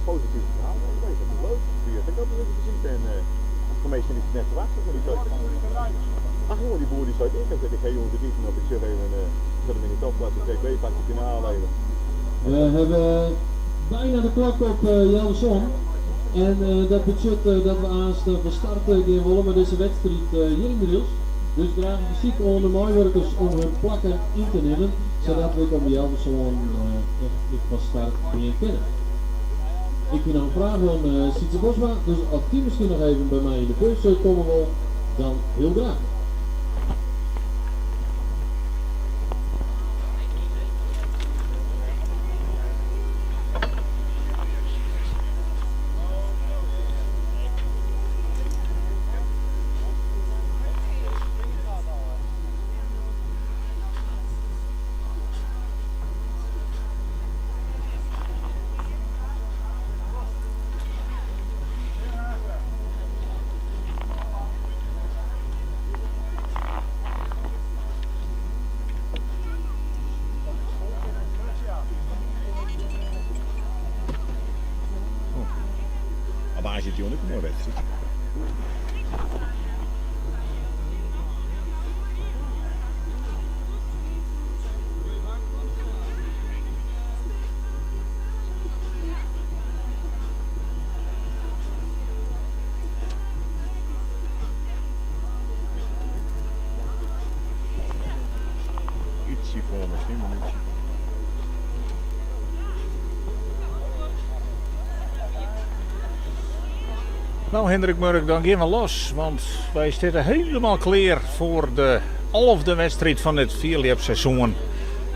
positieve verhaal. Dat is leuk. Die had ik ook niet gezien. En voor mij is het net verwacht. Maar die zei, ach jongen, die boer die zei, ik heb ik hey jongens, het eten op. Ik zeg even, zet hem in de topklasse, TB, pak de finale even. We hebben bijna de klok op Jelson. En dat betekent dat we aanst van start gaan willen met deze wedstrijd hier in Drylts. Dus graag fysiek onder de medewerkers om hun plakken in te nemen, zodat we om Jelson echt van start gaan kunnen. Ik heb nog een vraag van Sietse Bosma, dus als die misschien nog even bij mij in de bus komen wil, dan heel graag. Maar waar zit die ook een mooie wedstrijd? Ietsje voor misschien, maar ietsje. Nou Hendrik Murk, dan gaan we los, want wij zitten helemaal klaar voor de 11e wedstrijd van het fierljepseizoen.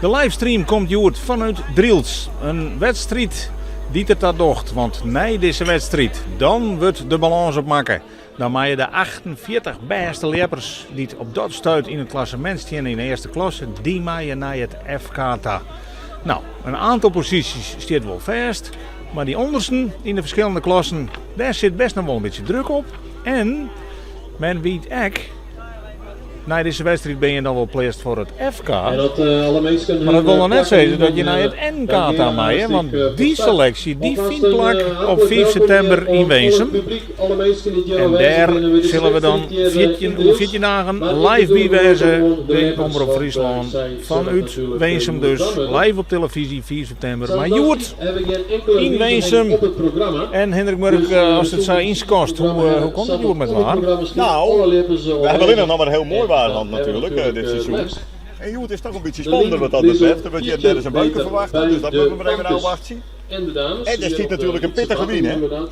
De livestream komt hjoed vanuit Drylts. Een wedstrijd die het dat docht, want na deze wedstrijd, dan wordt de balans opmaken. Dan maak je de 48 beste leppers die het op dat stuit in het klassement staan in de eerste klasse, die maak je naar het FK ta. Nou, een aantal posities staat wel vast, maar die ondersten in de verschillende klassen, daar zit best nog wel een beetje druk op. En men weet ook, na deze wedstrijd ben je dan wel pleest voor het FK. En dat, alle mensen Maar dat wil hun, nog net plakken zeggen dat je in, naar het NK dan ta gaan we maaien, want hartstikke die van start. selectie die Alvast vindt een, plak op hartelijk 4 welkom september hier in aan alle Winsum. publiek, alle mensen die hier En aanwezig daar zijn bij deze zullen we dan wedstrijd hier, in hoe Drylts. 14 dagen Maar ik live bedoel bij wezen, gewoon de de leppers, Omroep want, Friesland, zij zullen vanuit natuurlijk, Winsum moeten dus, dan live op televisie 4 september. Zoals Maar dat Joert ziet, hebben we geen enkele in wijziging Winsum op het programma. en Hendrik Murk, Dus, als het we zo zullen inskost, het hoe komt het programma Joert met op het waar? programma staan. Nou, Alle leppers, we hebben aanwezig. alleen nog maar een heel mooi En waar dat hand hebben we natuurlijk, dit natuurlijk, seizoen. liefst. En Joert is toch een beetje De spannender wat dat link is betreft. op Dan wordt je 14 net eens een buiken meter verwachten, bij dus dat de moeten we maar even bankjes. afwachten. En de dames. En er hier zit op de natuurlijk een pittige Leidse wien, hè? Bakken, inderdaad.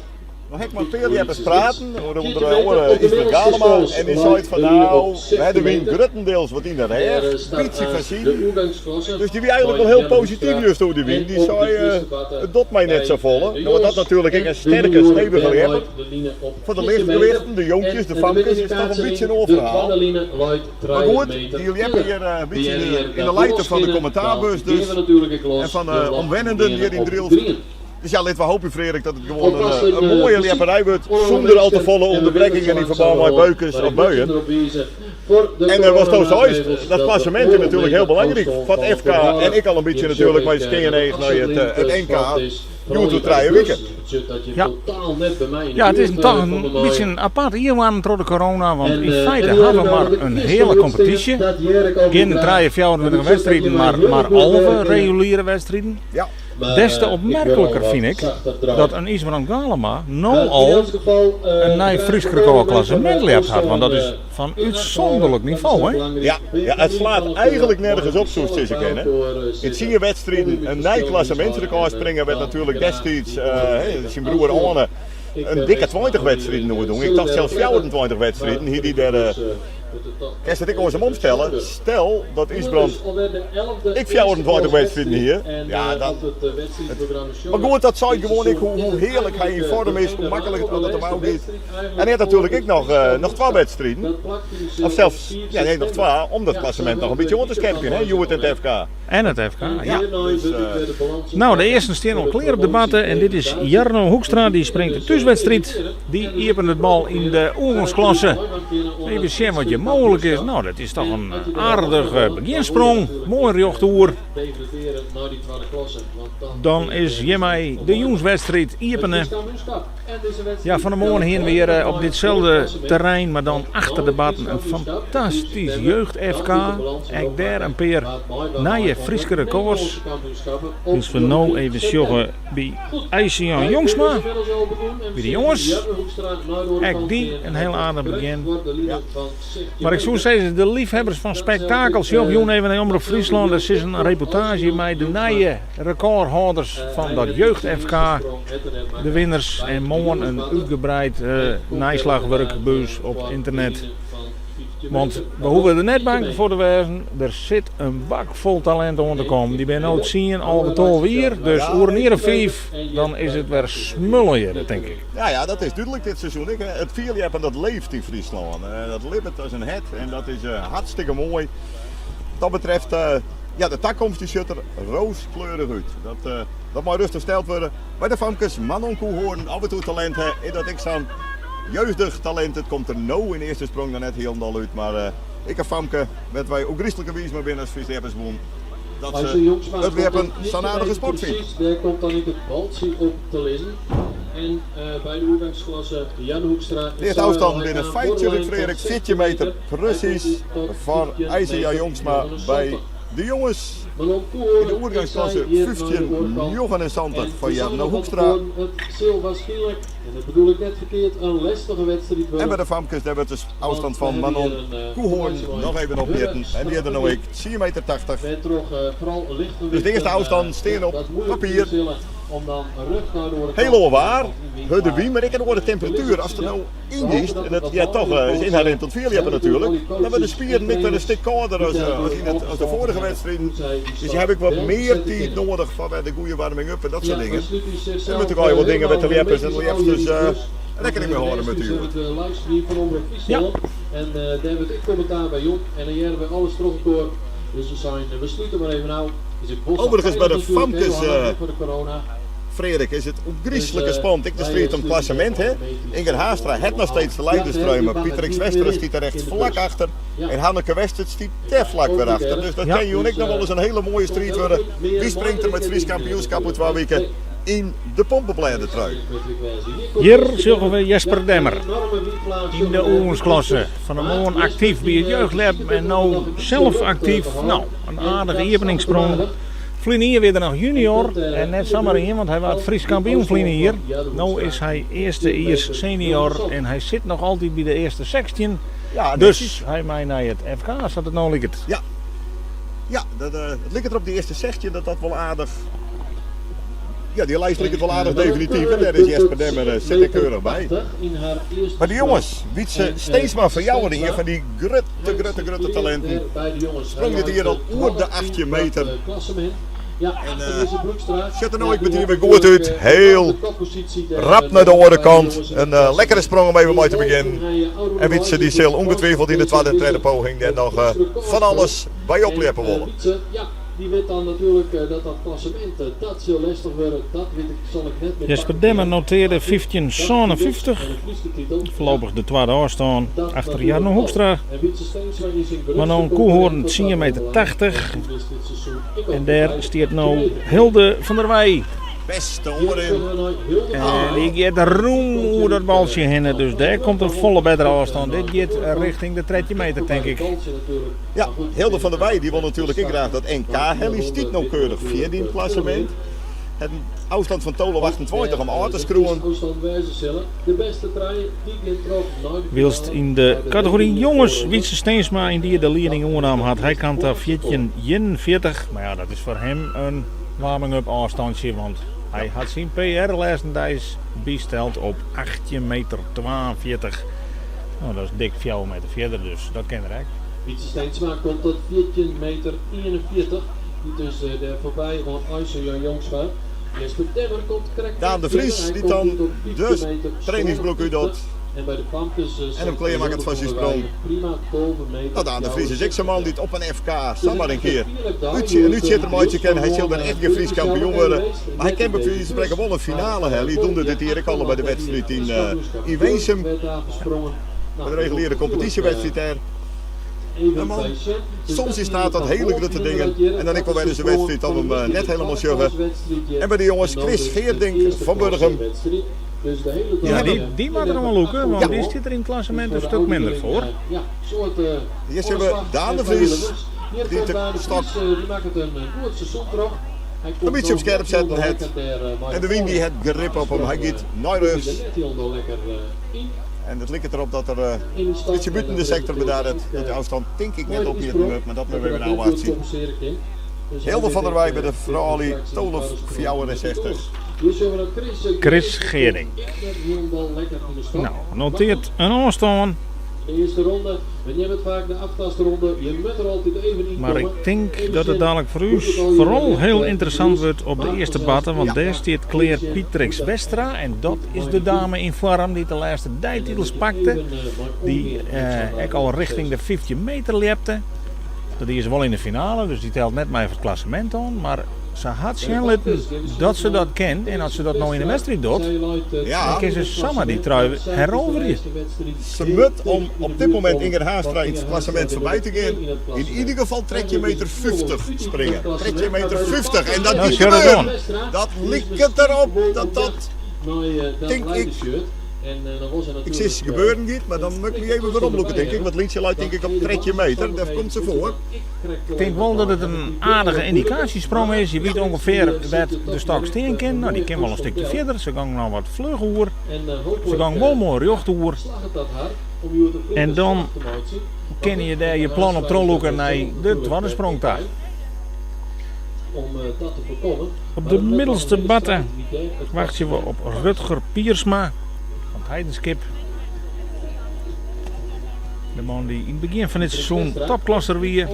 Nog ik maar veel hebben praten, onder 14 andere meter op de is met middelste Galema school en die lijkt zei van de linie nou, op we 16 hebben wien meter. gruttendeels wat in de Daar, reg, staat beetje aan van zien. de oergangsklasse Dus die wie eigenlijk bij wel heel Jan positief Hoekstra juist door die wien. en Die op de zei, eerste batten het doet mij net bij zo volle. de Nou, want dat jongens natuurlijk en een de sterke, junioren stevige bij lepper. Lloyd de Line op Voor de 14 lichtgewichten, meter. de jonkjes, En de de famkes, is toch een middenindicatie beetje een de oorverhaal. tweede line Lloyd Maar drie goed, meter die jullie hebben vier. hier, een beetje Die hier in de dat lijten van de loskinnen, commentaarbus dan dus. geven we natuurlijk een klos. En van de De lach omwennenden die hier in op Drylts. drieën. Dus ja, laten we hopen, Frederik, dat het gewoon Alvast een een, mooie muziek lepperij wordt. onder Zonder al te mensen volle en we onderbrekingen willen in verband met zo beukers maar of ik moet buien. erop wijzen voor de En er was toch coronamaatregels zojuist, dat dat klassement de is natuurlijk heel belangrijk. afstand Van van het FK corona en ik al een beetje in natuurlijk, maar Zurich, is de naar het afzet NK. lint, is vooral Joet niet de bij de drie bus. weken. Dus het dat je Ja. totaal net bij mij in de Ja, het is buurt, toch komt een bij mij. beetje een apart jaar door de corona, want En, in feite en hebben we die maar hadden een de hele eerste competitie. dat Jerk al Geen bedraagt. 3, 24 Dat is wedstrijden, dat je maar maar maar heel goed 11 werken. reguliere wedstrijden. Ja. Maar, Des te ik wil opmerkelijker al wat vind ik zachter draaien. dat een Isbrand Galema nou Maar in al elk geval, een nieuw graag Fries de recordklassement komende leert had. Want dat is eh, van in uitzonderlijk Hart, niveau, dat is hè? belangrijk. Ja, ja, het slaat eigenlijk nergens op, zoals het is kennen. eh, In zie je wedstrijden een nieuw klassementsrecord springen werd natuurlijk destijds zijn broer Arne een dikke 20 wedstrijden nooit doen. Ik dacht zelfs 24 wedstrijden. Hier die daar, Kan je dat ik eens hem omstellen? Stel dat Isbrand ik 24 wedstrijden hier. Ja, dan. Maar goed, dat zei gewoon ik hoe heerlijk hij in vorm is, hoe makkelijk het onder de mouw gaat. En hij had natuurlijk ik nog 2 wedstrijden. Of zelfs, ja nee, nog 2, om dat klassement nog een beetje onder te scherpen, hè, Joert en het FK. En het FK, ja. Dus, Nou, de eerste steen al klaar op de batten. En dit is Jarno Hoekstra, die springt de thuiswedstrijd. Die opent het bal in de oorlogsklasse. Even zien wat je mooglik is. No, dat is toch in aardich begjinsprong. Moai rjochtoer. Dan is hjirmei de jûnswedstriid iepene. Ja, fan 'e moarn hiene we hjir op ditselde terrein, mar dan achter de batten, in fantastysk jeugd-FK. Ek dêr in pear nije Fryske rekôrs. Dus we no even sjogge by IJssejan Jongsma, by de jonges. Ek dy in hiel aardich begjin. Mar ik soe sizze, de liefhebbers fan spektakel, sjoch jûn even nei Omrop Fryslân. Der is in reportaazje mei de nije rekôrhâlders fan dat jeugd-FK, de winners. En moarn in útgebreid neislachwurk by ús op ynternet. Want we hoege der net bang foar te wêzen, der sit in bak fol talint oan te kommen. Dy binne no tsien, 11, 12 jier, dus oer in jier of fiif dan is it wer smullen hjir, tink ik. Ja, ja, dat is dúdlik dit seizoen. Ek, it fierljeppen dat leeft yn Fryslân. Dat libbet as in hert en dat is hartstikke moai. Wat dat betreft, ja, de takomst dy sjocht der rooskleurich út. Dat, dat mei rêstich steld wurde. By de famkes Manon Koehoorn, af en toe talint hè, is dat ek sa'n jeugdich talint. It komt der no yn earste sprong noch net hielendal út, mar ek in famke wêr't wy ôfgryslike wiis mei binne as Frysk Ljeppersbûn, dat se it ljeppen sa'n aardige sport fynt. Precies, dêr komt dan ek it baltsje op te lizzen. En by de oergangsklasse Jan Hoekstra. De earste ôfstannen binne feitlik Freark 14 meter presys foar IJsseja Jongsma by de jonges. Yn de oergangsklasse 15,79 foar Jarno Hoekstra. En by de famkes dêr wurdt de ôfstân fan Manon Koehoorn noch even opmjitten en dy hat der no ek tsien meter 80. Dus de earste ôfstannen stean op papier. Hiel oar waar, hurde wyn, mar ek in oare temperatuer. Ast der no yn giest, en dat heart toch is ynherint oan it fierljeppen natuerlik, dan wurde de spieren ek wer in stik kâlder as as de foarige wedstriden. Dus je hawwe ek wat mear tiid noadich foar wer de goede warming-up en dat soart dingen. Der moatte ek allegear wat dingen wêr't de ljeppers en de ljepsters rekkening mei hâlde moatte hjoed. Ja. En dêr wurdt ek kommentaar by jûn en dan hearre we alles troch elkoar. Dus we seinen, we slute mar even ôf. Overigens by de famkes, Freark, is it ôfgryslike spannend. Ek de striid om it klassemint, hè. Inger Haanstra hat noch steeds de leiderstrui, mar Pieter X Westra stiet der echt flak achter. En Hanneke Westert stiet dêr flak wer achter. Dus dat kin jûn ek noch wolris in hele moaie striid wurde. Wie springt der mei it Frysk kampioenskap oer twa wike yn de pompeblêdetrui? Hjir sjogge we Jesper Demmer yn de oergongsklasse. Fan 'e moarn aktyf by it jeugdljeppen en no sels aktyf. No, in aardige iepeningssprong. Ferline jier wie er noch junior en net samar ien, want hy waard Frysk kampioen ferline jier. No is hy earstejiers senior en hy sit noch altyd by de earste 16. Ja, Dus hy mei nei it FK, sa't it no liket. Ja, ja dat, it liket der op de earste 16 dat dat wol aardich. Ja, dy lijst liket wol aardich definityf. En dêr is Jesper Demmer sit der keurich by. Mar de jonges, Wietse Steensma fan Jouwer, ien fan dy grutte, grutte, grutte talinten, sprong dit jier al oer de 18 meter. En sjocht der no ek metien wer goed út. Heel rap nei de oare kant. In lekkere sprong om even mei te begjinnen. En Wietse dy sil ûngetwifeld yn de twadde en tredde poging dêr noch fan alles by opljeppe wolle. Die weet dan natuurlijk dat dat klassement, dat sil lestich wurde, dat wit ik, zal ik net meer Jesper Demmer notearde 15,57, foarlopich de twadde ôfstân achter Jarno Hoekstra. Manon Koehoorn tsien meter 80 en dêr stiet no Hilde van der Weij. Bêste oanrin. En dy giet rûm oer dat baltsje hinne, dus dêr komt in folle bettere ôfstân. Dit giet richting de 13 meter, tink ik. Ja, Hilde van der Weij dy wol natuerlik ek graach dat NK helje. Stiet no keurich fjirde yn it klassemint. Hat in ôfstân fan 12,28 om ôf te skriuwen. Wylst yn de kategory jonges Wietse Steensma yndie de lieding oernaam hat. Hy kaam ta 14,41. Mar ja, dat is foar him in warming-up ôfstantsje, want hy hat syn PR lêstendeis bysteld op 18 meter 42. No, dat is dik 4 meter fierder, dus dat kin er ek. Wietse Steensma komt tot 14 meter 41, dy't dus dêr foarby oan Eise Jan Jongsma. Jesper Demmer komt krekt Daan net de fierder, Vries hy dy't komt dan út op de 15 meter trainingsbroek út docht 57. En by de famkes en him zet klearmakket Hilde foar van syn der sprong. Weij prima 12 meter No, Daan de Vries is ek sa'n man 74. dy't op in FK Dus samar in in echte kear fierljepdei út, in hjoed útsjitter yn meitsje Drylts kin. Hy fan sil dan moarn echt gjin Frysk Frysk kampioen wurde, mar hy net kin yn by deze wize fan sprekken bus, wol in mar finale helje. Hy vorig dûnde jaar dit jier ek al by de achterland wedstriid en yn Frysk kampioenskap yn Jong Winsum. werd daar gesprongen. By Nou, de dat reguliere wordt natuurlijk kompetysjewedstriid dêr. In man, soms yn staat tot hiele grutte dingen en dan ek wol wer ris in wedstriid dat we him net helemaal sjogge. En by de jonges Chris Geerdink fan Burgum. Ja, dy moat der oan lûke, want dy stiet der yn it klassemint in stik minder foar. Hjir sjogge we Daan de Vries, dy't de stok in bytsje op skerp setten hat. En de wyn dy hat grip op him, hy giet nei rjochts. En it liket derop dat er in bytsje bûten de sektor bedarret. Dat de ôfstân tink ik net opmjitten wurdt, mar dat moatte we even ôfwachtsje. Hilde van der Weij by de froulju 12,64. Chris Geerdink. No, noteart in ôfstân. Mar ik tink dat it dadlik foar ús foaral hiel ynteressant wurdt op de earste barte, want dêr stiet klear Pietrix Westra en dat is de dame yn foarm dy't de lêste deititels pakte, dy't ek al rjochting de 15 meter ljepte. Dat die se wol yn de finale, dus dy telt net mei foar it klassemint oan, mar se hat sjen litten dat se dat kin en as se dat no yn de wedstriid docht, dan kin se samar dy trui heroverje. Se moat om op dit momint Inger Haanstra yn it klassemint foarby te gean yn ieder gefal trettjin meter 50 springe. Trettjin meter 50 en dat giet gebeuren! Dat liket derop dat dat, tink ik, ik sis gebeuren giet, mar dan moat ik my even weromlûke tink ik, want Lyntsje leit tink ik op 13 meter, dêr komt se foar. Ik tink wol dat it in aardige yndikaasjesprong is. Je wit ûngefear wêr't de stok stean kin. No, dy kin wol in stikje fierder. Se gong noch wat fluch oer. Se gong wol moai rjocht oer. En dan kinne je dêr je plan op trochlûke nei de twadde sprong ta. Op de middelste barte wachtsje we op Rutger Piersma fan it Heidenskip. De man dy't yn it begjin fan dit seizoen topklasser wie.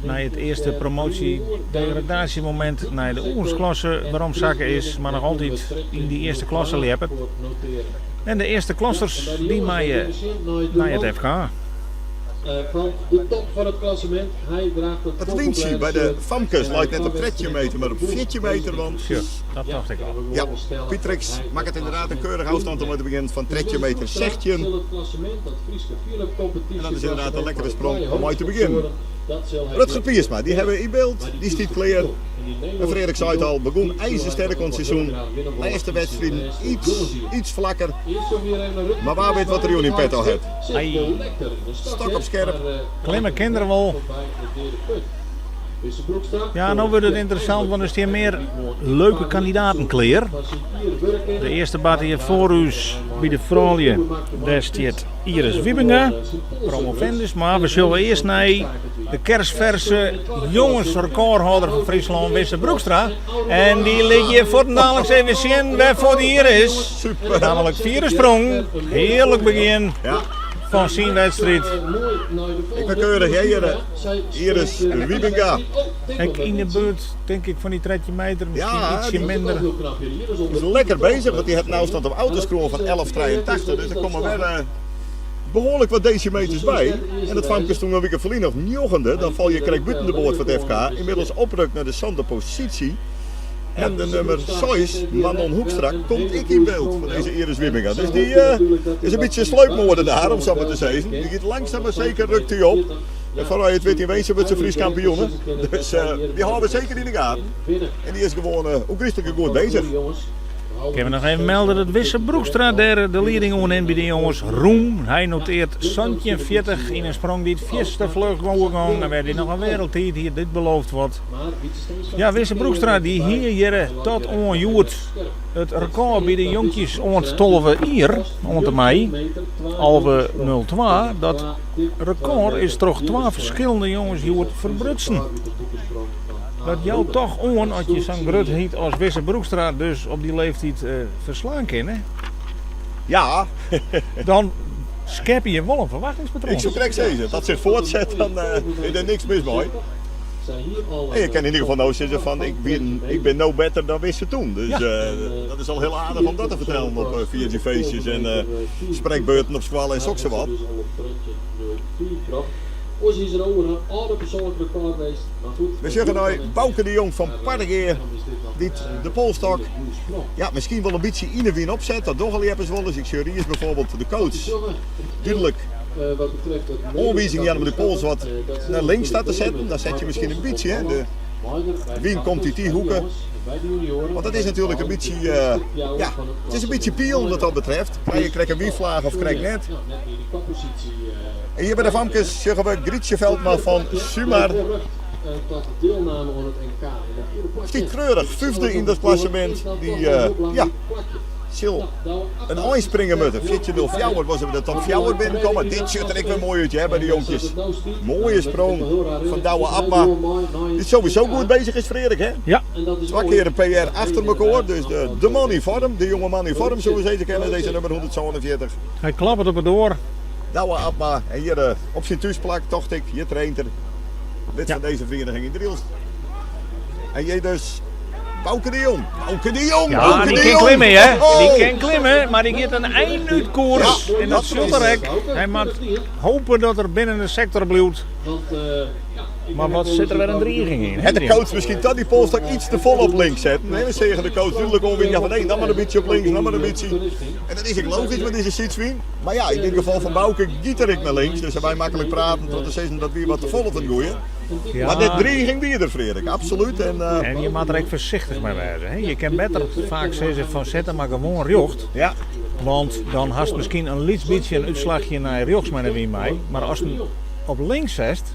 Nei it earste promoasje-degradaasjemomint nei de oefensklasse weromsakke is, mar noch altyd yn dy earste klasse ljeppet. En de earste klassers dy meie nei it FK. It lyntsje by de famkes leit net op 13 meter, mar op 14 meter, want Dat tocht ik al. Ja, Pietrix makket ynderdaad in keurige ôfstân om mei te begjinnen fan 13 meter 16. En dat is ynderdaad in lekkere sprong om mei te begjinnen. Rutger Piersma, dy hawwe we yn byld, dy stiet klear. En Frederik sei it al, begûn ijzersterk oan it seizoen. Lêste wedstriden iets, iets flakker. Mar wa wit wat er jûn yn petto hat. Stok op skerp. Klimme kin er wol. Ja, no wurdt it ynteressant, want der stean mear leuke kandidaten klear. De earste barte hjir foar ús by de froulju, dêr stiet Iris Wiebenga, promovendus. Mar we sjogge earst nei de kersferse jongensrekôrhâlder fan Fryslân, Wisse Broekstra. En dy lit hjir fuortendaliks even sjen wêrfoar dy hjir is. Super. Namelijk fiere sprong. Hearlik begjin fan syn wedstriid. Ik ben keurig, hè, hier, Iris Wiebenga. Ek yn de buert, tink ik, fan dy 13 meter, miskien Ja, ietsje die minder. is lekker bezig, want dy hat in ôfstân op autoskroan fan 11,83. Dus der komme wer behoarlik wat desimeters by. En dat famke stûn in wike ferlyn noch njoggende, dan fal je krekt bûten de boat foar it FK. Ynmiddels oprukt nei de sânde posysje. En de nummer seis, Manon Hoekstra, komt ek yn byld foar dizze Iris Wiebenga. Dus dy is in bytsje sleupmoordenaar, om sa mar te sizzen. Dy giet langsaam mar seker rukt dy op. En foar je it wit yn Winsum wurdt se Frysk kampioene. Dus dy hâlde we seker yn de gaten. En dy is gewoan ôfgryslike goed bezich. Kinne we noch even melde dat Wisse Broekstra dêr de lieding oernimt by de jonges. Roem, hy noteart 17,40 yn in sprong dy't fierste fluch oergong en wêr dy noch in wereldtiid hie, dit belooft wat. Ja, Wisse Broekstra dy hie hjir tot oan hjoed it rekôr by de jonkjes oant 12 jier, oant en mei 11.02. Dat rekôr is troch twa ferskillende jonges hjoed ferbrutsen. Dat jout toch oan as je sa'n grutheid as Wisse Broekstra dus op dy leeftiid ferslaan kinne. Ja. Dan skeppe je wol in ferwachtingspatroan. Ik soe krekt sizze, dat sich fuortset, dan is der niks mis mei. En je kinne yn ieder gefal no sizze fan ik bin, ik bin no better dan Wisse toen. Dus dat is al hiel aardich om dat te fertellen op fierljepfeestjes en sprekbeurten op skoalle en soksawat. We sjogge nei Bauke de Jong fan Parregea, dy't de polstok ja, miskien wol in bytsje yn 'e wyn opset. Dat dogge ljeppers wolris. Ik sjoch Ries bijvoorbeeld, de coach, dúdlik. Oanwizing jaan om de pols wat nei links ta te setten. Dan set je miskien in bytsje, hè, de wyn komt út dy hoeke. Want dat is natuerlik in bytsje, ja, it is in bytsje pielen wat dat betreft. Krije je krekt in wynflaach of krekt net. En hjir by de famkes sjogge we Grietje Veldma fan Sumar. Stiet treurich fyfde yn dat klassemint. Dy, ja, sil in ein springe moatte. 14.04 wol se by de top fjouwer binnenkomme. Dit sjocht der ek wer moai út hear by de jonkjes. Moaie sprong fan Douwe Abma. Dy't sowieso goed bezich is Freark hè? Ja. Twa kear in PR achter mekoar. Dus de, de man yn foarm, de jonge man yn foarm soene we sizze kinne, dizze nummer 147. Hy klappet op 'e doar. Douwe Abma en hjir eh, op syn thúsplak tocht ik, hjir traint er. Lid fan dizze ferieniging yn Drylts. En hjir dus Bauke de Jong. Bauke de Jong! Ja, Bauke die de kin Jong! klimme, hè? Oh! Die kin klimme, mar dy giet in ein út koers. Ja, en dat dat sjocht is- er ek. Hy moat hope dat er binnen de sektor bliuwt. Mar wat sit der wer in driging yn? Hat de coach miskien toch die polsstok iets te fol op links setten? Nee, we seagen de coach dúdlik oanwizen fan nee, noch mar in bytsje op links, noch mar in bytsje. En dat is ek logysk mei dizze sydswyn. Mar ja, yn dit gefal fan Bauke giet er ek nei links, dus wy maklik praten troch te sizzen dat wie wat te fol fan it goeie. Ja. Mar de driging wie der, Freark, absolút. En, En je moat der ek foarsichtich mei wêze. Hè? Je kin better faak sizze fan set him mar gewoan rjocht. ja, Want dan hast miskien in lyts bytsje in útslachje nei rjochts mei de wyn mei. Mar ast him op links setst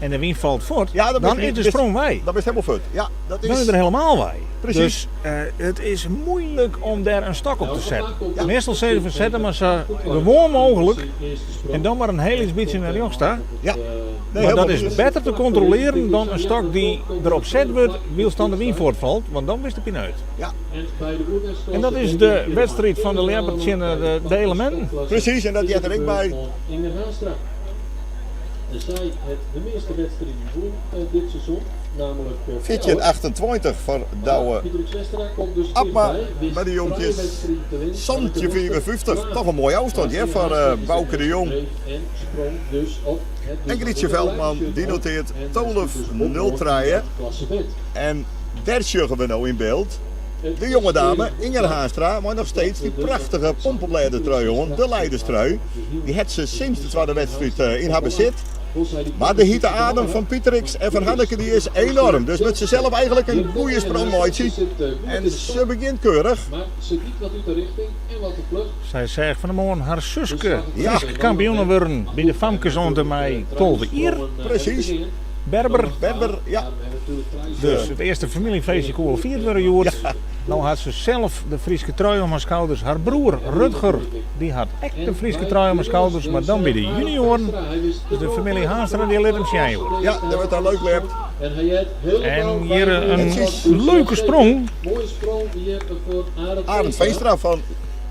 en de wyn falt fuort, Ja, dan dan bist- is de sprong wei. dan bist helemaal fuort. Ja, dat Dan is is... er helemaal wei. Precies. Dus it is moeilik om dêr in stok op te setten. Meastal sizze fan set him mar sa gewoan mooglik en dan mar in hiel lyts bytsje nei rjochts ta. Ja. Nee, Maar helemaal dat is precies. better te kontrolearjen dan in stok dy't derop set wurdt wylst dan de wyn fuortfalt, want dan bist de pineut. Ja, En dat is de wedstriid fan de ljepper tsjin de, de elementen. precies. En dat heart der ek by. Inge Haanstra. En zij het de meeste wedstrijden won dit seizoen, namelijk 14.28 foar Douwe Pieter Westra komt dus Abma dichtbij, wist by de drie jonkjes. wedstrijden te winnen. 17.54, toch een mooie afstand hè, voor Bauke de Jong. En sprong dus op het En Grietje Veldman, die noteert 12.03. klassement. En daar sjogge we nou yn byld. De jonge dame, Inger Haanstra, mar noch steeds dy prachtige pompeblêdetrui oan, de leiderstrui. Dy hat se sûnt de twadde wedstriid yn har besit. Mar de hite adem fan Pieterix en fan Hanneke dy is enoarm. Dus moat se sels eigentlik in goede sprong meitsje. En se begjint keurich. Maar ze giet wat út de richting en wat te fluch. Sy seach fan 'e moarn har suske Ja. Frysk kampioen wurden by de famkes oant en mei 12 jier. Precies. Berber. Berber, ja. Dus it earste famyljefeestje koe al fierd wurde hjoed. No hat se sels de Fryske trui om har skouders. Har broer Rutger dy hat ek de Fryske trui om har skouders, mar dan by de junioaren. Dus de famylje Haanstra dy lit him sjen hjoed. Ja, dêr wurdt dan leuk ljept. En hy hat helemaal En hjir bij in Precies. leuke sprong. Mooie sprong hier voor Arend Arend Veenstra fan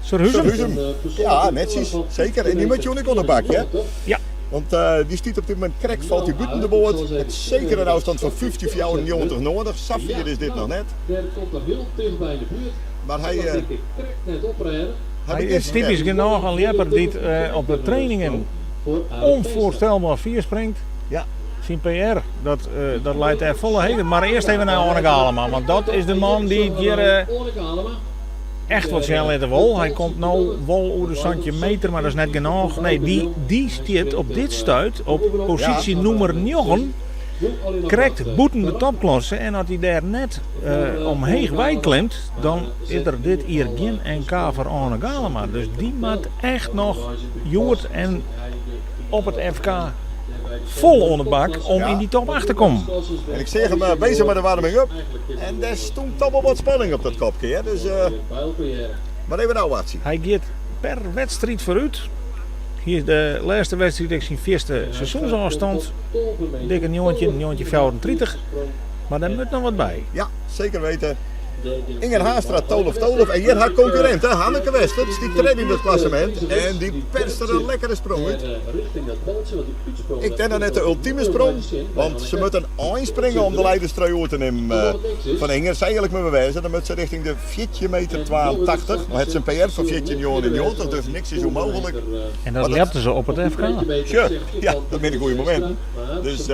Surhuzum. Surhuzum. Ja, netsjes. Seker. En dy moat jûn ek oan de bak, hè? Ja. Want dy stiet op dit momint krekt falt dy bûten de boat. Hat seker in ôfstân fan 15,94 nedich. Sa fier is dit noch net. Dêr komt er hiel tichtby yn de buert. Mar hy, Dat tink ik krekt net oprêde. hy Hy begjint is typysk genôch in ljepper dy't op de trainingen Voor Arend onvoorstelbaar fier springt. Ja. Syn PR, dat leit dêr folle heger. Mar earst even nei Arne Galema, want dat is de man dy't hjir Arne Galema. echt wat sjen litte wol. Hy komt no wol oer de 17 meter, mar dat is net genôch. Nee, dy stiet op dit stuit op posysje nûmer 9. Krekt bûten de topklasse. En as hy dêr net omheech wei klimt, dan is der dit jier gjin NK foar Arne Galema. Dus dy moat echt noch hjoed en op it FK fol oan de bak om Ja. yn dy top 8 te kommen. En ik seach him bezich mei de warming-up. En dêr stond toch wol wat spanning op dat kopke. Hè? Dus, mar even ôfwachtsje. Hy giet per wedstriid foarút. Hjir is de lêste wedstriid, ek syn fierste seizoensôfstân. Dikke 19, 1934. Mar dêr moat noch wat by. Ja, seker wite. Inger Haanstra, 12-12. En hjir har konkurrint, hè, Hanneke Wester, stiet tredde yn it klassemint. En dy perst der in lekkere sprong út. Ik tink dan net de ultime sprong, want se moat in ein springe om de leiderstrui oer te nimmen fan Inger. Sy eigentlik moat wêze, dan moat se rjochting de 14 meter 82. No hat se in PR fan 14,99, dus niks is ûnmooglik. En dat Maar dat- ljepte se op it FK. Sure, ja, dat binne goede mominten. Dus,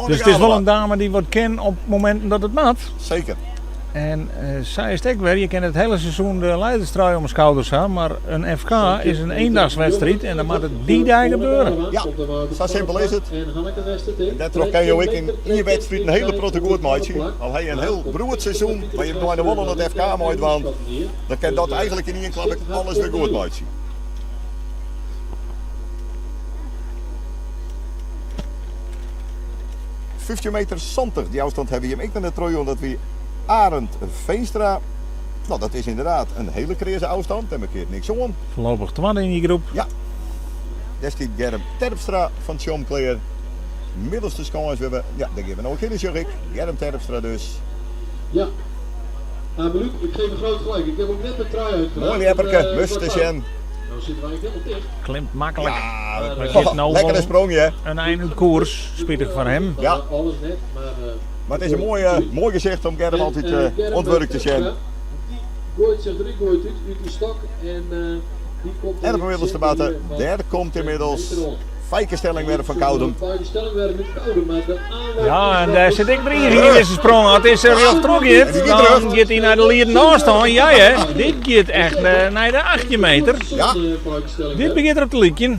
Dus it is wol in dame dy't wat kin op mominten dat it moat. Seker. En sa is it ek wer, je kinne it hiele seizoen de leiderstrui om 'e skouders ha, mar in FK is in eendagswedstriid en dan moat it dy dei gebeure. Ja, sa simpel is it. En dêrtroch kinne jo ek yn ien wedstriid in hiele protte goed meitsje. Al ha je in hiel beroerd seizoen, mar je meie wol oan it FK meidwaan, dan kin dat eigentlik yn ien klap ek alles wer goed meitsje. 15 meter 70, dy ôfstân hawwe jim ek noch net trochjûn, dat wie Arend Veenstra. No, dat is ynderdaad in hiele kreaze ôfstân, dêr mekeart niks oan. Foarlopich twadde yn dy groep. Ja. Dêr stiet Germ Terpstra fan Tsjom klear. Middelste skâns wer we, ja, dêr gean we no ek hinne sjoch ik. Germ Terpstra dus. Ja. Ah, Luc, ik geef een groot gelijk. Ik heb ook net de trui uitgedaan. Moai ljepperke, must te sjen. Nou zitten wij helemaal dicht. Klimt maklik. Ja, Maar giet no lekkere wol sprong hè. in ein út koers, spitich foar him. Ja. Alles net, maar Mar it is in moai, moai gesicht om Germ altyd oan it wurk te sjen. Die gooit zich erin, gooit uit, uit die stok en die komt En op inmiddels te batten, dêr komt inmiddels Feike Stellingwerf fan Koudum. Ja, en dêr sit ek driging yn dizze sprong. As dizze rjocht troch giet, dan giet hy nei de liedende ôfstân. Ja hear, dit giet echt nei de 18 meter. Ja. Dit begjint derop te lykjen.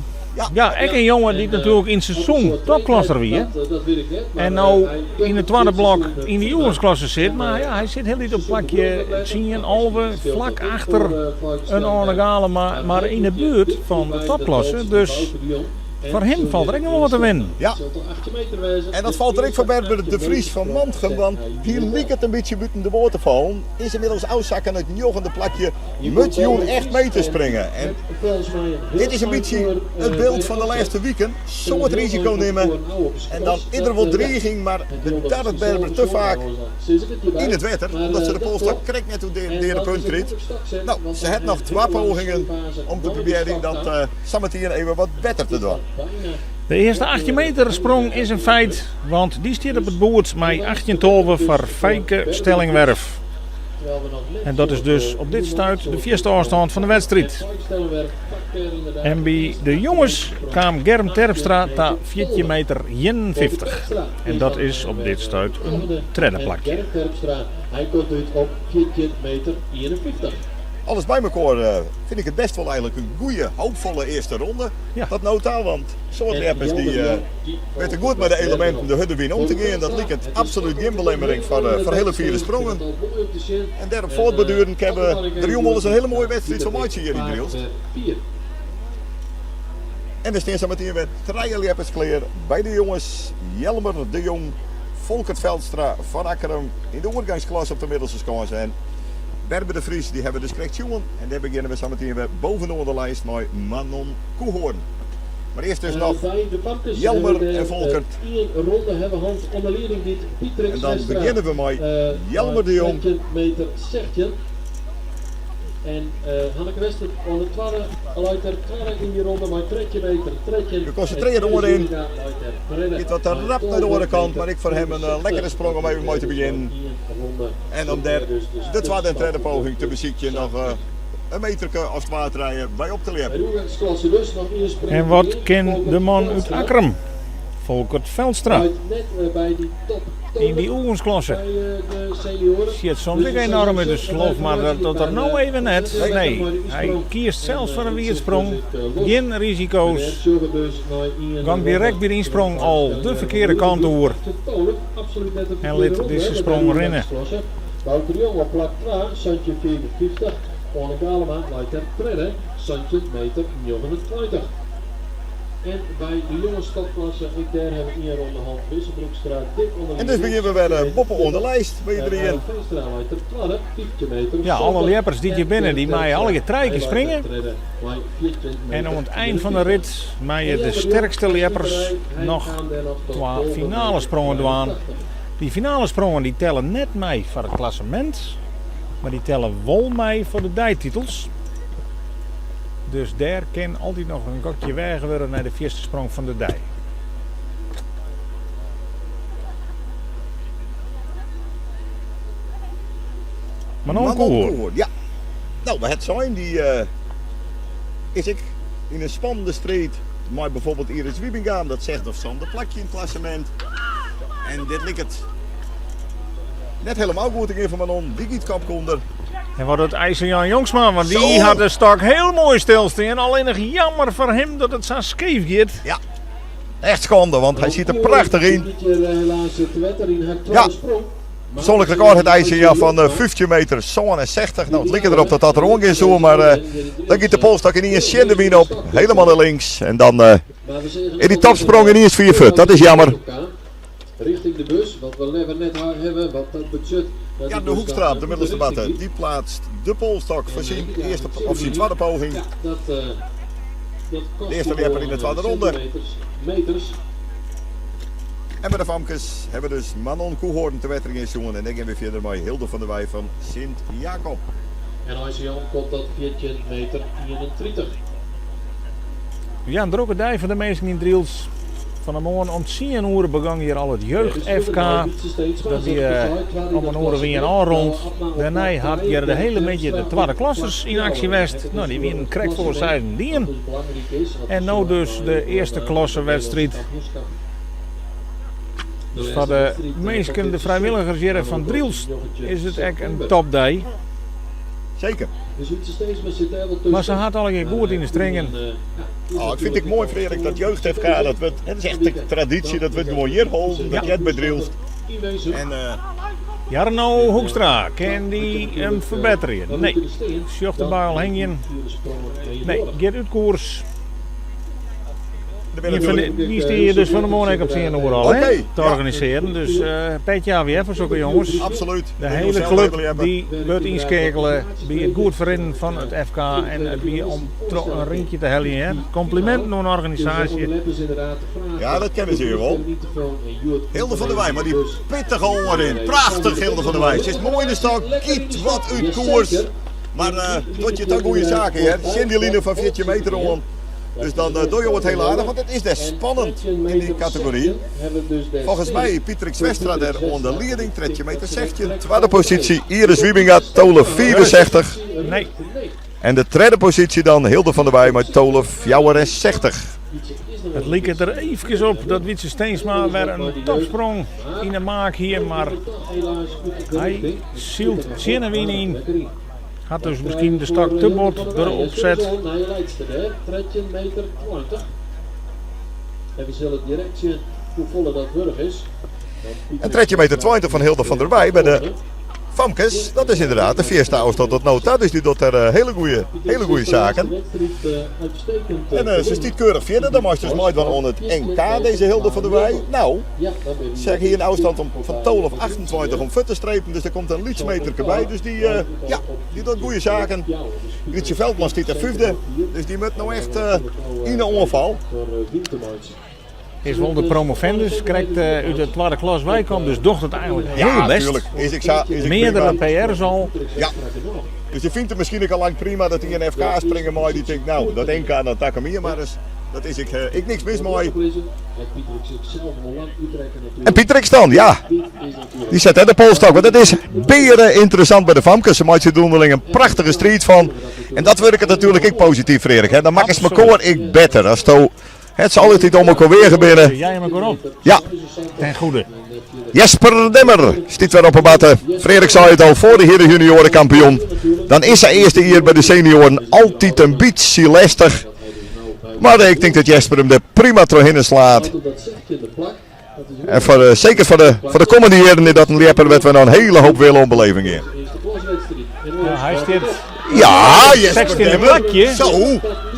Ja, ek in jonge dy't natuerlik yn it seizoen topklasser wie. En no yn it twadde blok yn de jûnsklasse sit. Mar ja, hy sit hieltyd op plakje 10, 11, flak achter in Arne Galema, mar yn de buert fan de topklasse. Dus foar him falt der ek noch wol wat te winnen. Ja, en dat falt der ek foar Berber de Vries fan Mantgum, want dy liket in bytsje bûten de boat te fallen. Is ynmiddels ôfsakke nei it njoggende plakje. Moat jûn echt mee te springen. En dit is in bytsje it byld fan de lêste wiken. Soad risiko nimme en dan is der wol driging, mar bedarret Berber te faak yn it wetter, omdat se de polsstok krekt net oer de deade punt krijt. No, se hat noch twa pogingen om te probearjen dat sametien even wat better te dwaan. De earste 18 meter sprong is in feit, want dy stiet op it boerd mei 18-12 foar Feike Stellingwerf. En dat is dus op dit stuit de fierste ôfstân fan de wedstriid. En by de jonges kaam Germ Terpstra ta 14 meter 51. En dat is op dit stuit in tredde plakje. Germ Terpstra, hy komt út op 14 meter 51. Alles by mekoar fyn ik it best wol eigentlik in goede, hoopfolle earste ronde. Ja. Tot no ta, want soad ljeppers dy witte goed mei de eleminten de hurde wyn om te gean. Dat liket absolút gjin belemmering foar hiele fiere sprongen. En dêrop fuortborduerend kinne we der jûn wolris in hiele moaie wedstriid fan meitsje hjir yn Drylts. En der stean sametien wer trije ljeppers klear by de jonges Jelmer de Jong, Folkert Veldstra fan Akkrum yn de oergangsklasse op de middelste skâns en Berber de Vries, dy hawwe we dus krekt sjoen. En dêr begjinne we sametien wer bovenôf de lijst mei Manon Koehoorn. Mar earst dus noch Jelmer en Folkert. En dan begjinne we mei Jelmer de Jong. Meter 16. En Hanneke Wester oan de twadde, leit der twadde yn dy ronde mei 13 meter 13. Geconcentreerd oerin. Giet wat te rap nei de oare kant, mar ek foar him in lekkere sprong om even mei te begjinnen. En om dêr de twadde en tredde poging te besykjen noch in meterke of twa, trije by op te ljeppen. En wat kin de man út Akkrum, Folkert Veldstra, yn dy oergongsklasse? Sjit soms ek enoarm út de slof, mar dat docht er no even net. Nee, hy kiest sels foar in wiedsprong. Gjin risiko's. Gong direkt by de ynsprong al de ferkearde kant oer en lit dizze sprong rinne. Bouke de Jong op plak 2, 17,55. Oane Galema leit der tredde, 17 meter 29. En by de jonges topklasse, ek dêr hawwe we ien ronde hân, Wisse Broekstra dik oan de En dus begjinne we wer boppe-oan de lijst by iderien. Veenstra leit der twadde, 15 meter. Ja, alle ljeppers dy't hjir binne, dy meie allegear trije kear springe. Mei 14 En oan it meter ein fan de rit meie de sterkste ljeppers noch twa finalesprongen dwaan. Dy finalesprongen dy telle net mei foar it klassemint, mar dy telle wol mei foar de deititels. Dus dêr kin altyd noch in gokje weage wurde nei de fierste sprong fan de dei. Manon Manon Koer. Koer, ja. No, we het sein, dy is ek yn in spannende striid mei bijvoorbeeld Iris Wiebinga om dat sechde of sânde plakje yn it klassemint. En dit liket Net helemaal goed te gean foar Manon. Dy giet kopke ûnder. En wat docht IJssel Jan Jongsma, want dy Zo. hat de stok hiel moai stilstean. Allinnich jammer foar him dat it sa skeef giet. Ja, echt skande, want hy siet der prachtich yn. Ja, persoanlik rekôr hat IJssel Jan fan 15 meter 67. No, it like derop dat dat der oan gean soe, mar dan giet de polstok yniens tsjin de wyn op. Helemaal nei links. En dan is dy topsprong yniens fier fuort. Dat is jammer. Richting de bus, wat we leaver net hawwe, want dat betsjut dat Ja, de de bus Hoekstra dan op de in middelste goede batte, richting die plaatst de polstok giet. voor zijn En, ja, eerste, dat of zijn tweede poging. Ja, dat, dat kost De eerste je werper in de gewoon, tweede ronde. centimeters, meters. En bij de famkes hebben we dus Manon Koehoorn te wettering in jongen. En dan gaan we verder met Hilde van der Wij van Sint-Jacob. En ICL komt dat 14 meter 31. Ja, een drokke dei foar de minsken yn Drylts. Fan 'e moarn om tsien oere begong hjir al it Jeugd FK. Dat wie om in oere wie in ôfrûn. Dêrnei hat hjir de hiele middei de twadde klassers yn aksje west. No, dy wienen krekt foar seizen dien. En no dus de earste klassewedstriid. Dus foar de minsken, de frijwilligers hjir fan Drylts, is it ek in topdei. Zeker. Mar se ha it allegear goed yn de stringen. Oh, ik fyn it ek moai, Frederik, dat Jeugd FK, dat wurdt, het is echt de traditie, dat wurdt gewoan hjir holden, dat heart by Drylts. En Jarno Hoekstra, kin dy him ferbetterje? Nee. Sjocht de buil hingjen. Nee, giet út koers. der binne Ien fan natuerlik- de, dy stie hjir dus fan 'e moarn ek om tsien oere al hè, Oké, te ja. organisearjen. Dus petje af hear foar sokke jonges. Absoluut. De hiele klup dy wurdt ynskeakele by it goed ferrinnen fan it FK en it wie om troch in rinkje te heljen hear. Kompliminten oan de organisaasje. Ja, dat kennen ze hier wel. Hilde van der Wij, mar dy pittige oanrin. Prachtich Hilde van der Wij. Se is moai yn de stok, giet wat út koers. Mar docht je toch goede saken hear. Tsjin dy line fan 14 meter oan. Dus dan dogge jo it hiel aardich, want it is dêr spannend yn dy kategory. Folgens my Pietrix Westra dêr oan de lieding, 13 meter 16. Twadde posysje Iris Wiebinga, tolve 65. Nee. En de tredde posysje dan Hilde van der Wij mei tolve 64. It liket der eefkes op dat Wytse Steensma wer in topsprong yn 'e maak hie, mar hy sylt tsjin 'e wyn yn. Hat dus miskien de stok te bot derop set. Nije leidster dêr, 13 meter 20. En we sille direkt sjen hoefolle dat wurdich is. En 13 meter 20 fan Hilde van der Wij by de famkes. Dat is ynderdaad de fierste ôfstân tot no ta. Dus dy docht dêr hiele goede, hiele goede saken. En se stiet keurich fierder. Dan meist dus meidwaan oan it NK, dizze Hilde van der Wij. No, se hie in ôfstân fan 12 28 om fuort te strepen. Dus der komt in lyts meterke by. Dus dy, ja, dy docht goede saken. Grietje Veldman stiet dêr fyfde. Dus dy moat no echt yn de oanfal. Is wol de promovendus, krekt út de twadde klas weikaam, dus docht it eigenlik hiel Ja, bêst. tuerlik. Is ek sa, is ek Meardere prima. PR's al. Ja. Dus dy fynt it miskien ek al lang prima dat hy in FK springe mei. Dy tinkt, no, dat NK, dat tak him hier mar ris. Dat is ek, ek niks mis mei. En Pietrix dan, ja. Dy set hè de polstok, want dat is bere ynteressant by de famkes. Se meitsje der ûnderling in prachtige striid fan. En dat wurket natuerlik ek posityf, Frederik. Hè? Dan makkest mekoar ek better. Asto het se altyd om elkoar weage binne. Jij hem ook op. Ja. Ten goede. Jesper Demmer stiet wer op 'e matte. Frederik sei it al, foarich jier de juniorenkampioen. Dan is syn earste jier by de senioaren altyd in bytsje lestich. Mar ik tink dat Jesper him der prima trochhinne slaat. En foar, seker foar de, foar de kommende jierren is dat in ljepper wêr't we noch in hiele hoop wille oan beleving gean. Ja, hy stiet Ja, Jesper 16e Demmer. plakje. Zo,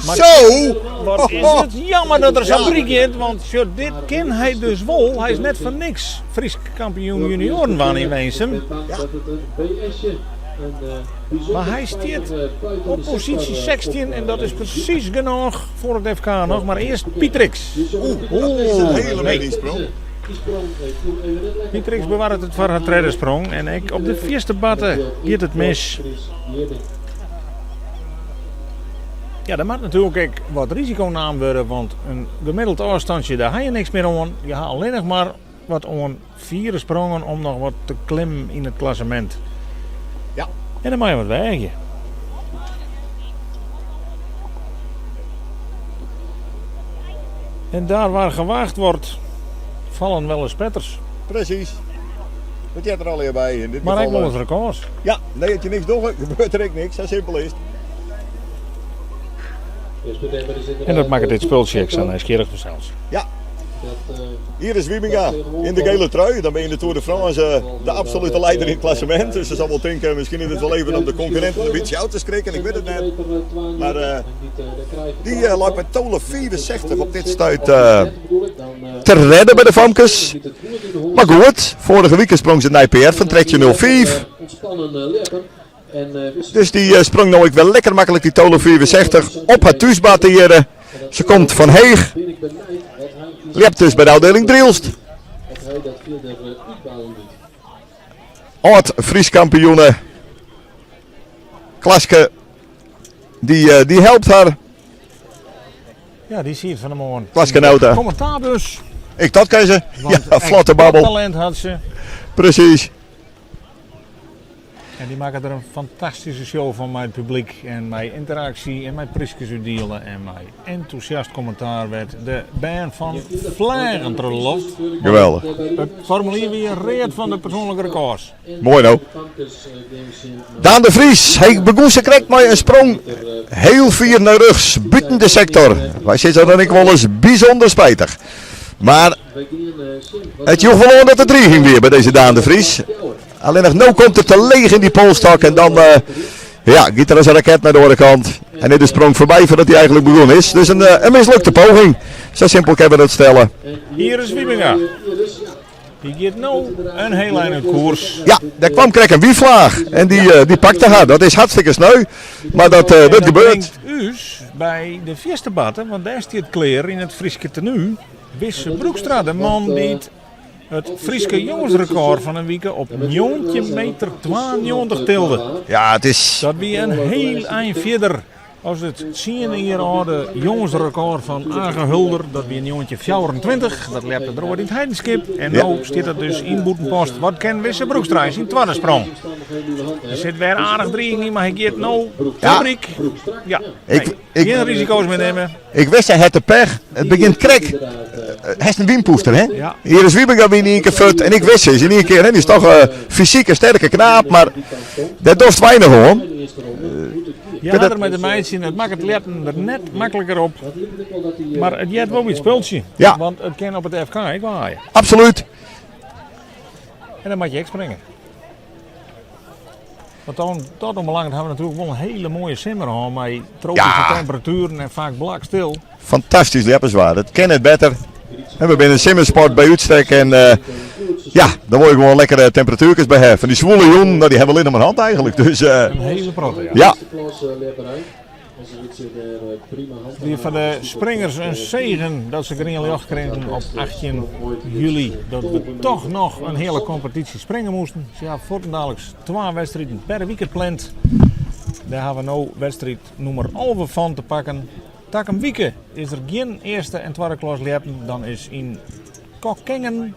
Maar zo. Wat is it jammer dat er sa'n bryk giet, want sjoch, dit kin hy dus wol. Hy is net foar niks Frysk kampioen junioaren wurden yn Winsum. Mar hy stiet op posysje 16 en dat is presys genôch foar it FK noch. Mar earst Pietrix. Oeh, dat is in hiele Nee. minne sprong. Pietrix bewarret it foar har tredde sprong en ek op de fierste batte giet it mis. Ja, der moat natuerlik ek wat risiko naam wurde, want in gemiddeld ôfstantsje, dêr ha je niks mear oan. Je ha allinnich mar wat oan fiere sprongen om noch wat te klimmen yn it klassemint. Ja. En dan moatte je wat weagje. En daar waar gewaagd wordt, vallen wel eens spetters. Precies. Dat heart der allegear by. In dit Mar ek geval, wolris rekôrs. Ja, nee, as je niks dogge, gebeurt der ek niks. Sa simpel is it. En dat makket dit spultsje ek sa nijsgjirrich fansels. Ja. Hier is Wybenga in de gele trui. Dan ben je in de Tour de France de absolute leider in het klassement. Dus ze zal wel denken, misschien is het wel even om de concurrenten een beetje uit te schrikken. Ik weet het net. Maar die loopt met tolle 64 op dit stuit te redden bij de famkes. Maar goed, vorige week sprong ze naar PR van trekje 05. Dus die sprong nou ik wel lekker makkelijk die tolle 64 op haar thuisbaan te jaren. Ze komt van Heeg. Ljept dus bij de afdeling Drielst. Oud Fries kampioene Klaske, die helpt haar. Ja, die siet fan 'e moarn. Klaske Nauta. Kommentaarbus. Ik dat ken ze. Want Ja, flotte babbel. Talent hat se. Precies. En dy makke der in fantastyske show fan mei it publyk en mei ynteraksje en mei pryskes útdiele en mei entûsjast kommentaar wêr't de bern fan fleagen troch de loft. Geweldich. It formulier wie read fan de persoanlike rekôrs. Moai no. Daan de Vries, hy begûn sa krekt mei in sprong heel fier nei rjochts, bûten de sektor. Wy sizze dan ek wolris bysûnder spitich. Mar it joech wol oan dat der driging wie by dizze Daan de Vries. Allinnich no komt er te leech yn dy polstok en dan ja, giet er as in raket nei de oare kant. En is de sprong foarby foardat hy eigentlik begûn is. Dus in, in mislukte poging. Sa simpel kinne we dat stelle. Hjir is Wybenga. Dy giet no in hiel ein út koers. Ja, der kwam krekt in wynflaach en dy, dy pakte har. Dat is hartstikke sneu, mar dat, En dat dat gebeurt. bringt ús by de fierste barte, want dêr stiet klear yn it Fryske tenu Wisse Broekstra, de man dy't it Fryske jongesrekôr fan in wike op 19 meter 92 tilde. Ja, it is. Dat wie in hiel ein fierder as it tsien jier âlde jongesrekôr fan Age Hulder. Dat wie 1924. Dat ljepte er oait yn It Heidenskip. En no stiet dat dus yn Bûtenpost. Wat kin Wisse Broekstra yn syn twadde sprong? Der sit wer aardich driging yn, mar hy giet no tebryk. Ja, Ik, nee, ik, gjin risiko's mear nimme. ik wist, hy hat de pech. It begjint krekt. Hast in wynpûster, hè? Ja. Hjir is Wybenga wie yn ien kear fuort. En ik wist, is yn ien kear, hè, dy is toch in fysyk in sterke knaap, mar dêr dochst weinich oan. Je ha der mei te meitsjen, it makket it ljeppen der net makliker op. Mar it heart wol by it spultsje. Ja. Want it kin op it FK ek waaie. Absoluut. En dan moat je ek springe. Want dan, dat oanbelanget ha we natuerlik wol in hiele moaie simmer hân mei tropyske temperatueren en faak blakstil. Fantastysk ljepperswaar. It kin net better. En we binne in simmersport by útstek en ja, dan wol je gewoan lekkere temperatuerkes by ha. Fan dy swoele jûnen, no, dy ha we allinnich mar hân eigentlik. Dus, In hiele protte, ja. Ja. It wie foar de springers in segen dat se grien ljocht krigen op 18 july. Dat we toch noch in hiele kompetysje springe moasten. Se ha fuortendaliks twa wedstriden per wike pland. Dêr ha we no wedstriid nûmer 11 fan te pakken. Takom wike is der gjin earste en twadde klas ljeppen. Dan is yn Kockengen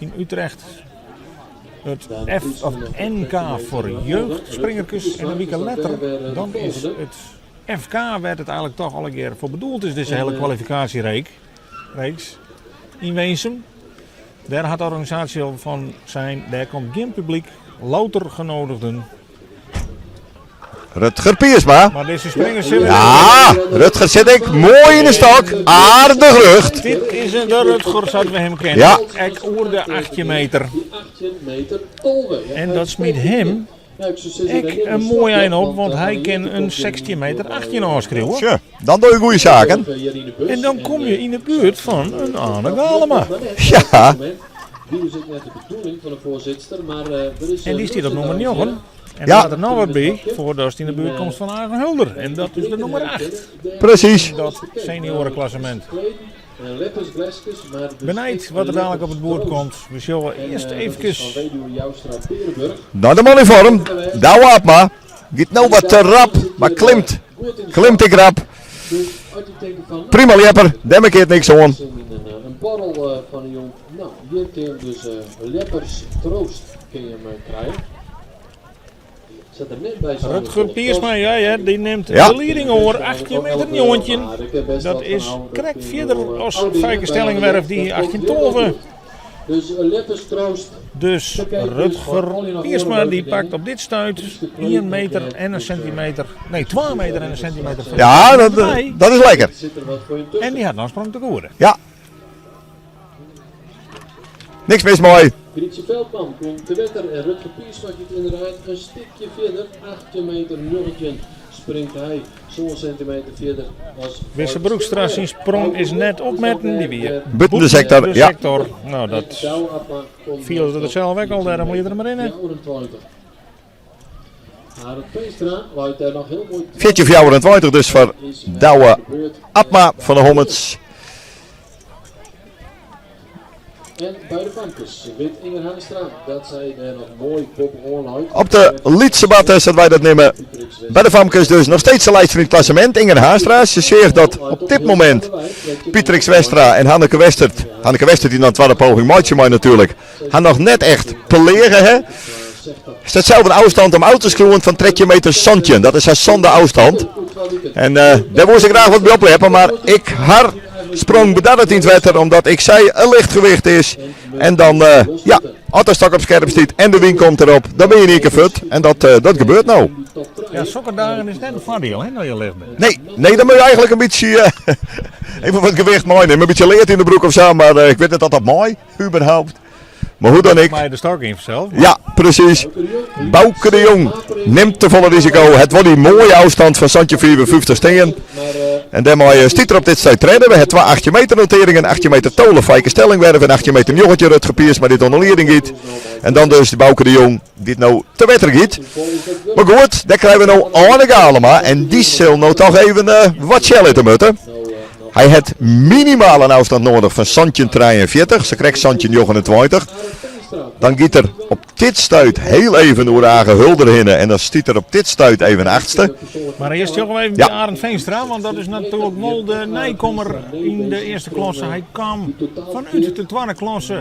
yn Utrecht it F of NK foar jeugdspringerkes. En in wike letter dan is it FK wêr't it eigenlik toch allegear foar bedoeld is, dizze hiele kwalifikaasjereeks yn Winsum. Dêr hat de organisaasje al fan sein, dêr komt gjin publyk, louter genodigden. Rutger Piersma. Mar dizze springers sille. Ja, Rutger sit ek moai yn de stok. Aardich lucht. Dit is de Rutger sa't we him kenne. Ja. Ek oer de 18 meter. En dat smyt him ek in moai ein op, want hy kin in 16 meter 18 ôfskriuwe. Tsje, dan doch je goede saken. En dan kom je yn de buert fan in Ane Galema. Ja. En dy stiet op nûmer 9. En Ja. dan moat der noch wat by foardatst yn de buert komst fan Age Hulder. En dat is de nûmer 8. Precies. Dat senioareklassement. Benijd wat der dadelijk op it boerd komt. We sjogge earst eefkes. Nou, de man yn foarm. Douwe Abma. Giet no wat te rap, mar klimt. Klimt ek rap. Prima ljepper, dêr mankeart niks oan. Rutger Piersma, ja, ja, dy nimt Ja. de lieding oer, 18 meter 19. Dat is krekt fierder as Feike Stellingwerf, dy 18 12. Dus Rutger Piersma die pakt op dit stuit 1 meter en een centimeter, nee 2 meter en een centimeter. Ja, dat is lekker. En die hat noch sprong te goede. Ja. Niks mis mei. Grietje Veldman komt te wetter en Rutger Piersma giet inderdaad een stikje verder. 18 meter 19 springt hij zo'n centimeter verder als Wisse Broekstra syn sprong is net opmetten. Die wie Bûten de sektor, de ja. sektor. Nou, dat fielde er zelf ek al, dêrom liet er him mar rinne. 14,24 dus foar Douwe Abma fan de Hommerts. En by de famkes wit Inger Haanstra dat sy dêr noch moai boppe-oan leit. Op de lytse batte, sa't wy dat neame. By de famkes dus noch steeds de liedster fan it klassemint, Inger Haanstra. Se seach dat op dit momint Pietrix Westra en Hanneke Westert, Hanneke Westert dy't noch in twadde poging meitsje mei natuerlik, har noch net echt pleage ha. Stiet sels in ôfstân om ôf te skriuwen fan 13 meter 17. Dat is har sânde ôfstân. En dêr woe se graach wat by opljeppe, mar ek har sprong bedarret yn it wetter omdat ek sy in lichtgewicht is. En dan, ja, as de stok op skerp stiet en de wyn komt derop, dan bin je yn ien kear fuort. En dat, dat gebeurt no. Ja, sokke dagen is net in foardiel, hè, as je licht binne. Nee, nee, dan moatte je eigentlik in bytsje even wat gewicht meinimme. In bytsje lead yn de broek of sa, mar ik wit net oft dat mei, überhaupt. Mar hoe dan ek. Mei de stok yn fansels. Ja, presys. Bauke de Jong nimt te folle risiko. Hat wol dy moaie ôfstân fan 17,55 stean. En dêrmei stiet er op dit stuit tredde. We ha twa 18 meter noteringen. 18 meter tolve Feike Stellingwerf en 18 meter 19 Rutger Piersma dy't oan de lieding giet. En dan dus Bauke de Jong dy't no te wetter giet. Mar goed, dêr krije we no Arne Galema en dy sil no toch even wat sjen litte moatte. Hy hat minimaal in ôfstân noadich fan 17,43, sa krekt 17,29. Dan giet er op dit stuit heel even oer Age Hulder hinne en dan stiet er op dit stuit even achtste. Mar earst sjogge we even by Arend Veenstra, want dat is natuerlik wol de nijkommer yn de earste klasse. Hy kaam fanút de twadde klasse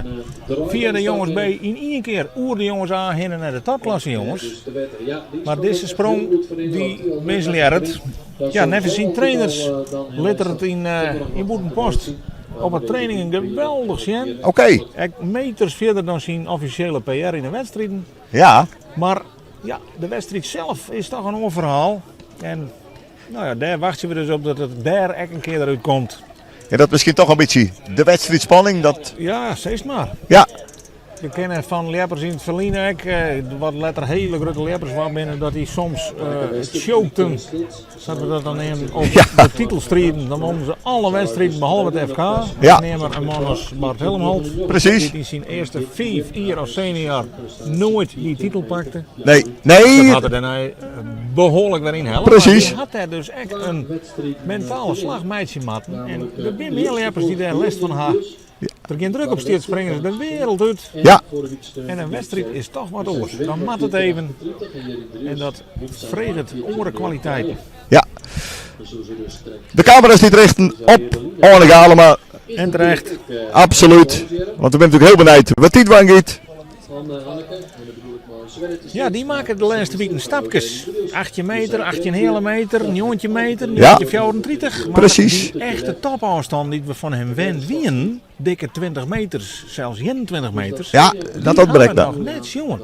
fia de jonges B yn ien kear oer de jonges A hinne nei de topklasse jonges. Mar dizze sprong dy mislearret. Ja, neffens syn trainers lit er it yn Bûtenpost op 'e trainingen geweldich sjen. Oké. Ek meters fierder dan syn offisjele PR yn de wedstriden. Ja. Mar ja, de wedstriid sels is toch in oar ferhaal. En nou ja, dêr wachtsje we dus op dat it dêr ek in kear derút komt. Ja, dat miskien toch in bytsje de wedstriidspanning. Dat... Ja, sis mar. Ja. We kenne fan ljeppers yn it ferline ek, wat letter hele grutte ljeppers waar binne, dat dy soms chokten, sa't we dat dan neame, op de titelstriden. Dan wonnen se alle wedstriden behalve it FK. Ja. Neam mar in man as Bart Helmholt. Presys. Dy't yn syn earste 5 jier as senior noait dy titel pakte. Nee, nee. Dat hat er dêrnei behoarlik wer ynhelle. Presys. Mar dy hat dêr dus ek in mentale slach meitsje moatten. En der binne mear ljeppers dy't dêr lêst fan ha. Der gjin druk op stiet, springe se de wereld út. Ja. En in wedstriid is toch wat oars. Dan moat it even. En dat freget oare kwaliteiten. Ja. De kamera's dy't richten op Arne Galema. En terecht. Absoluut. Want we binne natuerlik hiel benijd wat dy dwaan giet. Ja, dy makke de lêste wiken stapkes. 18 meter, 18 heale meter, 19 meter, Ja. 1934. Maar Presys. Die echte topôfstân dy't we fan him wend wienen, dikke 20 meters, sels 21 meters. Ja, dat die ûntbrekt ha we noch. noch net sjoen.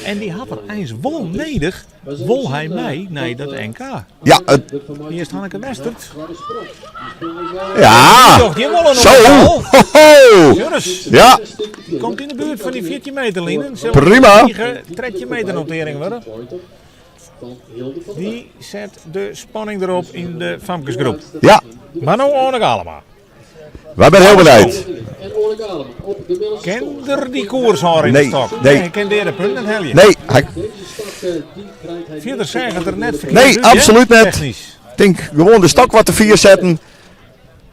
En dy hat er eins wol nedich, wol hy mei nei dat NK. Ja, it, Earst Hanneke Westert. ja. Docht hjir wol in Zo. oanfal. Ho, ho. Joris, Ja, die komt yn de buert fan dy 14 meter line. Sil Prima. een 13 meter notering wurde. Dy set de spanning derop yn de famkesgroep. ja. Mar no Arne Galema. Wy binne hiel benijd. Kin er dy koers hâlde yn de Nee, stok? nee. Hy kin dêr de punten net helje. Nee, hy Fierder seach it der net ferkeard Nee, út, hè? absoluut net. Technysk. tink gewoan de stok wat te fier setten.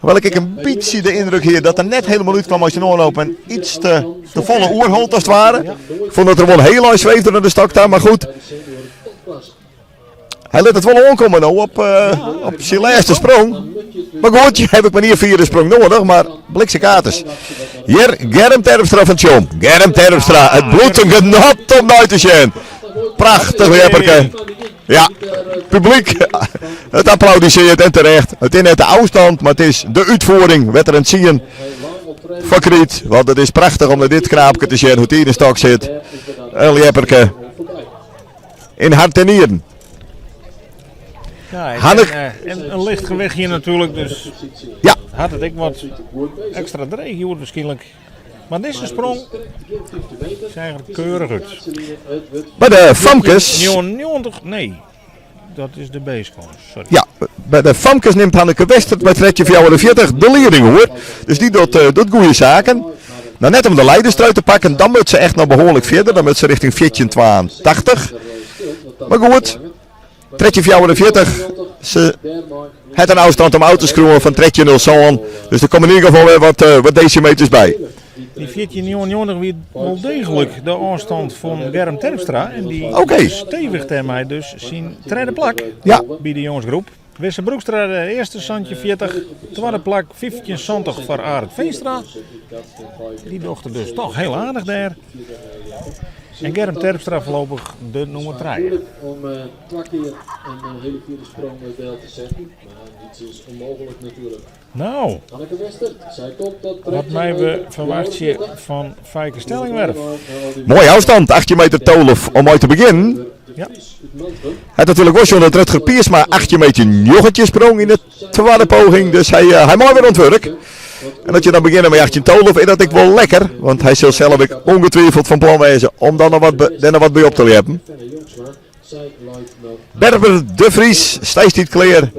Hoewel ik in bytsje de yndruk hie dat er net hielendal útkaam as je oanloop en iets te folle oerhold as it ware. Ik fûn dat er wol hiel ein sweefde nei de stok ta, mar goed. Hy lit it wol oankomme no op syn lêste sprong. Mar goed, je hawwe ek mar ien fiere sprong noadich, mar bliksemkaters. Hjir Germ Terpstra fan Tsjom. Germ Terpstra, it bliuwt in genot om nei te sjen. Prachtich ljepperke. Ja, publyk, it applaudisearret en terecht. It is net de ôfstân, mar it is de útfiering, wetter en tsien. Foar Kryt, want it is prachtich om nei dit knaapke te sjen hoe't hy yn de stok sit. In ljepperke yn hart en nieren. Ja, en, Hanneke- en in licht gewichtje natuerlik, dus Ja. hat it ek wat ekstra dreech hjoed waarskynlik. Mar dizze sprong seach der keurich út. By de famkes. 99, nee, dat is de B-score, sorry. Ja, by de famkes nimt Hanneke Westert mei 13,44 de lieding oer. Dus dy docht, eh, docht goede saken. Nou, net om de leiderstrui te pakken, dan moet ze echt nog behoorlijk verder. Dan moet ze richting 14,82. Maar goed, 13,44. Ze het een afstand om uit te schroeven van 13,07. Dus er komen in ieder geval weer wat, eh, wat decimeters bij. Die 14,99 wie wel degelijk de ôfstân fan Germ Terpstra. En dy Oké. stevich dêrmei dus syn tredde plak Ja. by de jongesgroep. Wisse Broekstra de earste 17,40. Twadde plak 15,70 foar Arend Veenstra. Dy docht it dus toch hiel aardich dêr. En Germ Terpstra foarlopich de nûmer 3. Om twa kear in hiele fiere sprong del te setten. Mar niets is ûnmooglik natuerlik. Nou, Hanneke Westert, sy komt tot wat meie we ferwachtsje fan Feike Stellingwerf? Mooie afstand, 18 meter 12 om uit te beginnen. Ja. Het natuurlijk was dat Rutger Piersma 18 meter 9 sprong in de tweede poging. Dus hij, uh, hij mag weer aan het werk. En dat je dan begint met 18 12 is dat ik wel lekker. Want hij zal zelf ook ongetwijfeld van plan wezen om dan nog wat, daar nog wat bij op te ljeppen. Berber de Vries, steeds niet kleer.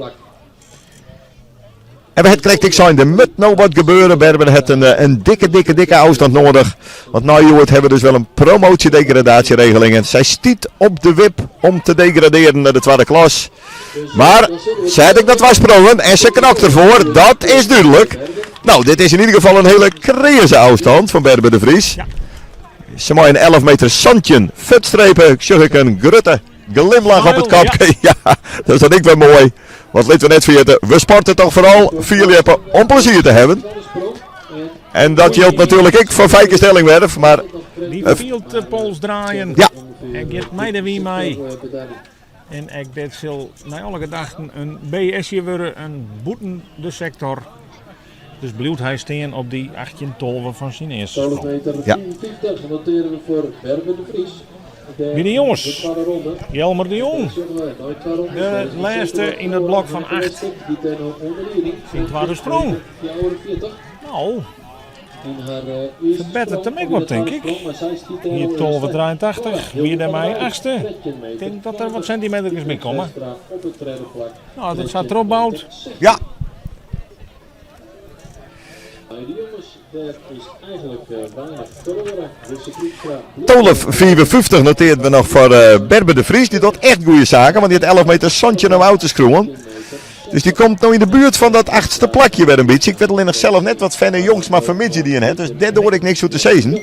En we het krijgt ik zijn, er moet nou wat gebeuren. Berber heeft een, eh, een dikke, dikke, dikke afstand nodig. Want nou joh, het hebben we dus wel een promotie-degradatieregeling. En zij stiet op de wip om te degraderen naar de tweede klas. Maar ze had ik dat was sprongen en ze knakt ervoor. Dat is duidelijk. Nou, dit is in ieder geval een hele kreuse afstand van Berber de Vries. Ja. Ze mag een 11 meter zandje vetstrepen. Ik zag ik een grutte glimlach op het Smile, kapje. Ja. dat is dan ik weer mooi. Want laten we net vergeten, we sporten toch vooral fierljeppen om plezier te hebben. En dat geldt natuurlijk ik voor Feike Stellingwerf, maar Die fielt de pols draaien. Ja. En giet mei de wie mei. En ek dit sil nei alle gedachten in BS'je wurde, in bûten de sektor. Dus bliuwt hy stean op dy 18-12 fan syn earste 12 sprong. meter Ja. 54 noteren we voor Berber de Vries. De, Bij de jongens. De tweede ronde. Jelmer de Jong, De laatste in het blok van 8. Die ten onder leiding. Zijn tweede sprong. 44. Nou, In haar eh, eerste Verbetert hem sprong ook op wat, de denk tweede ik. sprong, maar zij stiet daar Hier al in 12,83, de wie daarmee sterk. achtste. 13 Ik denk dat er wat centimeters bij komen. Op het tweede plak. Nou, dat staat erop bouwd. ja, Bij de jongens, daar is eigenlijk weinig verloren. Dus de Kroegstra 12 54 noteert we nog voor eh, Berber de Vries. Die doet echt goede zaken, want die had 11 meter zandje om uit te schroeven. Dus die komt nou in de buurt van dat achtste plakje weer een beetje. Ik weet alleen nog zelf net wat Fenne Jongs maar vermidje die in heeft. Dus daar hoor ik niks voor te zeggen.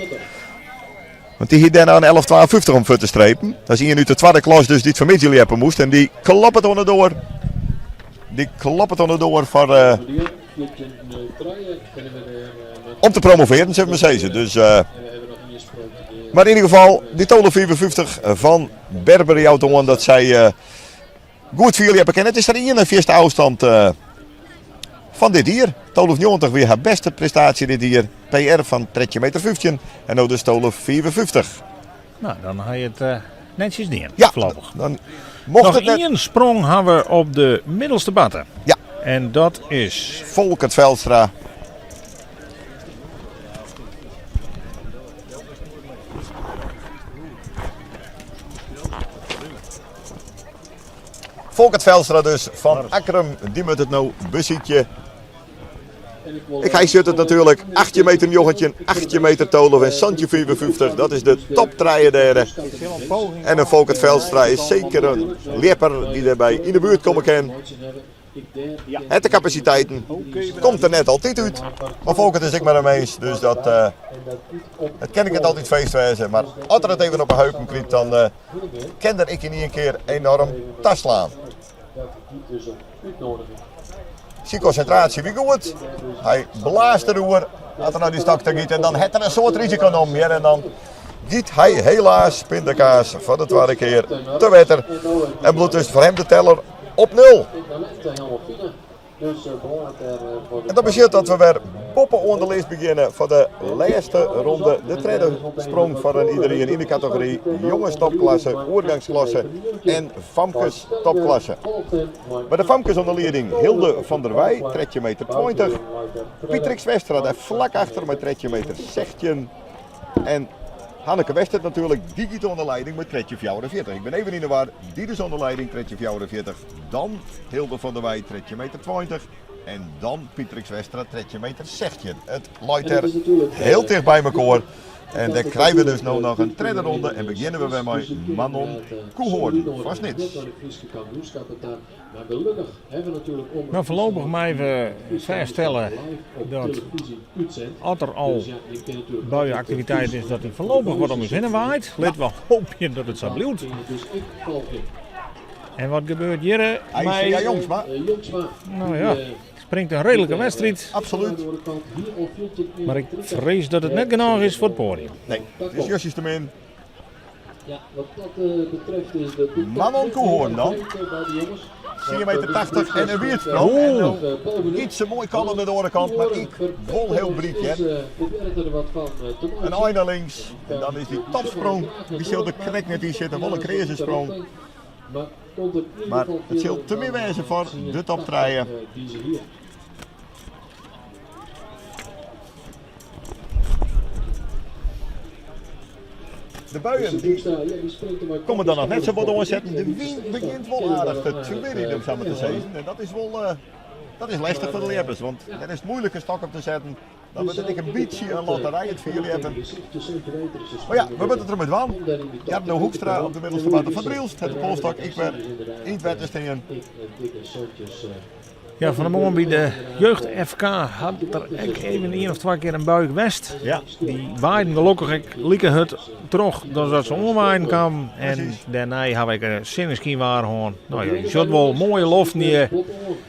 Want die hier daarna een 11,52 om voor te strepen. Dat is hier nu de tweede klas dus die het vermidje hebben moest. En die klopt het onderdoor. Die klopt het onderdoor voor, eh, De Jong, 14,03 kunnen we er, met- om te promoveren, zullen we maar zeggen. Dus, eh, En we hebben nog een sprong te doen. maar in ieder geval, die Tolo 54 van Berber Jouton, dat zij eh, goed voor jullie hebben kennen. Het is er 41ste afstand eh, van dit hier. Tolo 90 weer haar beste prestatie dit hier. PR van 13 meter 15 en nu dus Tolo 54. Nou, dan ga je het eh, netjes neer, Ja, voorlopig. dan mocht Nog het net. één sprong hebben we op de middelste batten. Ja. En dat is Volkert Veldstra. Volkert Veldstra dus van Akkrum. Die moet het nou bussietje. En ik wil- Ik hij zit het natuurlijk. 8 meter jochentje, 8 meter Tolof en Santje 54. Dat is de top daar. En een Volkert Veldstra is zeker een lepper die daarbij in de buurt komen kan. Het de capaciteiten. Komt er net altijd uit. Maar Volkert is ik maar een mens, dus dat, eh, dat ken ik het altijd feestwezen. Maar als er het even op een heupen kriet, dan eh ken er ik in één keer enorm tas slaan. Dat die dus op uitnodiging. Zie concentratie, wie goed. Hij blaast de roer, had er nou die stak te gieten en dan het er een soort risico om hier. En dan giet hij helaas pindakaas voor de tweede keer te wetter. En bloedt dus voor hem de teller op nul. Ik ben net helemaal fine. Dus belangrijk daar voor de En dat betekent dat we weer boppe oan de list begjinne foar de lêste ronde. De tredde sprong foar in iderien yn de kategory jonges topklasse, oergangsklasse en famkes topklasse. By de famkes oan de lieding Hilde van der Weij, 13 meter 20. Pietrix Westra dêr flak achter mei 13 meter 16. En Hanneke Westert natuerlik, dy giet oan de leiding mei 13,44. Ik bin even yn de war, dy dus oan de leiding 13,44. Dan Hilde van der Weij 13 meter 20 en dan Pietrix Westra 13 meter 16. It leit der hiel ticht by mekoar. En dêr krije we dus no noch in tredde ronde en begjinne we wer mei Manon Koehoorn fan Snits. No foarlopich meie we fêststelle dat as der al buiaktiviteit is, dat dy foarlopich wat om ús hinne waait. Lit we hoopje dat it sa bliuwt. En wat gebeurt hjir mei... Jongsma. No ja, springt in reedlike wedstriid. Absoluut. Mar ik frees dat it net genôch is foar it poadium. Nee, it is justjes te min. Manon Koehoorn dan. 4 meter 80 en in wierdsprong. En no iets te moai kant oan de oare kant, mar ek wol hiel breed hear. In ein nei links en dan is dy topsprong, dy sil der krekt net yn sitte, wol in kreaze sprong. Mar it sil te min wêze foar de top trije. De buien dy komme dan noch net sa bot oansetten. De wyn begjint wol aardich te twirjen, om sa mar te sizzen. En dat is wol eh, dat is lestich foar de ljeppers, want dan is it moeilik in stok op te setten. Dan wurdt it ek in bytsje in lotterij, it fierljeppen. Mar ja, we moatte it der mei dwaan. Jarno Hoekstra op de middelste baan fan Drylts hat de polstok ek wer yn it wetter stean. Ja, fan 'e moarn by de jeugd FK hat der ek even ien of twa kear in bui west. Ja. Dy waaiden gelokkich ek like hurd troch dan dat se oanwaaien kamen. En Precies. dêrnei ha ik in sinneskynwaar hân. No ja, je sjocht wol moaie loften hjir.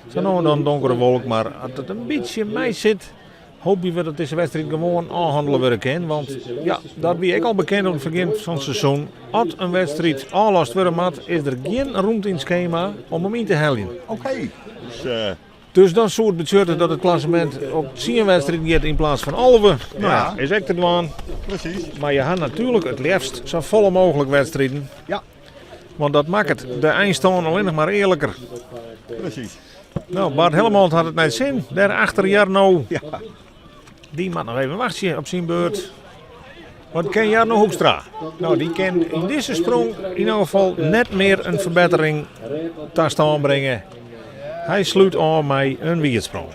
Sa no en dan donkere wolk, mar as it in bytsje mei sit, hoopje we dat dizze wedstriid gewoan ôfhannele wurde kin. Want ja, dat wie ek al bekend oan it begjin fan it seizoen. As in wedstriid ôflast wurde moat, is der gjin rûmte yn it skema om him yn te heljen. Oké. Dus, eh, Dus dan soe it betsjutte dat it klassemint op 10 wedstriden giet yn plaats fan 11. No ja, Ja. is ek te dwaan. precies. Mar je ha natuerlik it leafst sa folle mooglik wedstriden. Ja. Want dat makket de einstân allinnich mar earliker. Precies. No, Bart Hellemond hat it nei 't sin. Dêr achter Jarno. Ja. Dy moat noch even wachtsje op syn beurt. Wat ken Jarno Hoekstra? No, dy kin yn dizze sprong yn elk gefal net mear in ferbettering ta stân bringe. Hy slút ôf mei in wierdsprong.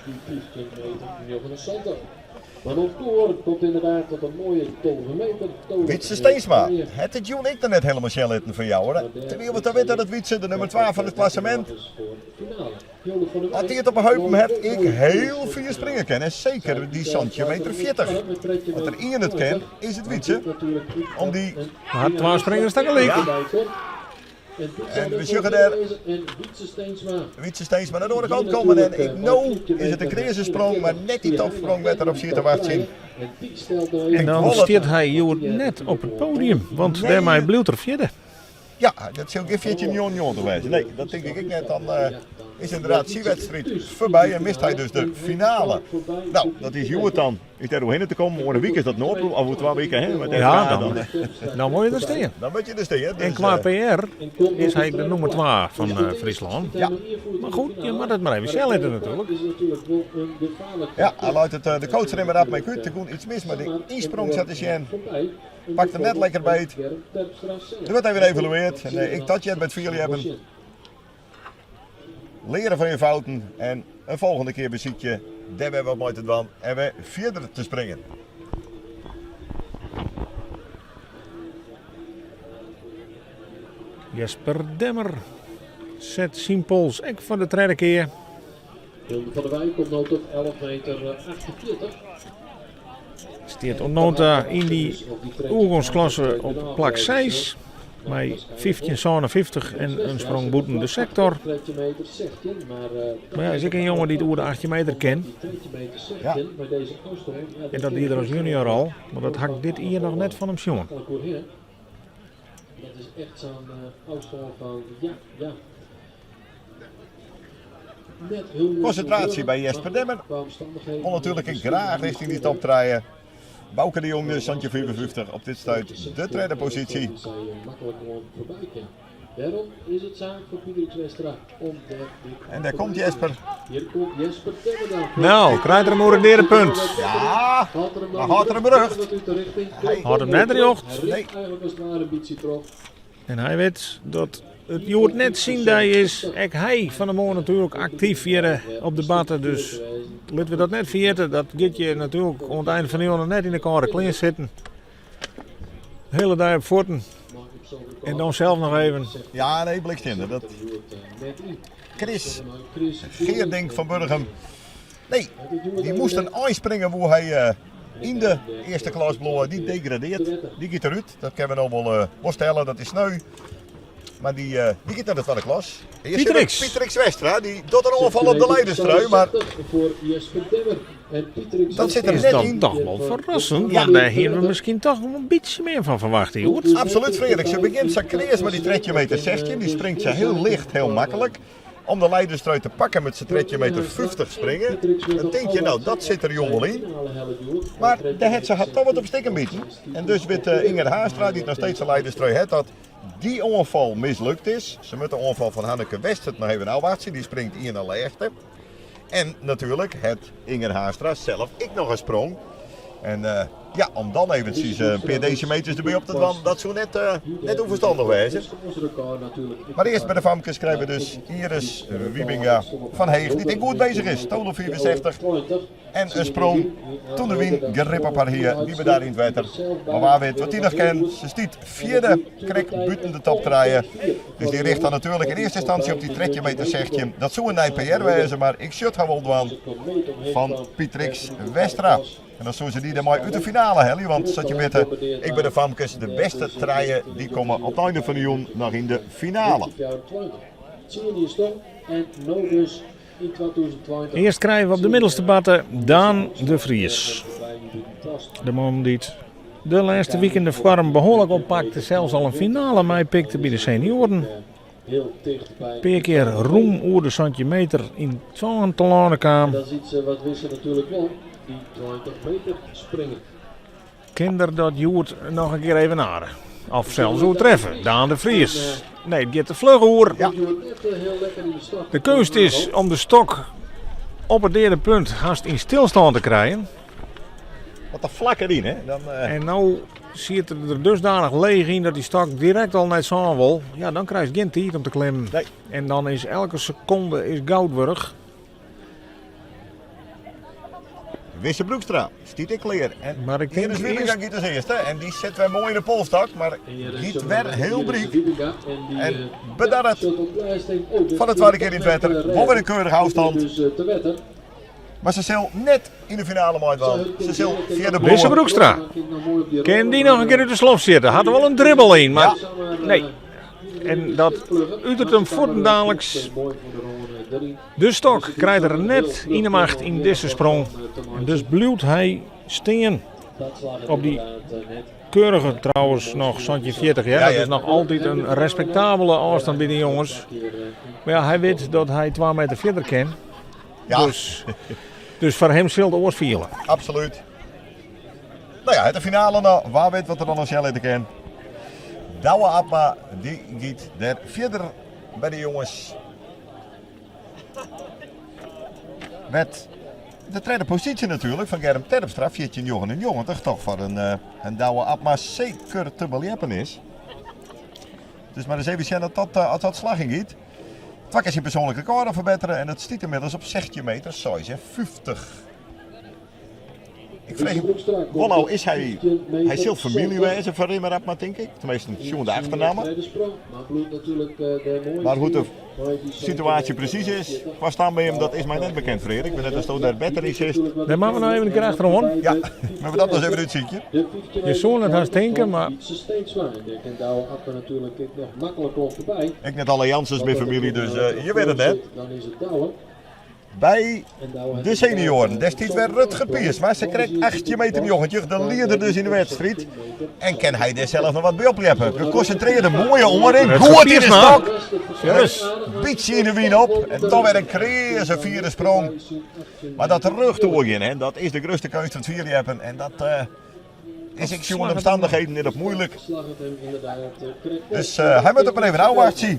Wytse Steensma hat it jûn ek noch net helemaal sjen litten fan jou hoor. Terwyl we ta witte dat Wytse de nummer 2 fan it klassemint as dy it op 'e heupen hat ek hiel fier springe kin en seker dy santjin meter 40. As der ien it kin is it Wytse om dy Hat twa springers tagelyk. Ja. En we sjogge dêr Wytse Steensma nei de oare kant kommen en ek no is it in kreaze sprong, mar net dy topsprong wêr't er op siet te wachtsjen. En dan stiet hy hjoed net op it podium, want Nee. dêrmei bliuwt er fjirde. Ja, dat sil gjin 14,99 wêze. Nee, dat tink ik ek net. Dan eh, is inderdaad syn wedstriid foarby en mist hy dus de finale. No, dat is hjoed dan. Is dêr oerhinne te kommen. Oer in wike is dat Noordbroek, of oer twa wiken, hè? Met Ja, FK, dan, dan moat je der stean. Dan moet je er stean. Dus, En qua eh, PR is hy de nûmer 2 fan eh, Fryslân. Ja. Mar goed, je moatte it mar even sjen litte natuerlik. Ja, hy leit it, eh, de coach der mar rap mei út. Der gie iets mis mei de ynsprong sa te sjen. Pakt him net lekker beet. Der wurdt even evalueard. En eh, ek dat heart by it fierljeppen. Leare fan je fouten en in folgjende kear besykje dêr wer wat mei te dwaan en wer fierder te springen. Jesper Demmer set syn pols ek foar de tredde kear. Hilde van der Weij komt no tot 11 meter 48. Stiet oant no ta yn dy oergongsklasse op plak 6 mei 15,57 en in sprong bûten de sektor. Mar ja, is ek in jonge dy't oer de 18 meter kin. Ja. En dat die er as junior al, mar dat ha ik dit jier noch net fan him sjoen. Dat is echt zo'n afstand van ja, ja. Konsintraasje by Jesper Demmer. Wol natuerlik ek graach rjochting dy top trije. Bauke de Jong dus 1755 op dit stuit de tredde posysje. En dêr komt Jesper. No, krijt er him oer it deade punt. Ja, mar hâldt er him rjocht? Hâldt him net rjocht. Nee. En hy wit dat it hjoed net syn dei is. Ek hy fan 'e moarn natuerlik aktyf hjir op de batte. Dus litte we dat net ferjitte. Dat giet je natuerlik oan it ein fan de jûn noch net yn de kâlde klean sitten. De hiele dei op fuotten. En dan sels noch even. Ja, nee, blikstinder. Dat... Chris Geerdink fan Burgum. Nee, dy moast in einspringer woe hy eh, yn de earste klas bliuwe. Dy degradeert. Dy giet derút. Dat kinne we no wol, eh, wol stelle. Dat is sneu. Mar dy, eh, dy giet nei de twadde klas. Pietrix. Pietrix Westra, dy docht in oanfal op de leiderstrui, mar dat sit der Is net dan yn. toch wol ferrassend, want dêr hiene we miskien toch wol in bytsje mear fan ferwachte, hjoed. Absoluut, Frederik. Se begjint sa kreas mei dy 13 meter 16. Dy springt se hiel licht, hiel maklik. Om de leiderstrui te pakken moat se 13 meter 50 springe. Dan tink je, no, dat sit der jong wol yn. Mar dêr hat se har toch wat op stikken biten. En dus wit Inger Haanstra, dy't noch steeds de leiderstrui hat, dat dy oanfal mislukt is. Se moat de oanfal fan Hanneke Westert noch even ôfwachtsje. Dy springt ien nei lêste. En natuerlik hat Inger Haanstra sels ek noch in sprong. En ja, om dan eventsjes in pear desimeters derby op te dwaan, dat soe net, net ûnferstannich wêze. Mar earst by de famkes krije we dus Iris Wiebenga fan Heech, dy't ek goed bezich is. 12,65 en in sprong toen de wyn grip op har hie, wie we daar yn it wetter. Mar wa wit wat dy noch kin. Se stiet fjirde, krekt bûten de top trije. Dus dy richt dan natuerlik yn earste ynstânsje op dy 13 meter 16. Dat soe in nij PR wêze, mar ik sjoch har wol dwaan fan Pietrix Westra. En dan soe se dy dermei út de finale helje, want sa't je witte, ek by de famkes, de bêste trije dy komme op it einde fan de jûn noch yn de finale. Earst krije we op de middelste batte Daan de Vries. De man dy't de lêste wiken de foarm behoarlik oppakte, sels al in finale meipikte by de senioaren. In pear kear rûm oer de 17 meter yn twaen telâne kaam. Kin er dat hjoed noch in kear evenare? Of sels oertreffe? Daan de Vries. Nee, it giet te fluch oer. De keunst is om de stok op it deade punt hast yn stilstân te krijen. Wat de flak deryn, hè? Dan, En no siet er der dusdanich leech yn dat dy stok direkt al nei it sân wol. Ja, dan krijst gjin tiid om te klimmen. Nee. En dan is elke sekonde is goud wurdich. Wisse Broekstra stiet ek klear. En Maar ik tink Iris Wiebenga earst- giet as earste en dy sit wer moai yn de polstok, mar giet wer hiel bryk. En bedarret foar de twadde kear yn it wetter. Wol wer in keurige ôfstân. Mar se sil net yn de finale meidwaan. Se sil fjirde bliuwe. Wisse Broekstra. Kin dy noch in kear út de slof sjitte? Hat der wol in dribbel yn, mar nee. En dat utert him fuortendaliks. De stok krijt er net yn de macht yn dizze sprong. En dus bliuwt hy stean op dy keurige trouwens noch 1740. Ja, dat is noch altyd in respektabele ôfstân by de jonges. Mar ja, hy wit dat hy 2 meter fierder kin. Ja. Dus, dus foar him sil it oars fiele. Absoluut. No ja, de finale no. Wa wit wat der dan noch sjen litte kin. Douwe Abma, dy giet der fierder by de jonges. Met de tredde posysje natuerlik fan Germ Terpstra, 14,99. Toch foar in, uh, in Douwe Abma seker te beljeppen is. Dus mar ris even sjen oft dat, uh, dat slagjen giet. Twa kear syn persoanlik rekôr al ferbettere en dat stiet ynmiddels op 16 meter 56. Ik freegje wol no, is hy, hy sil famylje wêze fan Rimmer Abma, tink ik. Teminsten, sjoen de achternamme. Mar hoe't de situaasje presys is kwa stambeam, dat is my net bekend, Freark. Ik wit net oftsto dêr better yn sitst. Dêr moatte we no even in kear achteroan. Ja, moatte we dat ris even útsykje. Je soene it hast tinke, mar. Ek net alle Janssens binne famylje, dus je witte it net. By de senioaren, dêr stiet wer Rutger Piersma, sa krekt 18 meter 90, de lieder dus yn de wedstriid. En kin hy dêr sels noch wat by opljeppe? Gekonsintrearde moaie oanrin, goed yn de stok. Yes. Bytsje yn de wyn op en dan wer in kreaze fiere sprong. Mar dat rjocht oergean, hè, dat is de grutste keunst fan it fierljeppen. En dat uh, is ek sjoen de omstannichheden net op moeilik. Dus uh, hy moat it mar even ôfwachtsje.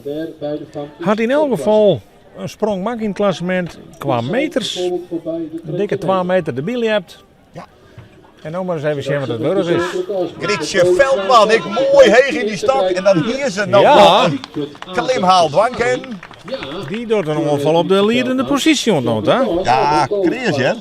Hat yn elk gefal in sprong makke yn it klassemint kwa meters. In dikke 2 meter derby ljept. Ja. En no mar ris even sjen wat it wurdich is. Grietje Veldman, ek moai heech yn dy stok. En dan hie se noch Ja. wol in klimhaal dwaan kinnen. Dy docht in oanfal op de liedende posysje oant no ta. Ja, kreas hear.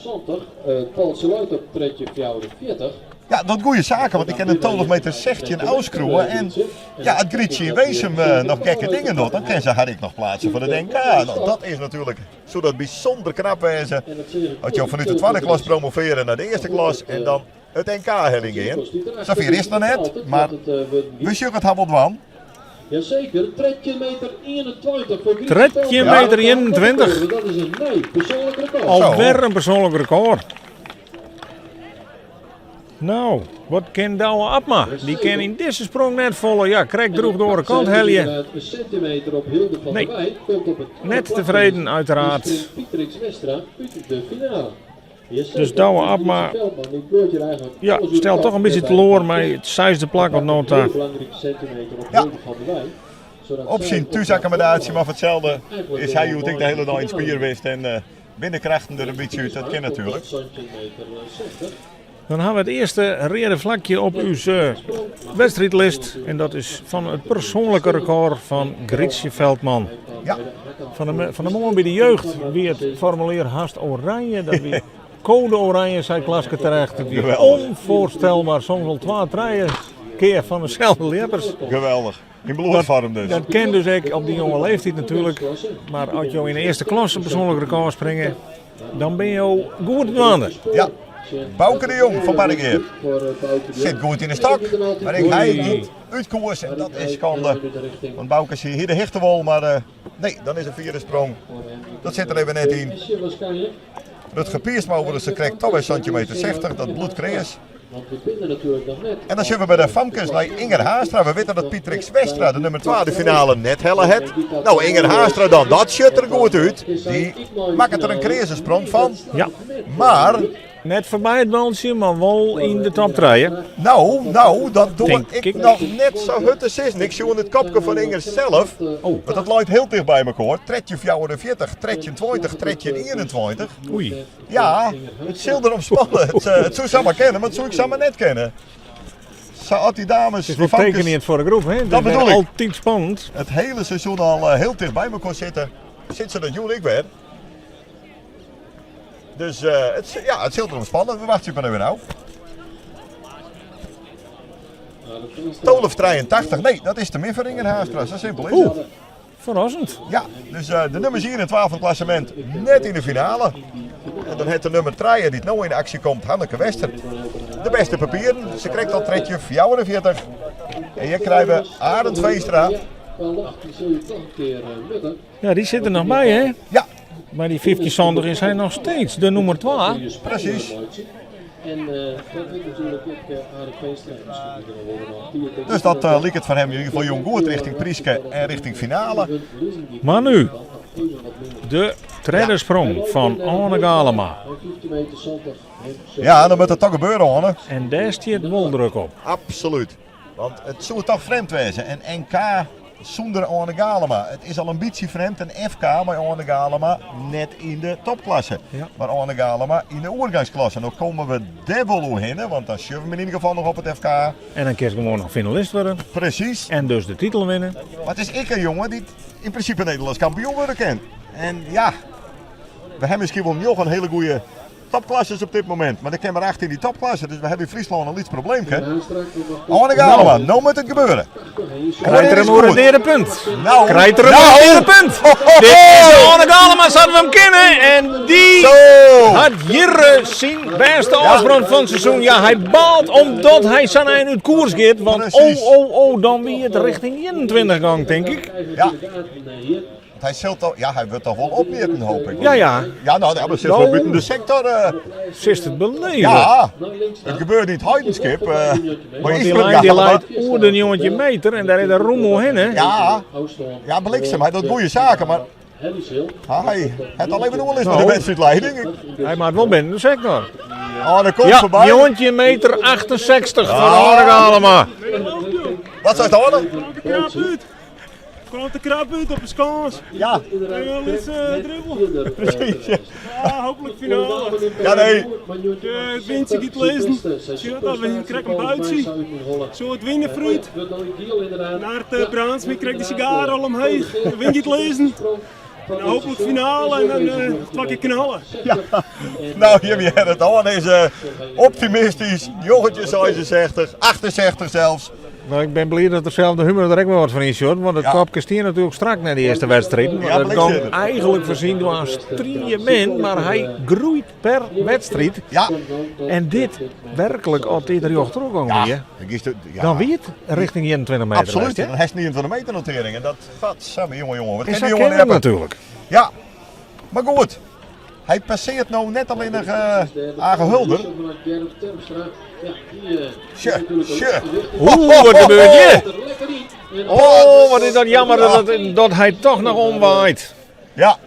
Ja, dat goede saken, want ik kin in 12 meter 16 ôfskriuwe. En ja, as Grietje yn Winsum noch gekke dingen docht, dan kin se har ek noch pleatse foar de NK. No, dat is natuerlik, soe dat bysûnder knap wêze, as jo fanút de twadde klas promovearje nei de earste klas en dan it NK heljen gean. Safier is it noch net, mar we sjogge it har wol dwaan. Jazeker, 13 meter 21 voor Grietje 13 meter 21. Dat is in nij persoanlik rekôr. Alwer in persoanlik rekôr. No, wat kin Douwe Abma? Dy kin yn dizze sprong net folle. Ja, krekt droech de oare kant helje. Een centimeter op Hilde van Nee. der Wijk komt op het tweede Net plak tevreden, en uiteraard. springt Pietrix Westra uit de finale. Jazeker, Dus Douwe Abma, Grietje Veldman, die gooit hier eigenlijk Ja, alles over de stelt kant toch in bytsje bij teloar de mei it seisde plak op no ta. Heel belangrijke centimeter op Ja. Hilde van der Wijk, zodat Op zij syn op thúsaccommodatie, mar foar itselde Eigenlijk is wel hy hjoed ek de hiele dei yn it finale. spier west en eh binnekrachten der in bytsje út, dat kin natuerlik. Dan ha we it earste reade flakje op ús eh, wedstriidlist. En dat is fan it persoanlike rekôr fan Grietje Veldman. Ja. Fan de moarn by de jeugd wie it formulier hast oranje. Dat wie code oranje, sei Klaske terecht. It wie Geweldig. onvoorstelbaar. Soms wol twa, trije kear fan deselde ljeppers. Geweldig. Yn bloedfoarm dus. Dat kin dus ek op dy jonge leeftiid natuerlik. Mar as jo yn de earste klasse in persoanlik rekôr springe, dan binne jo goed dwaande. Ja. Bouke de Jong fan Parregea sit goed yn de stok, mar ek hy giet út koers en dat is skande. Want Bouke hie de hichte wol, mar eh, nee, dan is in fiere sprong. Dat sit der even net yn. Rutger Piersma oer se krekt toch wer centimeter 60, dat bliuwt kreas. En dan sjogge we by de famkes nei Inger Haastra. We witte dat Pietrix Westra, de nûmer 2, de finale net helle hat. No, Inger Haastra dan, dat sjocht der goed út. Dy makket der in kreaze sprong fan. Ja. Mar, Net foarby it baltsje, mar wol yn de top 3. no, dat doar Tink ik ik. noch net sa hurd te sizzen. Ik sjoch it kopke fan Inger sels. Oh. Want dat leit hiel ticht by mekoar. 1344, 1320, 1321. Oei. Ja, it sil derom spanne. It soe samar kinne, mar it soe ek samar net kinne. Sa as dy dames, It is dy wol famkes, tekenjend foar de groep, hè? Dat bedoel ik. Altyd spannend. it hiele seizoen al hiel ticht by mekoar sitte, sit se dat jûn ek wer. Dus ja, it sil derom spanne. We wachtsje mar even ôf. 1283, nee, dat is te min foar Inger Haastra. Sa simpel is it. Ferrassend. Ja, dus de nûmers 1 en 12 fan it klassemint net yn de finale. En dan hat de nûmer 3 dy't no yn aksje komt, Hanneke Wester, de bêste papieren. Se krijt al 1344. En hjir krije we Arend Veenstra. Ja, dy sit der noch by, hè? Ja. Mar dy 1570 is hy noch steeds de nûmer 2. Presys. En dat wurdt natuerlik ek Arend Veenstra miskien noch wol noch tiid. Dus dat liket foar him yn ieder gefal jong goed rjochting pryske en rjochting finale. Mar no, de tredde sprong fan Arne Galema. Ja, dan moat it toch gebeure, Arne. En dêr stiet wol druk op. Absolút. Want it soe toch frjemd wêze. In NK sûnder Arne Galema. It is al in bytsje frjemd. In FK mei Arne Galema net yn de topklasse. Ja. Mar Arne Galema yn de oergangsklasse. No komme we dêr wol oerhinne, want dan sjogge we him yn ieder gefal noch op it FK. En dan kinst gewoan noch finalist wurde. Presys. En dus de titel winne. Mar it is ek in jonge dy't yn prinsipe Nederlânsk kampioen wurde kin. En ja, we hawwe miskien wol njoggen hiele goede topklassers op dit momint. Mar der kin mar acht yn dy topklasse, dus we hawwe yn Fryslân in lyts probleemke. Arne Galema, no moat it gebeure. Krijt er him oer it deade punt. No, Krijt er him no. oer it deade punt. Ho, ho, ho. Dit is Arne Galema, sa't we him kenne. En dy Zo. hat hjir syn bêste ôfsprong fan it seizoen. Ja, hy baalt omdat hy sa'n ein út koers giet. Want Presys. oh, oh, oh, dan wie it rjochting 21 gong, tink ik. Ja. Want hy sil toch, ja, hy wurdt toch wol opmjitten, hoop ik. Ja, ja. Ja, no, maar sit wol bûten de sektor. Silst it beleven. Ja, it gebeurt yn it Heidenskip. Maar die lijn die leit oer de 19 meter en dêr is de rûm oerhinne. Ja, ja, bliksem, hy docht goede saken, mar hy hat al even oerlis mei de wedstriidleiding. Hy moat wol binnen de sektor. Oh, der komt Ja, foarby. 19 meter 68 foar Arne Galema. Wat seit Arne? Krap út. Komt te krap út op de skâns. Ja. Een lytse dribbel. Precies. Ja. Ja, hooplik finale. Ja, nee. De wyntsje giet lizzen. Sjoch dat, we krekt in buitsje. Soad wyn derút. Nart Brandsma krijgt de sigaar al omheech. De wyn giet lizzen. En hooplik finale en dan twa kear knalle. Ja, no, jim hearre it. Arne is optimistysk. 1966, 68 sels. No, ik bin bliid dat er sels de humor der ek wol wat fan ynsjocht, want it Ja. kopke stie natuerlik strak nei de earste wedstriden. Want Ja, it gong bliksem. eigenlik foar syn dwaan striemin, mar hy groeit per wedstriid. Ja. En dit, werklik, as dit rjocht trochgong Ja, wie, dan giest du- ja. dan wie it richting 21 meter. Absoluut, west, hè? dan hast 29 meter notering. En dat gaat samen, jongen, jongen. Wat En kin sa die kin jongen it appen? natuerlik. Ja, mar goed. Hy passearret no net allinnich uh, Age Hulder. Sjoch, sjoch. Oeh, wat gebeurt hjir? Oh, Oh, wat is dat jammer dat, dat hy toch noch omwaait. Ja,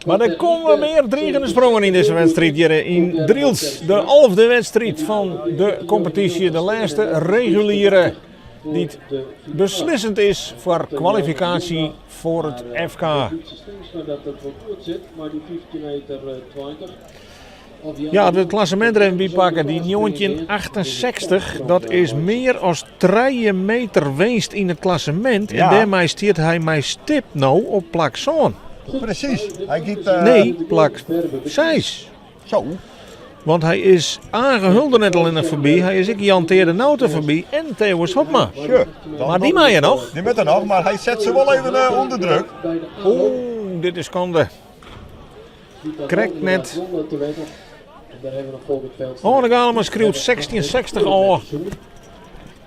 Mar der komme mear drigende sprongen yn dizze wedstriid hjir yn Drylts. De alfde wedstriid fan de kompetysje, de lêste reguliere dy't beslissend is foar kwalifikaasje foar it FK. Ja, as we it klassemint der even by pakke, dy 1968, dat is mear as trije meter winst yn it klassemint. Ja. En dêrmei stiet hy mei stip no op plak sân. Precies. Hy giet... Nee, plak seis. Zo. Want hy is Age Hulder net allinnich foarby, hy is ek Jan Teade Nauta foarby en Theois Hopma. Sure. Dan- Mar dy meie noch. Dy moatte noch, mar hy set se wol even ûnder druk. Oeh, dit is skande. Krekt net. Arne Galema skriuwt 1660 ôf.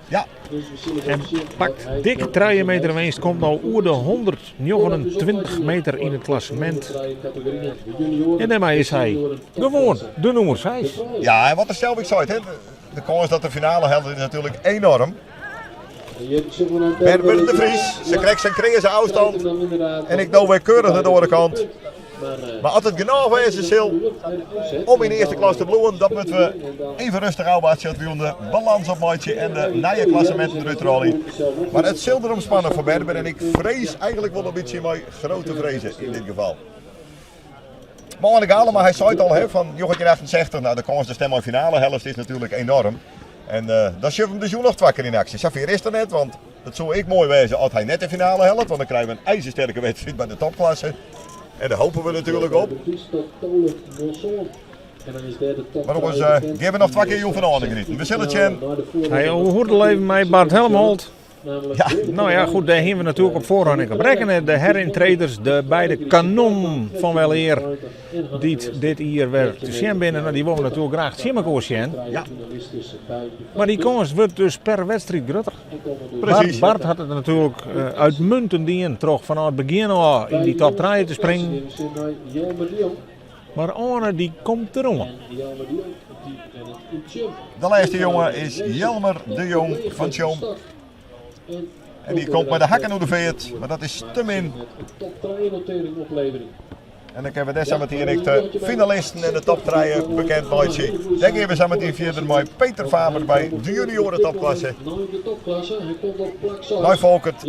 Ja. En pakt dik 3 meter winst, komt no oer de 129 meter yn it klassemint. En dêrmei is hy gewoan de nûmer 6. Ja, en wat er sels ek seit, hè, de kâns dat de finale hellet is natuerlik enoarm. Berber de Vries, se krijgt syn kreaze ôfstân. En ik no wer keurich nei de oare kant. Mar as it genôch wêze sil om yn de earste klas te bliuwen, dat moatte we even rêstich ôfwachtsje as wy de balâns opmeitsje en de nije klasseminten derút rôlje. Mar it sil derom spanne foar Berber en ik frees eigenlik wol in bytsje mei grutte frezen yn dit gefal. Mar Arne Galema, hy seit al hè, fan 1968, no de kâns datst dêrmei finale hellest is natuerlik enoarm. En dan sjogge we him dus jûn noch twa kear yn aksje. Safier is it net, want it soe ek moai wêze as hy net de finale hellet, want dan krije we in ijzersterke wedstriid by de topklasse. En dêr hoopje we natuerlik op. Mar oars gean we noch twa kear jûn fan Arne genietsjen. We sille it sjen. Hy oerhoecht even mei Bart Helmholt. Ja. No ja, goed, dêr hiene we natuerlik op foarhân ek op rekkene. De herintreders, de beide kanonnen fan welear dy't dit jier wer te sjen binne, no, dy wolle we natuerlik graach tsjin mekoar sjen. Ja. Mar dy kâns wurdt dus per wedstriid grutter. Precies. Bart, Bart hat it natuerlik uitmuntend dien troch fanôf it begjin ôf yn dy top 3 te springen. Mar Arne dy komt deroan. De lêste jonge is Jelmer de Jong fan Tsjom. En dy komt mei de hakken oer de feart, mar dat is te min. En dan kinne we dêr sametien ek de finalisten en de top 3 bekend meitsje. Dêr gean we sametien fierder mei Peter Faber by de junioren topklasse. Nei Folkert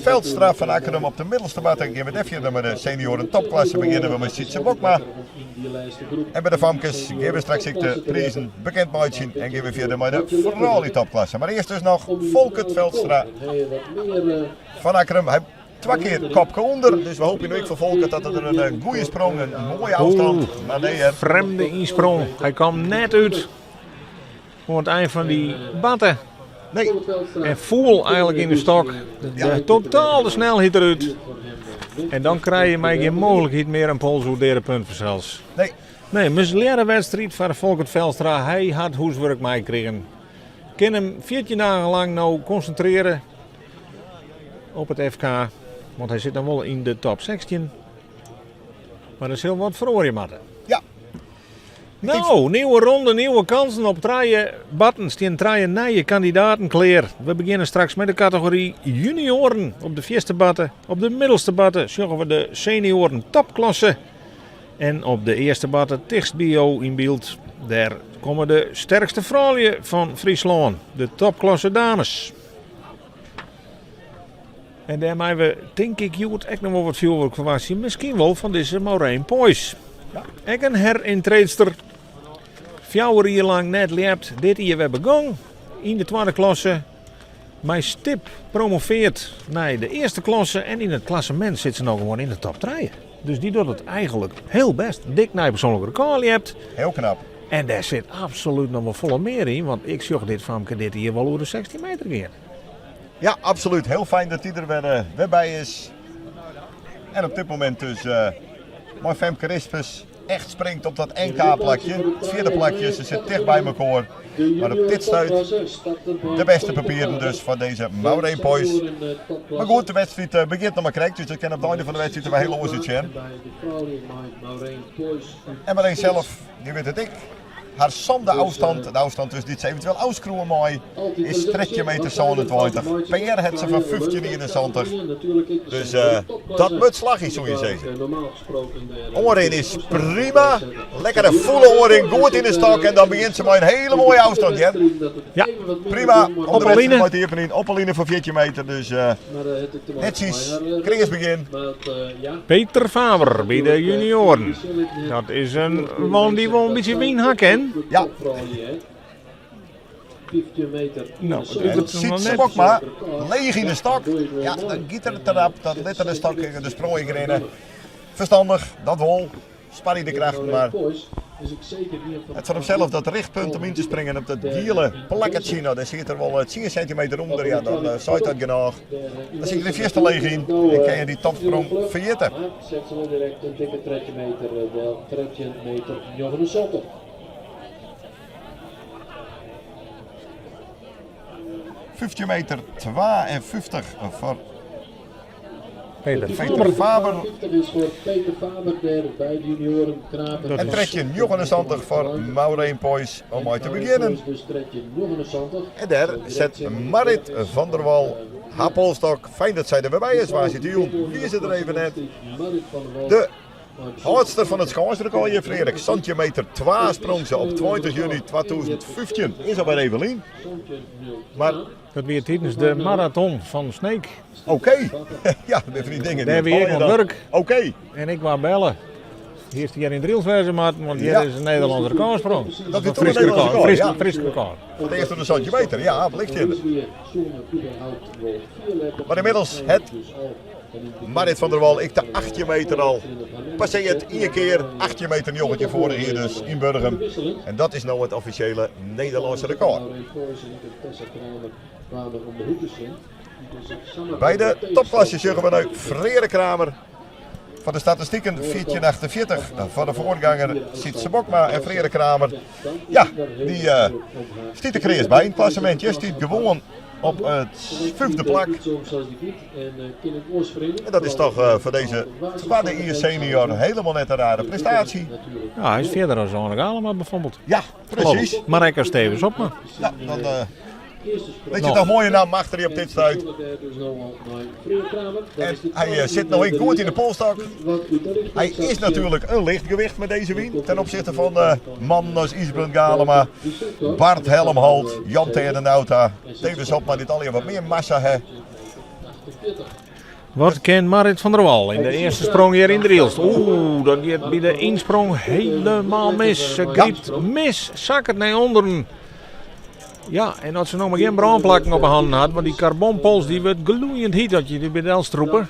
Veldstra fan Akkrum op de middelste matte gean we dêr fierder mei de senioren topklasse. Begjinne we mei Sietse Bokma. En by de famkes gean we straks ek de prizen bekend meitsjen en gean we fierder mei de froulju topklasse. Mar earst dus noch Folkert Veldstra fan Akkrum. Hy twa kear kopke ûnder, dus we hoopje no ek foar Folkert dat it der in goede sprong, in moaie ôfstân. Mar nee, hè. Frjemde ynsprong. Hy kaam net út oan it ein fan dy batte. Nee. En foel eigenlik yn de stok. De totale snelheid derút. En dan krije je mei gjin mooglikheid mear in pols oer dêr punt fansels. Nee. Nee, mislearre wedstriid foar Folkert Velstra. Hy hat hûswurk meikrigen. Kin him 14 dagen lang no konsintrearje op it FK. Want hy sit dan wol yn de top 16. Mar der sil wat feroarje moatte. Ja. No, nieuwe ronde, nieuwe kansen. Op trije batten stean trije nije kandidaten klear. We begjinne straks mei de kategory junioaren op de fierste batte. Op de middelste batte sjogge we de senioaren topklasse. En op de earste batte tichtst by jo yn byld, dêr komme de sterkste froulju fan Fryslân, de topklasse dames. En dêr meie we tink ik hjoed ek noch wol wat fjoerwurk ferwachtsje. Miskien wol fan dizze Maureen Poys. Ja. Ek in herintreedster. 4 jier lang net ljept, dit jier wer begûn yn de twadde klasse. Mei stip promoveard nei de earste klasse en yn it klassemint sit se no gewoan yn de top trije. Dus dy docht it eigenlik hiel bêst. Dik nij persoanlik rekôr ljept. Hiel knap. En dêr sit absolút noch wol folle mear yn, want ik sjoch dit famke dit jier wol oer de 16 meter gean. Ja, absoluut. Hiel fijn dat dy der wer by is. En op dit momint dus mei Femke Rispers echt springt op dat NK-plakje. It fjirde plakje, se sit ticht by mekoar. Mar op dit stuit de bêste papieren dus foar dizze Maureen Poys. Mar goed, de wedstriid begjint noch mar krekt, dus dat kin op it einde fan de wedstriid der wer hiel oars útsjen. En Maureen sels, dy wit it ek. Har sânde ôfstand, de ôfstand dus dy't se eventueel ôfskriuwe mei, is 13 meter 27. PR hat se fan 15,71. Dus dat moat slagje, soe je sizze. Oanrin is prima. Lekkere fûle oanrin, goed yn de stok en dan begjint se mei in hiele moaie ôfstand, hear. Ja. Prima, om Op de 'e wedstriid line. mei te iepenjen. Op 'e line fan 14 meter, dus netsjes, kreas begjin. Peter Faber by de junioaren. Dat is in man dy't wol in bytsje wyn ha kin. Ja. No, it En liket noch Sytse net. Bokma, leech yn de stok. Ja, dan giet er te rap, dan lit er de stok de sprong ek rinne. Ferstannich, dat wol. Sparje de krachten mar. It foar himsels dat richtpunt om yn te springen op dat giele plakketsje, no, dêr siet er wol tsien sintimeter ûnder, ja, dan seit dat genôch. Dan sit je der fierste leech yn en kinne je dy topsprong ferjitte. 15 meter 52 foar Peter Peter Faber. Faber. Dat En is 13,79 foar Maureen Poys om mei te begjinnen. En dêr set Marit van der Wal har polstok. Fijn dat sy der wer by is. Woansdeitejûn wie se der even net. De hâldster fan it skânsrekôr hjir, Freark, 17 meter 2 sprong se op 20 juny 2015. Is alwer even lyn. Mar Dat wie tidens de maraton fan Sneek. Oké. Ja, dat binne fan dy dingen. Dêr wie ik oan it wurk. Oké. En ik waard belle. Hiest hjir yn Drylts wêze moatten, want hjir Ja. is in Nederlânsk rekôrsprong. Dat wie Of toen in Frysk Nederlânsk rekôr. rekôr, Frysk, ja. Frysk rekôr. Foar it earst oer de 17 meter, ja, blikt hjir. Mar ynmiddels hat Marit van der Wal ek de 18 meter al passearre. Ien kear 18 meter 19 foarich jier dus yn Burgum. En dat is no it offisjele Nederlânske rekôr. By de topklasse sjogge we no Freark Kramer. Foar de statistiken 1448 foar de foarganger Sytse Bokma en Freark Kramer. Ja, dy uh, stiet der kreas by yn it klassemint. Stiet gewoan op it fyfde plak. En dat is toch foar dizze twadde jier senior hielendal net in rare prestaasje. Ja, hy is fierder as Arne Galema bijvoorbeeld. Ja, presys. Mar ek as Stevens Opma. Ja, dan weet je toch moaie naam achter je op dit stuit. En hy sit no ek goed yn de polstok. Hy is natuerlik in lichtgewicht mei dizze wyn ten opsichte fan uh, mannen as Ysbrand Galema, Bart Helmholt, Jan Teade Nauta, Stevens Hopma, dy't allegear wat mear massa ha. Wat kin Marit van der Wal yn de earste sprong hjir yn Drylts? Oeh, dat giet by de ynsprong hielendal mis. Se grypt mis, sakket nei ûnderen. Ja, en as se noch mar gjin brânplakken op 'e hannen hat, want dy karbonpols dy wurdt gloeiend hyt as je dy by del strûpe.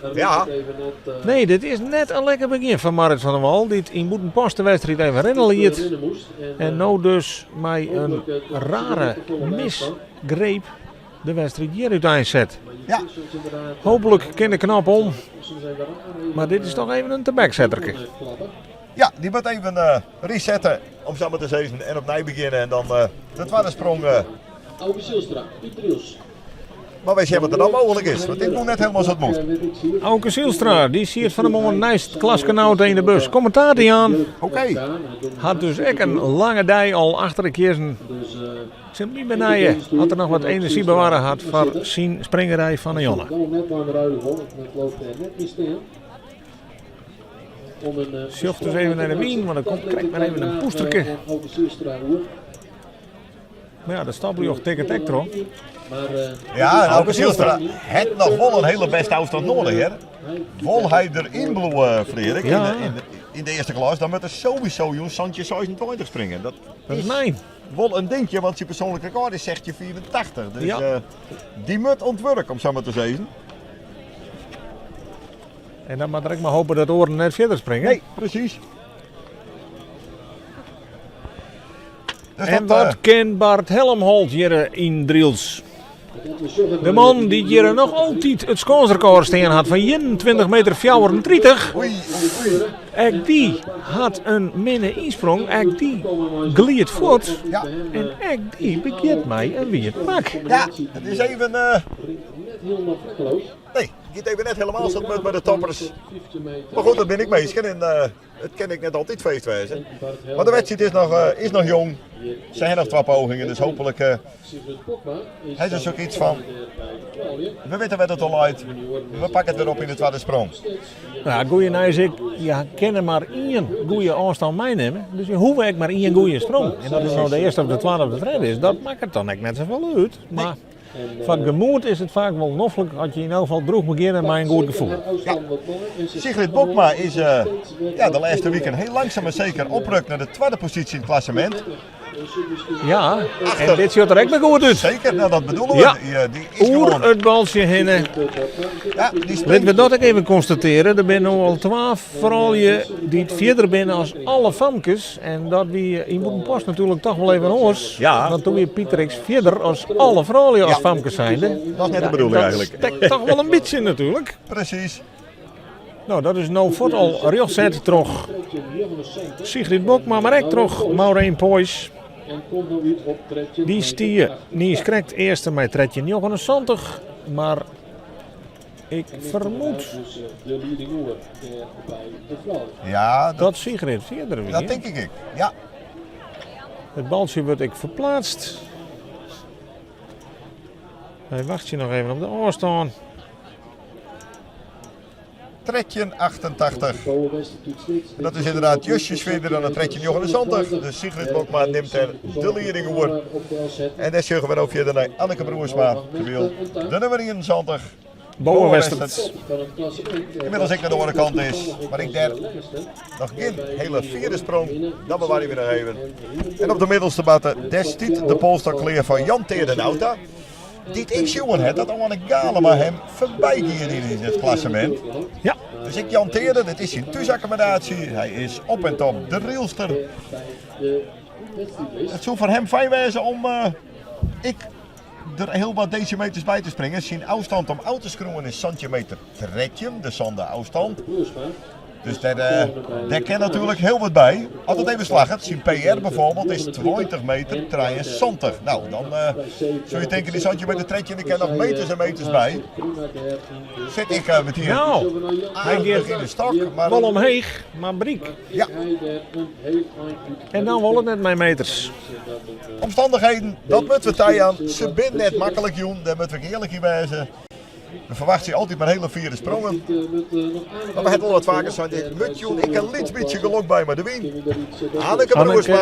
Nee, dit is net in lekker begjin foar Marit van der Wal, dy't yn Bûtenpost de wedstriid even rinne liet. En no dus mei in rare misgreep de wedstriid hjir úteinset. Hooplik kin de knop om, mar dit is toch even in tebeksetterke. Ja, dy moat even resette, om sa mar te sizzen, en opnij begjinne. En dan de twadde sprong. Mar wy sjen wat der dan mooglik is, want dit wol net helemaal sa't it moat. Auke Zijlstra, dy siet fan 'e moarn neist Klaske Nauta yn de bus kommentaar te jaan. Oké. Hat dus ek in lange dei al achter de kiezzen. Ik sil my benije at er noch wat enerzjy bewarre hat foar syn springerij fan 'e jûn. Sjocht dus even nei de wyn, want der komt krekt mar even in pûsterke. Mar ja, de stopljocht tikket ek troch. Ja, en Auke Zijlstra hat noch wol in hiele bêste ôfstân nedich, hear. Wol hy deryn bliuwe, Frederik, yn de earste klas, dan moat er sowieso jûn 17,26 springe. Dat is nij. Wol in dinkje, want syn persoanlik rekôr is 16,85. Dus dy moat oan it wurk, om sa mar te sizzen. En dan moat er ek mar hope dat oaren net fierder springe. Nee, presys. Dus en dat, wat kin Bart Helmholt hjir yn Drylts? De man dy't hjir noch altyd it skânsrekôr stean hat fan 21 meter 34. Ek dy hat in minne ynsprong, ek dy gliidt fuort. Ja. En ek dy begjint mei in wiet pak. Ja, it is even. Nee, it giet even net helemaal sa't it moat by de toppers. Mar goed, dat binne ek minsken en it kin ek net altyd feest wêze. Mar de wedstriid is noch, is noch jong. Se ha noch twa pogingen, dus hooplik ha se sok iets fan. We witte wêr't it oan leit. We pakke it wer op yn de twadde sprong. Nou, goeie nijs ek, je kinne mar ien goeie ôfstân meinimme. Dus je hoege ek mar ien goeie sprong. En dat it no de earste of de twadde of de tredde is, dat makket dan ek net safolle út. Mar Foar it gemoed is it faak wol noflik as je yn elk gefal drûch begjinne mei in goed gefoel. Ja. Sigrid Bokma is ja, de lêste wiken hiel langsum mar seker oprukt nei de twadde posysje yn it klassemint. Ja, en dit sjocht der ek wer goed út. Zeker, nou dat bedoelen we. Ja. Die, die is Oer gewoon... it baltsje hinne. Ja, die Litte springt. we dat ek even konstatearje. Der binne no al twa froulju dy't fierder binne as alle famkes. En dat wie yn Bûtenpost natuerlik toch wol even oars. Ja. Want doe wie Pieter X fierder as alle froulju as famkes zijnde. Dat is net de bedoeling dat eigenlijk. stekt toch wol in bytsje natuerlik. Precies. Nou, dat is no fuort al rjochtset troch Sigrid Bokma, mar ek troch Maureen Poys. Dy stie niis krekt earste mei 13,79, mar ik fermoed Ja, dat, dat Sigrid fierder wie. dat tink ik ek. Ja. It baltsje wurdt ek ferpleatst. Wy wachtsje noch even op de ôfstân. 1388. En dat is ynderdaad justjes fierder dan de 1379. Dus Sigrid Bokma nimt der de lieding oer. En dêr sjogge we no fierder nei Anneke Broersma. Terwyl de nûmer 71, Boa Westert. Ynmiddels ek nei de oare kant is. Mar ek dêr noch gjin hiele fiere sprong. Dat bewarje we noch even. En op de middelste matte, dêr stiet de polstok klear foar Jan Teerde Nauta. Dy't ek sjoen hat dat Oane Galema him foarby gien is yn it klassemint. Ja. Dus ek Jan Teerde, dit is syn thúsakkommodaasje. Hy is op en top de Drylster. It soe foar him fijn wêze om ek der hiel wat desimeters by te springen. Syn ôfstân om ôf te skriuwen is 17 meter 13, de sânde ôfstân. Dus dêr, dêr kin natuerlik hiel wat by. As it even slagget. Syn PR bijvoorbeeld is 20 meter 73. Nou, dan soe je tinke, dy 17 meter 13, der kin noch meters en meters by. Sit ik uh, met hier Nou, hy giet yn de stok. Mar... Wol omheech, mar bryk. Ja. En dan wol it net mei meters. Omstannichheden, dat moatte we tajaan. Se binne net maklik jûn, dêr moatte we earlik yn wêze. We ferwachtsje altyd mar hiele fiere sprongen. Mar we ha wol wat faker sein, dit moat jûn ek in lyts bytsje gelok by mei de wyn. Anneke Broersma,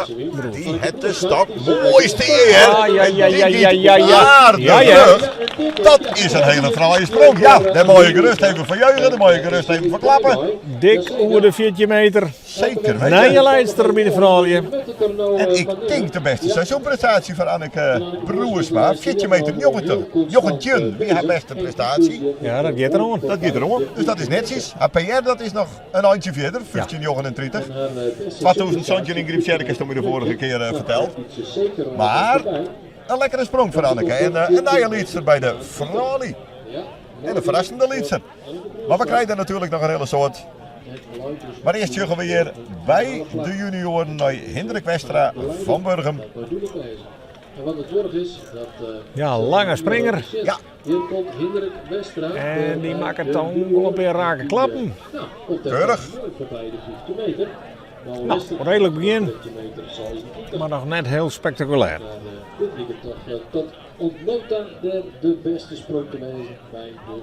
dy hat de stok moai stean, hear. Ah, ja, En ja, dy ja, giet ja, ja, ja. aardich Ja, ja. terug. Dat is in hiele fraaie sprong. Ja, dêr meie je gerust even foar juiche, dêr meie je gerust even foar klappe. Dik oer de 14 meter. Zeker weten. Nije leidster by de froulju. En ik tink de bêste seizoenprestaasje fan Anneke Broersma. 14 meter 90. 19 wie har bêste prestaasje. Ja, dat giet deroan. Dat giet deroan. Dus dat is netsjes. Har PR dat is noch in eintsje fierder. 15,39. 2017 yn Gryptsjerk is toen de foarige kear eh, ferteld. Mar in lekkere sprong foar Anneke. En eh, in nije liedster by de froulju. En in ferrassende liedster. Mar we krije der natuerlik noch in hiele soad. Mar earst sjogge we hjir by de junioaren nei Hindrik Westra fan Burgum. Ja, lange springer. Ja. En dy makket dan wol in pear rake klappen. Keurich. No, reedlik begjin, mar noch net hiel spektakulêr.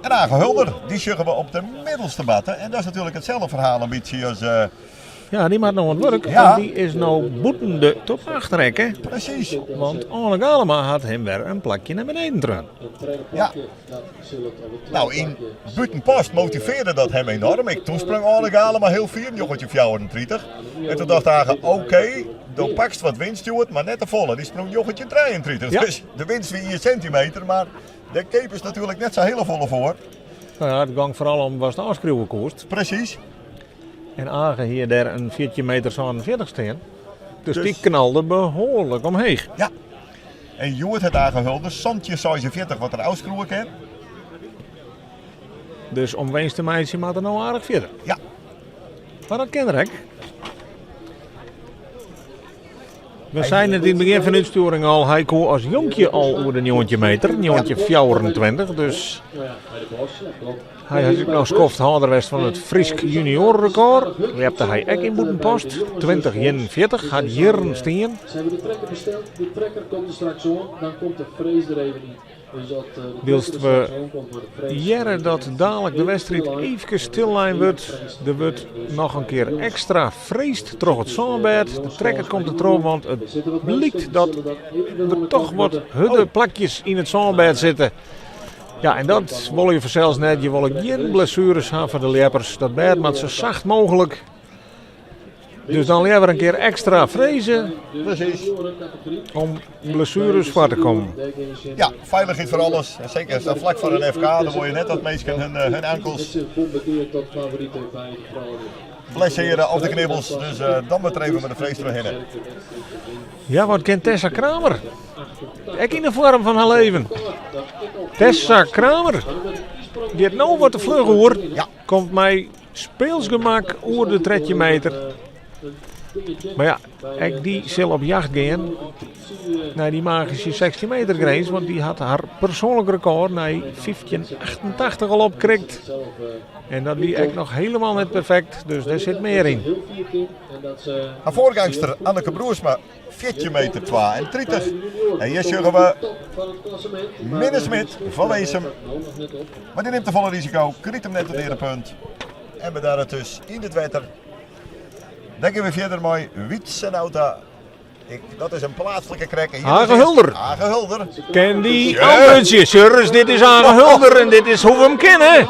En Age Hulder, dy sjogge we op de middelste matte. En dat is natuerlik itselde ferhaal in bytsje as... Ja, dy moat no oan it wurk, Ja. want dy is no bûten de top 8 rekke. Presys. Want Arne Galema hat him wer in plakje nei beneden treaun. Ja. Nou, yn Bûtenpost motivearde dat him enoarm. Ek doe sprong Arne Galema hiel fier, 1934. En doe tocht Age, oké, do pakst wat winst hjoed, mar net te folle. Dy sprong 1933. Ja. Dus de winst wie ien sintimeter, mar dêr keapest natuerlik net sa hiele folle foar. No ja, it gong foaral om watst ôfskriuwe koest. Presys. En Age hie dêr in 14 meter 47 stean. Dus, Dus- dy knalde behoarlik omheech. Ja. En hjoed hat Age Hulder 1746 wat er ôfskriuwe kin. Dus om winst te meitsjen moat er no aardich fierder. Ja. Mar dat kin er ek. We seinen it yn it begjin fan de útstjoering al, hy koe as jonkje al oer de 19 meter, 1924. Dus hy is ek noch skofthâlder west fan it Frysk junioarerekôr. Ljepte hy ek yn Bûtenpost, 2041, hat jierren stien. Wylst we hearre dat dalik de wedstriid eefkes stillein wurdt. Der wurdt noch in kear ekstra freesd troch it sânbêd. De trekker komt der troch, want it blykt dat der toch wat hurde plakjes yn it sânbêd sitte. Ja, en dat wolle je fansels net. Je wolle gjin blessueres ha foar de ljeppers. Dat bêd moat sa sacht mooglik. Dus dan leaver in kear ekstra freze. Presys. Om blessueres foar te kommen. Ja, feilichheid foar alles. En seker sa flak foar in FK, dan wol je net dat minsken hun, eh, hun ankels blessearje of de knibbels. Dus eh, dan moat der even mei de frees trochhinne. Ja, wat kin Tessa Kramer? Ek yn de foarm fan har leven. Tessa Kramer giet no wat te fluch oer. Ja. Komt mei Speelsgemak oer de 13 meter. Mar ja, ek dy sil op jacht gean nei dy magyske 16 meter grins, want dy hat har persoanlik rekôr nei 1588 al opkrikt. En dat wie ek noch hielendal net perfekt, dus dêr sit mear yn. Har foargangster Anneke Broersma 14 meter 32. En hjir sjogge we Minne Smit fan Winsum. Mar dy nimt te folle risiko, kryt him net it earepunt. En bedarret dus yn it wetter. Dan gean we fierder mei Wietse Nauta. Ik, dat is in pleatslike krek. En hier Age is eerst Hulder. Age Hulder. Ken dy Ja. antwurdzje? Sjurris, dit is Age Hulder en dit is hoe't we him kenne.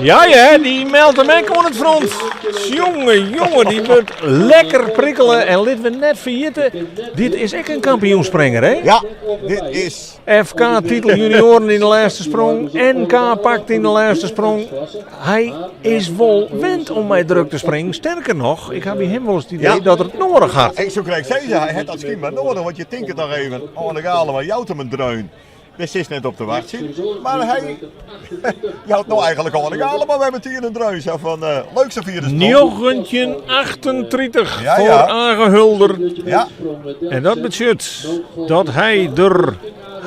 Ja, ja, dy meldt him ek oan it front. Jonge, jonge, dy wurdt lekker prikkele. En lit we net ferjitte, dit is ek in kampioenspringer, hè? Ja, dit is FK-titel junioaren yn de lêste sprong, NK pakt yn de lêste sprong. Hy is wol wend om mei druk te springen. Sterker noch, ik ha by him wolris it idee Ja. dat er it noadich hat. Ik soe krekt sizze, hy hat dat skynber noadich, want je tinke toch even, Arne Galema jout him in dreun. Dêr sitst net op te wachtsjen. Mar hy jout no eigentlik Arne Galema wer metien in dreun. Sa fan, eh, leuk sa fier de sprong. 1938 Ja, foar ja. Age Hulder. Ja. En dat betsjut dat hy der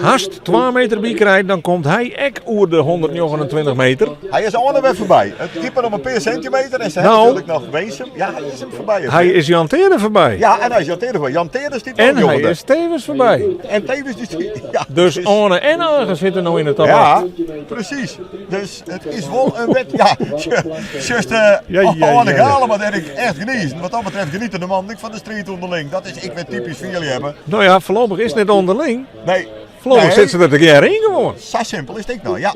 hast 2 meter by krijt. Dan komt hy ek oer de 129 meter. Hy is Arne wer foarby. It giet mar om in pear sintimeter en se Nou. ha natuerlik noch Winsum. Ja, hy is him foarby. Hy is Jan Teerde foarby. Ja, en hy is Jan Teerde foarby. Jan Teerde stiet En no hy njoggende. is Tevens foarby. En Tevens die stiet. Ja, Dus precies. Arne en Age sitte no yn de top Ja, 8. presys. Dus it is wol in wet. Ja, just Ja, ja, ja, Arne ja. Galema, dêr ik echt genieten. Wat dat betreft genieten de man ik fan de striid ûnderling. Dat is ek wer typysk fierljeppen. No ja, foarlopich is it net ûnderling. Nee. Foarlopich Nee. sitte se der tegearre yn gewoan. Sa simpel is it ek no, ja.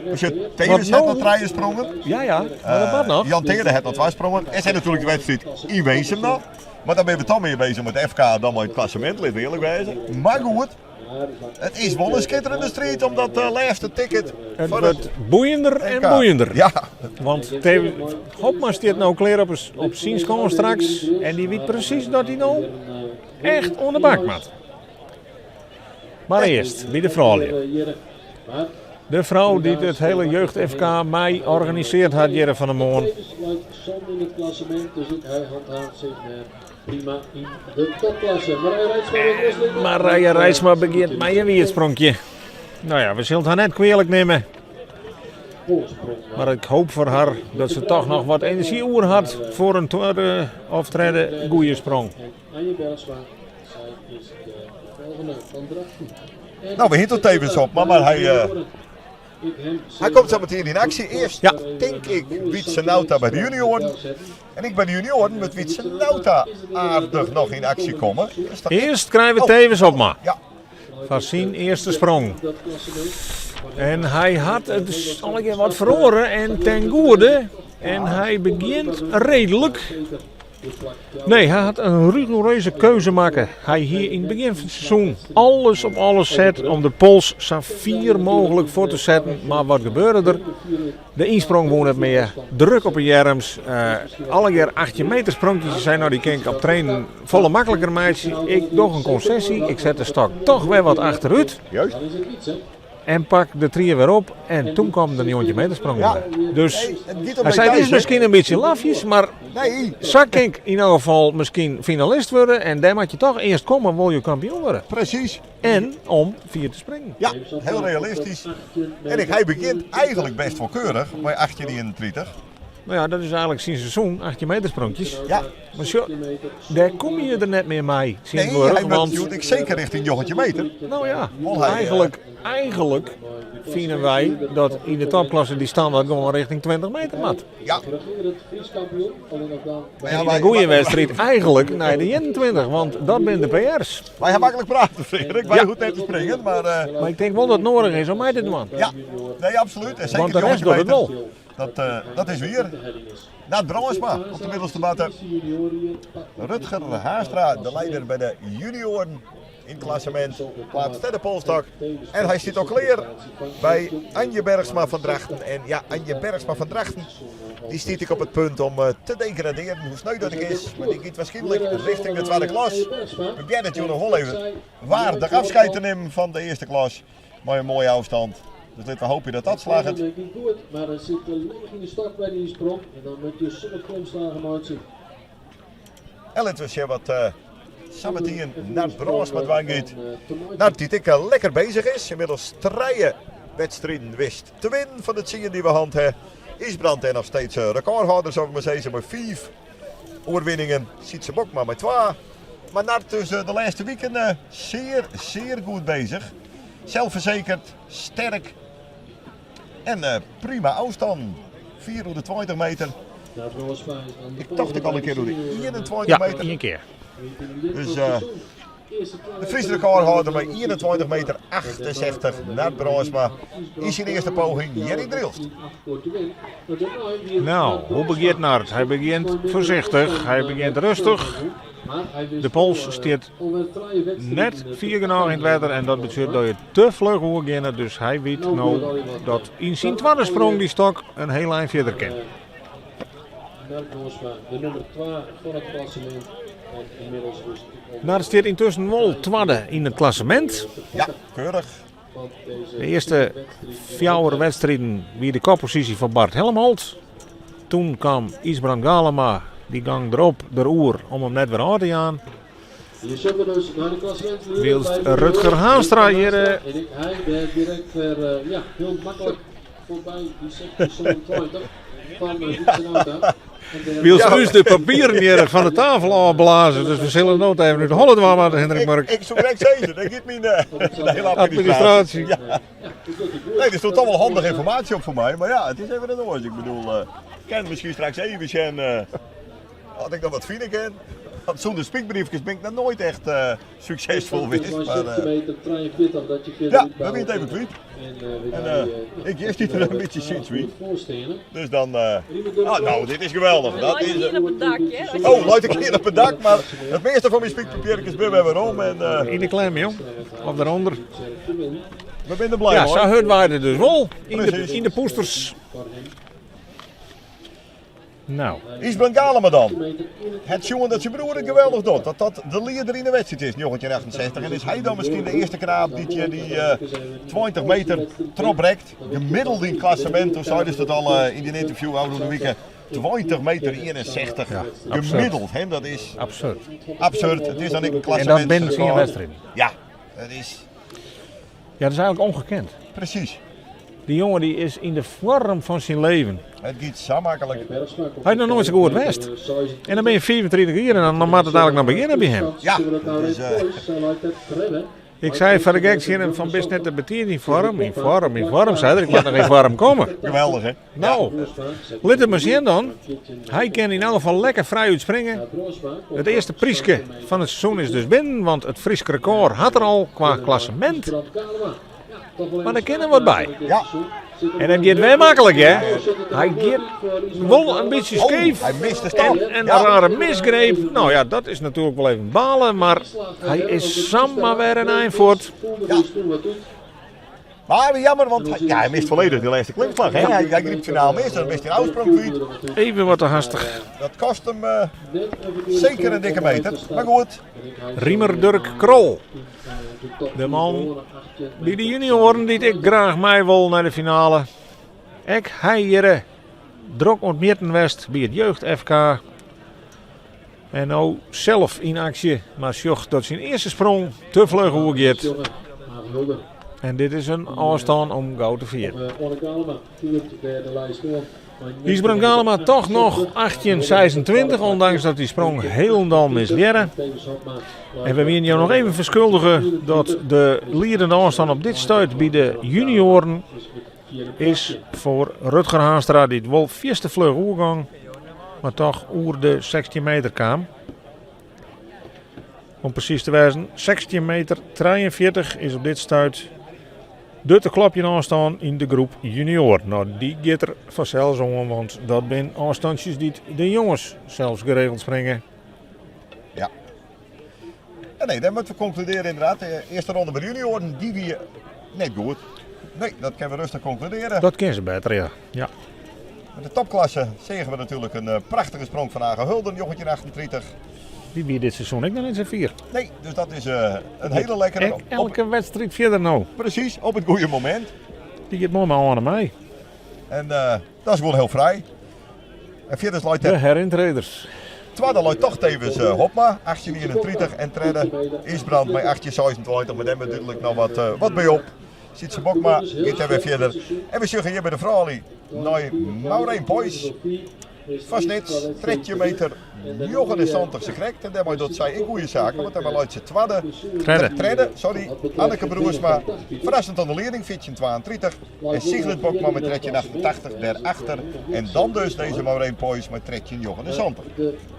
Dus je Tevens Want hat no- noch trije sprongen. Ja, ja, mar dat moat noch. Jan Teerde hat noch twa sprongen. En zijn natuerlik de wedstriid yn Winsum noch. Mar dan binne we toch mear bezich mei it FK dan mei it klassemint, lit we earlik wêze. Mar goed, it is wol in skitterende striid om dat eh, lêste ticket It foar wurdt boeiender en NK. boeiender. Ja, Want Hopma stiet no klear op, op syn skâns straks. En dy wit presys dat hy no echt oan de bak moat. Mar earst by de froulju. De frou dy't it hiele Jeugd FK mei organisearre hat hjir fan 'e moarn. Marije Reitsma begjint mei in wiedspronkje. No ja, we sille it har net kwealik nimme. Mar ik hoop foar har dat se toch noch wat enerzjy oer hat foar in twadde of tredde goede sprong. Nou, we hitte tevens op, maar hy komt sametien yn aksje. Earst tink ik Wietse Nauta by de junioaren. En ek by de junioaren moat Wietse Nauta aardich noch yn aksje komme. Earst krije we Thewis Hobma. Foar syn earste sprong. En hy hat it allegear wat feroare en ten goede. En hy begjint reedlik. Nee, hy hat in rigoereuze keuze makke. Hy hie yn it begjin fan it seizoen alles op alles set om de pols sa fier mooglik foar te setten. Mar wat gebeurde der? De ynsprong woe net mear. Druk op 'e earms. Allegear 18 meter spronkjes. Sei no dy kin ik op trainen folle makliker meitsje. Ik doch in konsessy. Ik set de stok toch wer wat achterút. Juist. En pak de trie wer op. En toen kwam de 19 meter sprong Ja. weer. Dus Nee, it giet om hy sei, it is details, hè. miskien in bytsje lafjes, mar Nee, sa kin ik yn elk gefal miskien finalist wurde. En dêr moat je toch earst komme, wol je kampioen wurde. Precies. En om fier te springen. Ja, hiel realistysk. En ek, hy begjint eigentlik bêst wol keurich mei 1831. No ja, dat is eigentlik syn seizoen, 18 meter spronkjes. Ja. Mar sjoch, dêr komme je der net mear mei Nee, tsjintwurdich, hy moat want hjoed ek seker rjochting 19 meter. No ja, Wol hy, eigentlik fine wy dat yn de topklasse dy standaard gewoan rjochting 20 meter moat. Ja. En yn in goede wedstriid eigentlik nei de 21, want dat binne de PR's. Wy ha maklik praten, Frederik. Wy Ja. hoege net te springen, mar... Mar ik tink wol dat it nedich is om mei te dwaan. Ja, nee, absolút. En seker Want de rest docht it wol. Dat, dat is wier. Nard Brandsma op de middelste matte. Rutger Haanstra, de lieder by de junioaren yn it klassemint, pleatst de polsstok. En hy stiet al klear by Anje Bergsma fan Drachten. En ja, Anje Bergsma fan Drachten, dy stiet ek op it punt om te degradearjen. Hoe sneu dat ek is, mar dy giet wierskynlik rjochting de twadde klas. We probearje it noch wol even waardich ôfskied te nimmen fan de earste klas. Mei in moaie ôfstân. Dus litte we hoopje dat dat slagget. Dat giet goed, mar der sit leech yn de stok by dy sprong. En dan moat je soad klimslagen meitsje. En litte we sjen wat sametien Nard Brandsma dwaan giet. Nard dy't ek lekker beuzich is. Ynmiddels trije wedstriden wist te winnen fan de tsien dy't we hân ha. Ysbrand en noch steeds rekôrhâlder, soe ik mar sizze, mei fiif oerwinningen. Sytse Bokma mei twa. Mar Nard dus de lêste wiken sear, sear goed beuzich. Selsfersekerd, sterk en prima ôfstân. 4 oer de 20 meter. Ik tocht ek al in kear oer de 21 Ja, meter. ien kear. Dus de Fryske rekôrhâlder mei 21 meter 68, Nard Brandsma, yn syn earste poging hjir yn Drylts. No, hoe begjint Nard? Hy begjint foarsichtich, hy begjint rêstich. De pols stiet net fier genôch yn it wetter en dat betsjut dat je te fluch oergeane. Dus hy wit no dat yn syn twadde sprong dy stok in hiel ein fierder kin. De nûmer 2 fan it klassemint. Nard stiet yntusken wol twadde yn it klassemint. Ja, keurich. De earste fjouwer wedstriden wie de kopposysje foar Bart Helmholt. Doe kaam Ysbrand Galema, dy gong derop, deroer om him net wer ôf te jaan. Wylst Rutger Haanstra hjir Hy dêr direkt wer ja, hiel maklik foarby dy 26 fan Wietse Nauta. Wylst ús de papieren hjir fan de tafel ôfblaze, dus we sille no even út de holle dwaan moatte, Hendrik Murk. Ik soe krekt sizze, dêr giet myn de hiele Administraasje. Ja. Nee, der stiet toch wol handige ynformaasje op foar my, mar ja, it is even net oars. Ik bedoel, ik kin miskien straks even sjen as ik noch wat fine kin. Want sûnder spykbriefkes bin ik noch noait echt suksesfol west. Mar ja, we wiene it even kwyt. En ik stiet der in bytsje sytswiet. Dus dan, ah, no, dit is geweldich. Dat is, Leit op it dak, hè? Oh, leit ik hjir op it dak, mar it measte fan myn spykpapierkes binne wer werom. En, Yn de klem, jong. Of derûnder. We binne der blij Ja, mei. sa hurd waait it dus wol. Yn de, Precies. yn de pûsters. Nou. Ysbrand Galema dan. Hat sjoen dat syn broer it geweldich docht. Dat dat de lieder yn de wedstriid is, 1968. En is hy dan miskien de earste knaap dy't hjir dy 20 meter trochbrekt. Gemiddeld yn it klassemint, hoe seidest it al yn dyn ynterview ôfrûne wike, 20 meter 61. Ja, absurd. Gemiddeld, hè, dat is Absurd. absurd. It is dan ek in En dat klassemint. binnen tsien wedstriden. Ja, dat is Ja, dat is eigenlijk ongekend. precies. Die jongen die is in de vorm van zijn leven. It giet sa maklik. Hy hat noch noait sa goed west. En dan binne je 35 jier en dan moat it eigenlik noch begjinne by him. Ja, dat is, Ik sei foar de gek tsjin him fan bist net te betiid yn foarm, yn foarm, yn foarm, sei er, ik moat noch yn foarm komme. Geweldich, hè? No, lit it mar sjen dan. Hy kin yn elk gefal lekker frij útspringe. It earste pryske fan it seizoen is dus binnen, want it Frysk rekôr hat er al kwa klassemint. Mar der kin noch wat by. Ja. En it giet wer maklik, hè? Hy giet wol in bytsje skeef. Oh, hy mist de stap. En in Ja. rare misgreep. No ja, dat is natuerlik wol even balen, mar hy is samar wer in ein fuort. Ja. Mar jammer, want hy, ja, hy mist folledich dy lêste klimslach. Hè? Hy, hy grypt finaal mis, dan mist hy in ôfsprong kwyt. Even wat te hastich. Dat kost him seker in dikke meter. Mar goed. Riemer Durk Krol. De man by de junioaren dy't ek graach mei wol nei de finale. Ek hy hjir drok oan it mjitten west by it Jeugd FK. En no sels yn aksje, mar sjocht dat syn earste sprong te fluch oergiet. En dit is in ôfstân om gau te fieren. Ysbrand Galema toch noch 18,26, ûndanks dat dy sprong hielendal mislearre. En we wiene jo noch even ferskuldige dat de liedende ôfstân op dit stuit by de junioaren is foar Rutger Haanstra, dy't wol fierste fluch oergong, mar toch oer de 16 meter kaam. Om presys te wêzen, 16 meter 43 is op dit stuit de te klopjen ôfstân yn de groep junior. No, dy giet der fansels oan, want dat binne ôfstantsjes dy't de jonges sels geregeld springe. Ja. Ja, nee, dêr moatte we konkludearje ynderdaad. De earste ronde by de junioaren, dy wie net goed. Nee, dat kinne we rêstich konkludearje. Dat kinne se better, ja. ja. In de topklasse seagen we natuerlik in eh, prachtige sprong fan Age Hulder, 1938. Dy wie dit seizoen ek noch net sa fier. Nee, dus dat is eh, in hiele lekkere. Ek elke wedstriid fierder no. Presys, op it goede momint. Dy giet moai mei oan en mei. En eh, dat is gewoan hiel fraai. En fierders leit De herintreders. Twadde leit toch tevens uh, Hopma, 1831. En tredde Isbrand mei 1826. Mar dêr moat dúdlik noch wat, uh, wat by op. Sietse Bokma giet dêr wer fierder. En we sjogge hjir by de froulju nei Maureen Poys. Fan Snits, 13 meter 79 se krekt. En dêrmei docht sy ek goede saken, want dêrmei leit se twadde. Tredde. Tredde, sorry. Anneke Broersma, ferrassend oan de lieding, 1432. En Sigrid Bokma mei 1388 dêrachter. En dan dus dizze Maureen Poys mei 1379.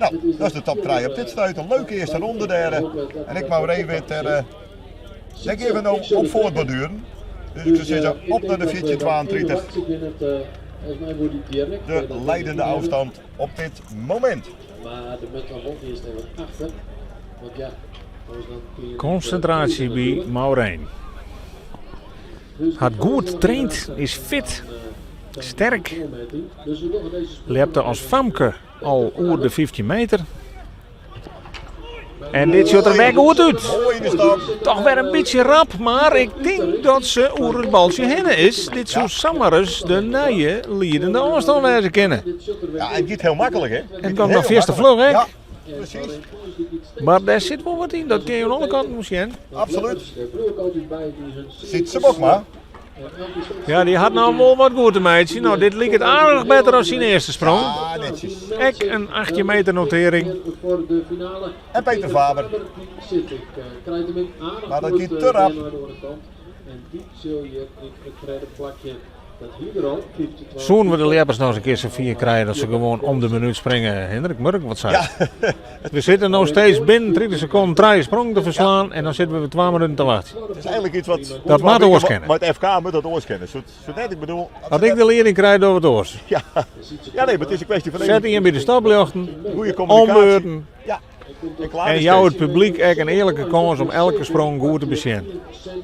No, dat is de top 3 op dit stuit. In leuke earste ronde dêr. En ek Maureen wit dêr, dêr gean we no op fuortbordueren. Dus ik soe sizze, op nei de 1432. De leidende ôfstân op dit momint. Konsintraasje by Maureen. Hat goed traind, is fit, sterk. Ljepte as famke al oer de 15 meter. En dit sjocht der wer goed út. Moai yn de stap. Toch wer in bytsje rap, mar ik tink dat se oer it baltsje hinne is. Dit soe samar ris de nije liedende ôfstân wêze kinne. Ja, it giet hiel maklik, hè? En it komt noch fierste fluch ek. Ja, presys. Mar dêr sit wol wat yn, dat kinne je oan alle kanten sjen. Absolút. Sietse Bokma. Ja, dy hat no wol wat goed te meitsjen. No, dit liket aardich better as syn earste sprong. Ja, netsjes. Ek in 18 meter notering. En Peter Faber. Mar dat giet te rap. Soene we de ljeppers no ris in kear safier krije dat se gewoan om de minút springe, Hendrik Murk, wat sei? Ja. We sitte no steeds binnen 30 sekonden trije sprongen te ferslaan en dan sitte we wer twa minuten te wachtsjen. It is eigenlik yts wat. Dat moat oars kinne. Mei it FK moat dat oars kinne. Soe net, ik bedoel. As ik de lieding krij, dogge we it oars. Ja. ja, nee, mar it is in kwestje fan. Set ien by de stopljochten, Goede kommunikaasje. ombeurten. Ja. En klaar En is jou Kees. it publyk ek in earlike kâns om elke sprong goed te besjen.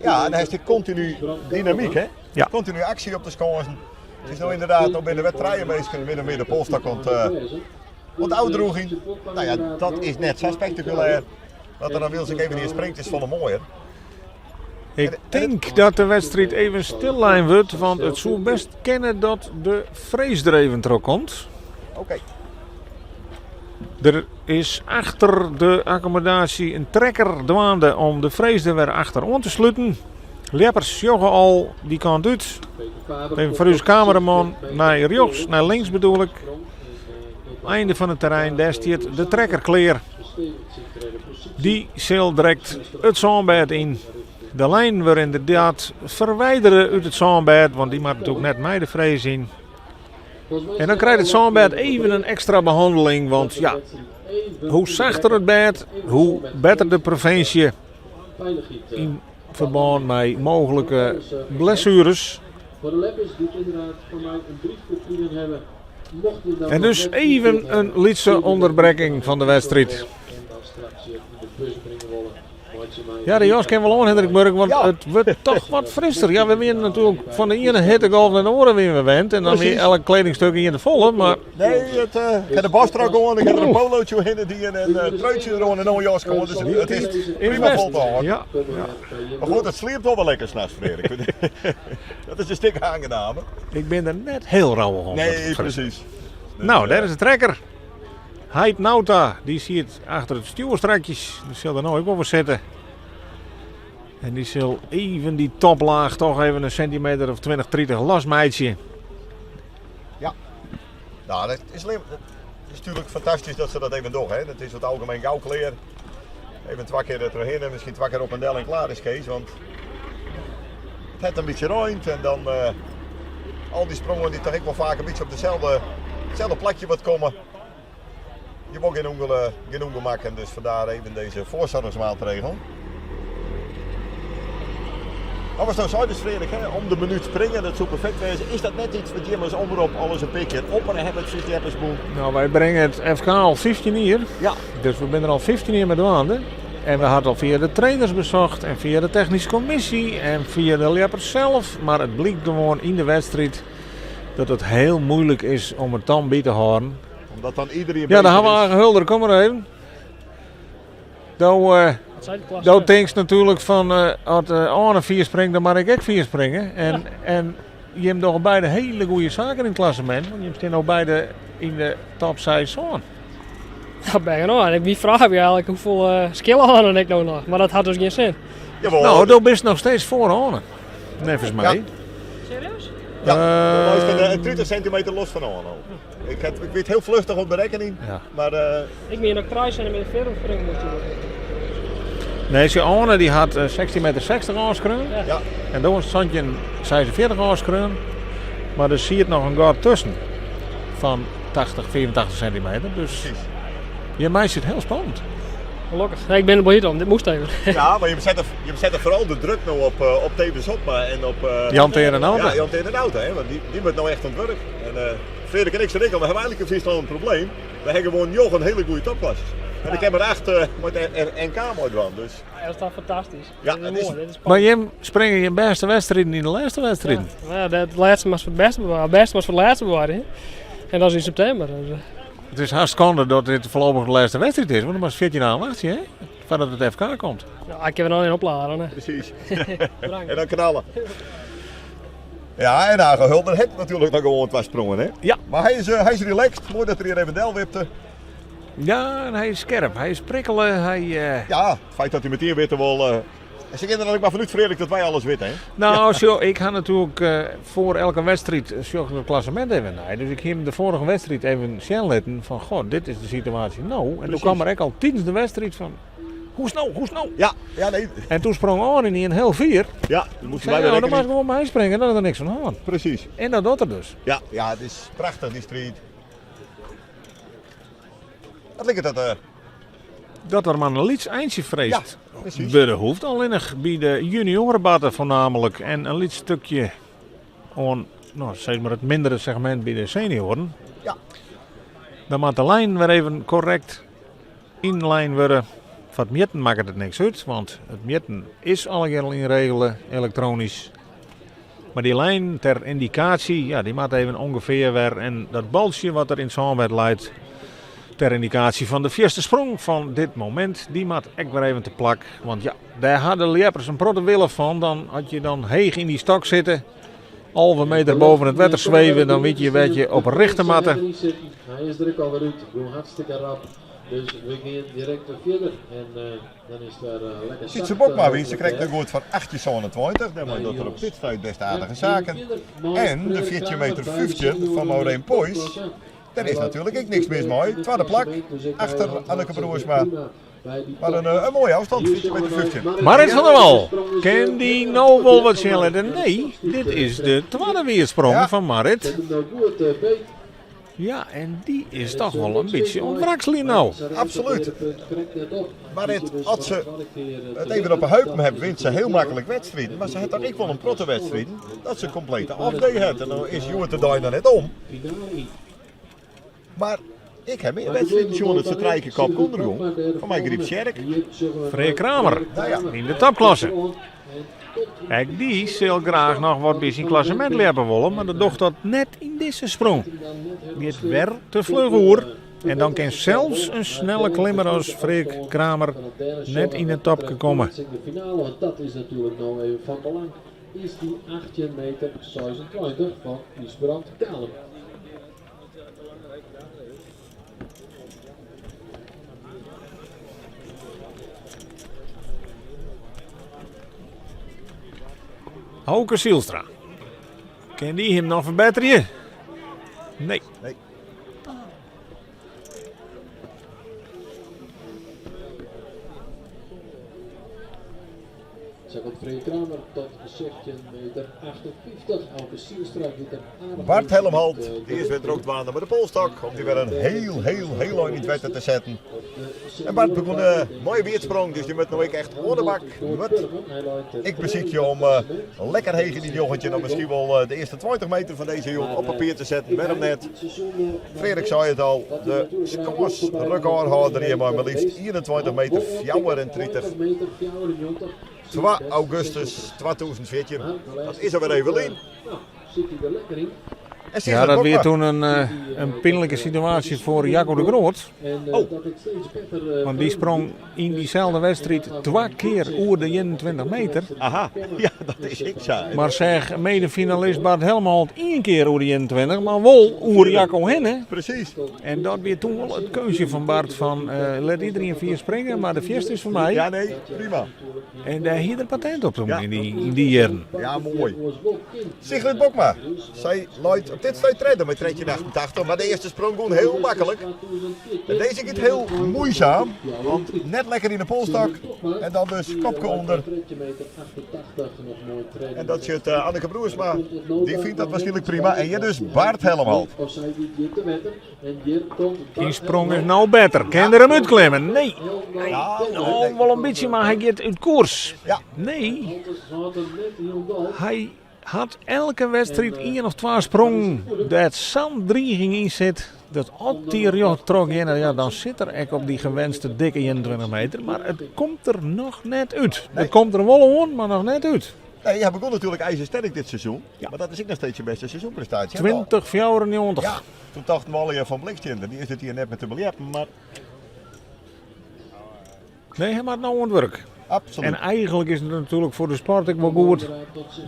Ja, en dan hast ek kontinu dynamyk, hè? Ja. Kontinu aksje op de skânsen. It is no ynderdaad, no binne der wer trije minsken min of mear de polsstôk oan it ôfdroegjen. No ja, dat is net sa spektakulêr. Dat der dan wilens ek even ien springt is folle moaier. Ik tink dat de wedstriid even stillein wurdt, want it soe best kinne dat de frees der even troch komt. Oké. Der is achter de akkommodaasje in trekker dwaande om de frees der wer achter oan te sluten. Ljeppers sjogge al dy kant út. Even foar ús kameraman nei rjochts, nei links bedoel ik. Einde fan it terrein, dêr stiet de trekker klear. Dy sil direkt it sânbêd yn. De linen wurde ynderdaad ferwidere út it sânbêd, want dy moat natuerlik net mei de frees yn. En dan krijt it sânbêd even in ekstra behanneling, want ja, hoe sachter it bêd, hoe better de previnsje yn ferbân mei mooglike blessueres. En dus even in lytse ûnderbrekking fan de wedstriid. Ja, de jas kin wol oan, Hendrik Murk, want Ja. it wurdt toch wat frisser. Ja, we wiene natuerlik fan de iene hittegolf nei de oare wiene we wend. En dan wie elk kledingstuk ien te folle, mar Nee, it, ik ha de borstrok oan, ik ha der in polootje oerhinne dien en in truitsje deroan en no in jaske oan. Dus it is prima fol te hâlden. Ja, ja. Mar goed, it sliept wol wer lekker nachts, Frederik. Dat is in stik oangenamer. Ik bin der net hiel rouwich om. Nee, presys. Nou, dêr is de trekker. Heit Nauta, dy siet achter it stjoer strakjes. Dy sil der no ek wol foar sitte. En dy sil even dy toplaach toch even in sintimeter of 20, 30 losmeitsje. Ja, nou, dat is, dat is natuerlik fantastysk dat se dat even dogge. Hè. Dat is oer it algemien gau klear. Even twa kear der trochhinne, miskien twa kear op en del en klear is Kees. Want it hat in bytsje reind en dan uh, al dy sprongen dy't toch ek wol faak in bytsje op deselde, itselde plakje wat komme. Je wol gjin gjin ûngemakken, dus vandaar even deze voorzorgsmaatregel. Maar wat nou sei dus Frederik, hè, om de minuut springen, dat soe perfekt wêze. Is dat net iets wat jim as omrop al ris in pear kear oppere hawwe, it Frysk Ljeppersbûn? Nou, wy bringe it FK al 15 jier. Ja. Dus we binne der al 15 jier mei dwaande. En we hawwe it al fia de trainers besocht en fia de technyske kommisje en fia de ljeppers sels. Mar it blykt gewoan yn de wedstriid dat it hiel muoilik is om it dan by te hâlden. Omdat dan iedereen Ja, dan hawwe we Age Hulder. Kom mar even. Do, uh, do tinkst natuerlik fan uh, as uh, Arne fier springt, dan moat ik ek fier springe. En, ja. en jim dogge beide hiele goede saken yn it klassemint, want jim stean no beide yn de top 6 sân. Ja, ben nou. Myn fraach wie eigenlik hoefolle skille Arne en ik no noch. Mar dat hat dus gjin sin. Jawol. Nou, do bist noch steeds foar Arne, neffens my. Ja. Serieus? Ja, uh, 30 sintimeter los fan Arne. Ik, het, ik wit hiel fluchtich op berekkening, ja. mar... Uh, ik mien dat ik 3 sintimeter fierder springe moast. Nee, sjoch, Arne dy hat 16 meter 60 ôfskreaun. Ja. ja. En do hast 1746 ôfskreaun. Mar der siet noch in gat tusken fan 80, 85 sintimeter. Dus Presys. je meitsje it hiel spannend. Gelokkich. Nee, ik bin der bliid om. Dit moast even. Ja, mar je sette foaral de druk no op, op Teven Sopma en op... Jan Teer en Nauta. Ja, Jan Teer en Nauta, hè, want dy moat no echt oan it wurk. En uh, Frederik en ik zijn ik al, we hawwe eigenlik yn Fryslân in probleem. We hawwe gewoan njoggen hiele goede topklassers. En ik ha mar acht uh, mei it NK meidwaan, dus... Ja, dat is toch fantastysk. Ja, Dit is it is- moai. Dit is Mar jim springe jim bêste wedstriden yn de lêste wedstriden. Ja, ja, it lêste moatst foar it bêste bewarre. It bêste moatst foar it lêste bewarje. hè. En dat is yn septimber. Dus, It is hast skande dat dit foarlopich de lêste wedstriid is, want dan moatst 14 dagen wachtsje hè, foardat it FK komt. ja, ik kin der noch in opladen. Hè. Presys. Bedankt. En dan knalle. Ja, en Age Hulder hat natuerlik noch gewoan twa sprongen, hè? Ja. Mar hy is, hy is relaxed. Moai dat er hjir even delwipte. Ja, en hy is skerp, hy is prikkele, hy... Ja, it feit dat hy metien witte wol. En se gean der dan ek mar fanút, Frederik, dat wy alles witte, hè? Nou, sjoch, ik ha natuerlik foar elke wedstriid sjoch ik it klassemint even nei. Dus ik hie him de foarige wedstriid even sjen litten fan, goh, dit is de situaasje no. En doe Presys. kwam er ek al tidens de wedstriid fan, hoe is 't no, hoe is 't no? Ja, ja, nee. En doe sprong Arne yn ien hiel fier. Ja, dan moasten Sei, wy nou, wer dan moatst rekkening. gewoan meispringe, dan is der niks oan de hân. Presys. En dat docht er dus. Ja, ja, it is prachtich, dy striid. It liket dat. Uh, Dat der mar in lyts eintsje freesd Ja, presys. wurde hoecht. Allinnich by de junioarebatten foarnaamlik en in lyts stikje oan no, sis mar it mindere segmint by de senioaren. Ja. Dan moat de lijn wer even korrekt ynlein wurde. Foar it mjitten makket it niks út, want it mjitten is allegear al ynregele elektronysk. Mar dy lijn ter yndikaasje, ja, dy moat even ûngefear wer. En dat baltsje wat der yn it sânbêd leit ter yndikaasje fan de fierste sprong fan dit momint, dy moat ek wer even te plak. Want ja, dêr ha de ljeppers in protte wille fan. Dan, as je dan heech yn dy stok sitte, 11 meter boven it wetter sweve, dan witte je wêr't je op richte moatte. Hy is der ek alwer út, gong hartstikke rap. Dus we gean direkt wer fierder en dan is it wer lekker Sytse Bokma wie se krekt noch goed foar 18,27. Dêrmei docht er op dit stuit best aardige saken. En de 14 meter 15 fan Maureen Poiesz, dêr is natuerlik ek niks mis mei. Twadde plak, achter Anneke Broersma. Mar in, in moaie ôfstân, 14 meter 15. Marit van der Wal, kin dy no wol wat sjen litte? Nee, dit is de twadde weardsprong Ja. fan Marit. Ja, en dy is toch wol in bytsje oan it wrakseljen no. Absoluut. Marit, as se it even op 'e heupen hat, wint se hiel maklik wedstriden. Mar se hat dan ek wol in protte wedstriden dat se komplete off-day hat. En dan is hjoed de dei noch net om. Mar ik ha mear wedstriden sjoen dat se trije kear kopke ûndergong. Fan my Gryp Tsjerk. Freark Kramer Nou ja. yn de topklasse. Ek dy sil graach noch wat by syn klassemint ljeppe wolle, mar dat docht dat net yn dizze sprong. Giet wer te fluch oer en dan kin sels in snelle klimmer as Freark Kramer net yn it topke komme. De finale, want dat is natuerlik no even fan belang, is dy 18 meter 26 fan Ysbrand Kalem. Hauke Zijlstra. Kin dy him noch ferbetterje? Nee. Nee. Sa komt Freark Kramer tot 16 meter 58. Auke Zijlstra giet er aardich Bart Helmholt, met, dy is wer drok dwaande mei de polstok om dy wer in hiel, hiel, hiel ein yn it wetter te setten. En Bart begûn in moaie weardsprong, dus dy moat no ek echt oan de bak. Moat ik besykje om lekker heech yn dy 19 of miskien wol de earste 20 meter fan dizze jûn op papier te setten. Wêrom net? Freark sei it al, de skânsrekôrhâlder hjir mei mar leafst 21 meter 34. 2 augustus 2014, dat is alwer even lyn. En Ja, Sigrid dat wie Bokma. toen in pynlike situaasje foar Jacco de Groot. Oh. Want dy sprong yn dyselde wedstriid twa kear oer de 21 meter. Aha, ja, dat is ek sa. Mar seach medefinalist Bart Helmholt ien kear oer de 21, mar wol oer Jacco hinne. Precies. En dat wie toen wol it keunstje fan Bart fan lit iderien fier springe, mar de fierste is foar my. Ja, nee, prima. En dêr hie er patent op toen Ja. yn dy jierren. Ja, moai. Sigrid Bokma, sy leit op dit stuit tredde mei 1388, mar de earste sprong gong hiel maklik. En dizze giet hiel muoisaam, want net lekker yn de polstok en dan dus kopke ûnder. En dat tsjut Anneke Broersma, dy fynt dat waarskynlik prima. En hjir dus Bart Helmholt. Dy sprong is no better. Kin er him útklimme? Nee. Ja, Oh, wol in bytsje, mar hy giet út koers. Ja. Nee. Hy hat elke wedstriid ien of twa sprongen dêr't sa'n driging yn sit. Dat as dy rjocht trochgeane, ja, dan sit er ek op dy gewenste dikke 21 meter. Mar it komt der noch net út. It komt der wol oan, mar noch net út. Nee, hy begûn natuerlik ijzersterk dit seizoen. Mar dat is ek noch steeds syn bêste seizoenprestaasje. 20,94. Ja, toen tochten we allegear fan bliksem, dy is dit jier net mear te beljeppen, mar Nee, hy moat no oan it wurk. absoluut. En eigentlik is it natuerlik foar de sport ek wol goed.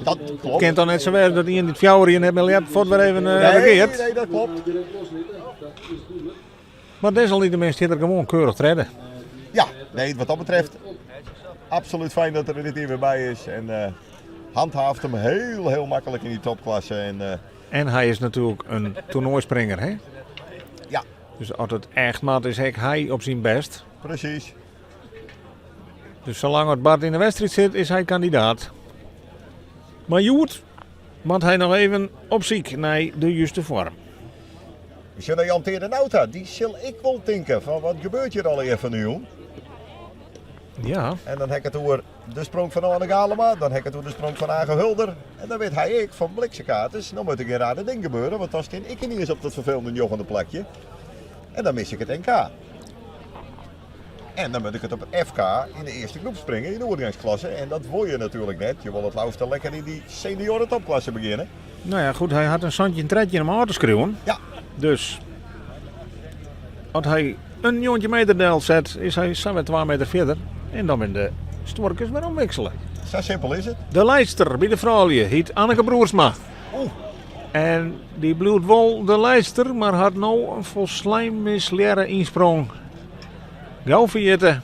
Dat klopt. Kin dan net sa wêze dat ien dy't fjouwer jier net mear ljept, fuort wer even Nee, regeart. nee, dat klopt. Mar desalniettemin stiet er gewoan keurich tredde. Ja, nee, wat dat betreft, absoluut fijn dat er dit jier wer by is. En handhaaft him hiel, hiel maklik yn dy topklasse. En, En hy is natuerlik in toernoaispringer, hè? Ja. Dus as it echt moat, is ek hy op syn bêst. Precies. Dus salang as Bart yn de wedstriid sit, is hy kandidaat. Mar hjoed moat hy noch even op syk nei de juste foarm. We sjogge nei Jan Teade Nauta. Dy sil ek wol tinke fan wat gebeurt hjir allegear fan de jûn. Ja. En dan ha ik it oer de sprong fan Arne Galema, dan ha ik it oer de sprong fan Age Hulder. En dan wit hy ek fan bliksemkaarters, no moat der gjin rare ding gebeure, want dan stean ik yniens op dat ferfelende njoggende plakje. En dan mis ik it NK. En dan moat ik it op it FK yn de earste groep springe yn de oergangsklasse. En dat wol je natuerlik net. Je wolle it leafst lekker yn dy senioren topklasse begjinne. Nou ja, goed, hy hat in 17-13 om ôf te skriuwen. Ja. Dus as hy in 19 meter delset, is hy sa wer 2 meter fierder. En dan binne de stuorkes wer omwiksele. Sa simpel is it. De leidster by de froulju hyt Anneke Broersma. Oeh. En dy bliuwt wol de leidster, mar hat no in folslein mislearre ynsprong. Gau ferjitte.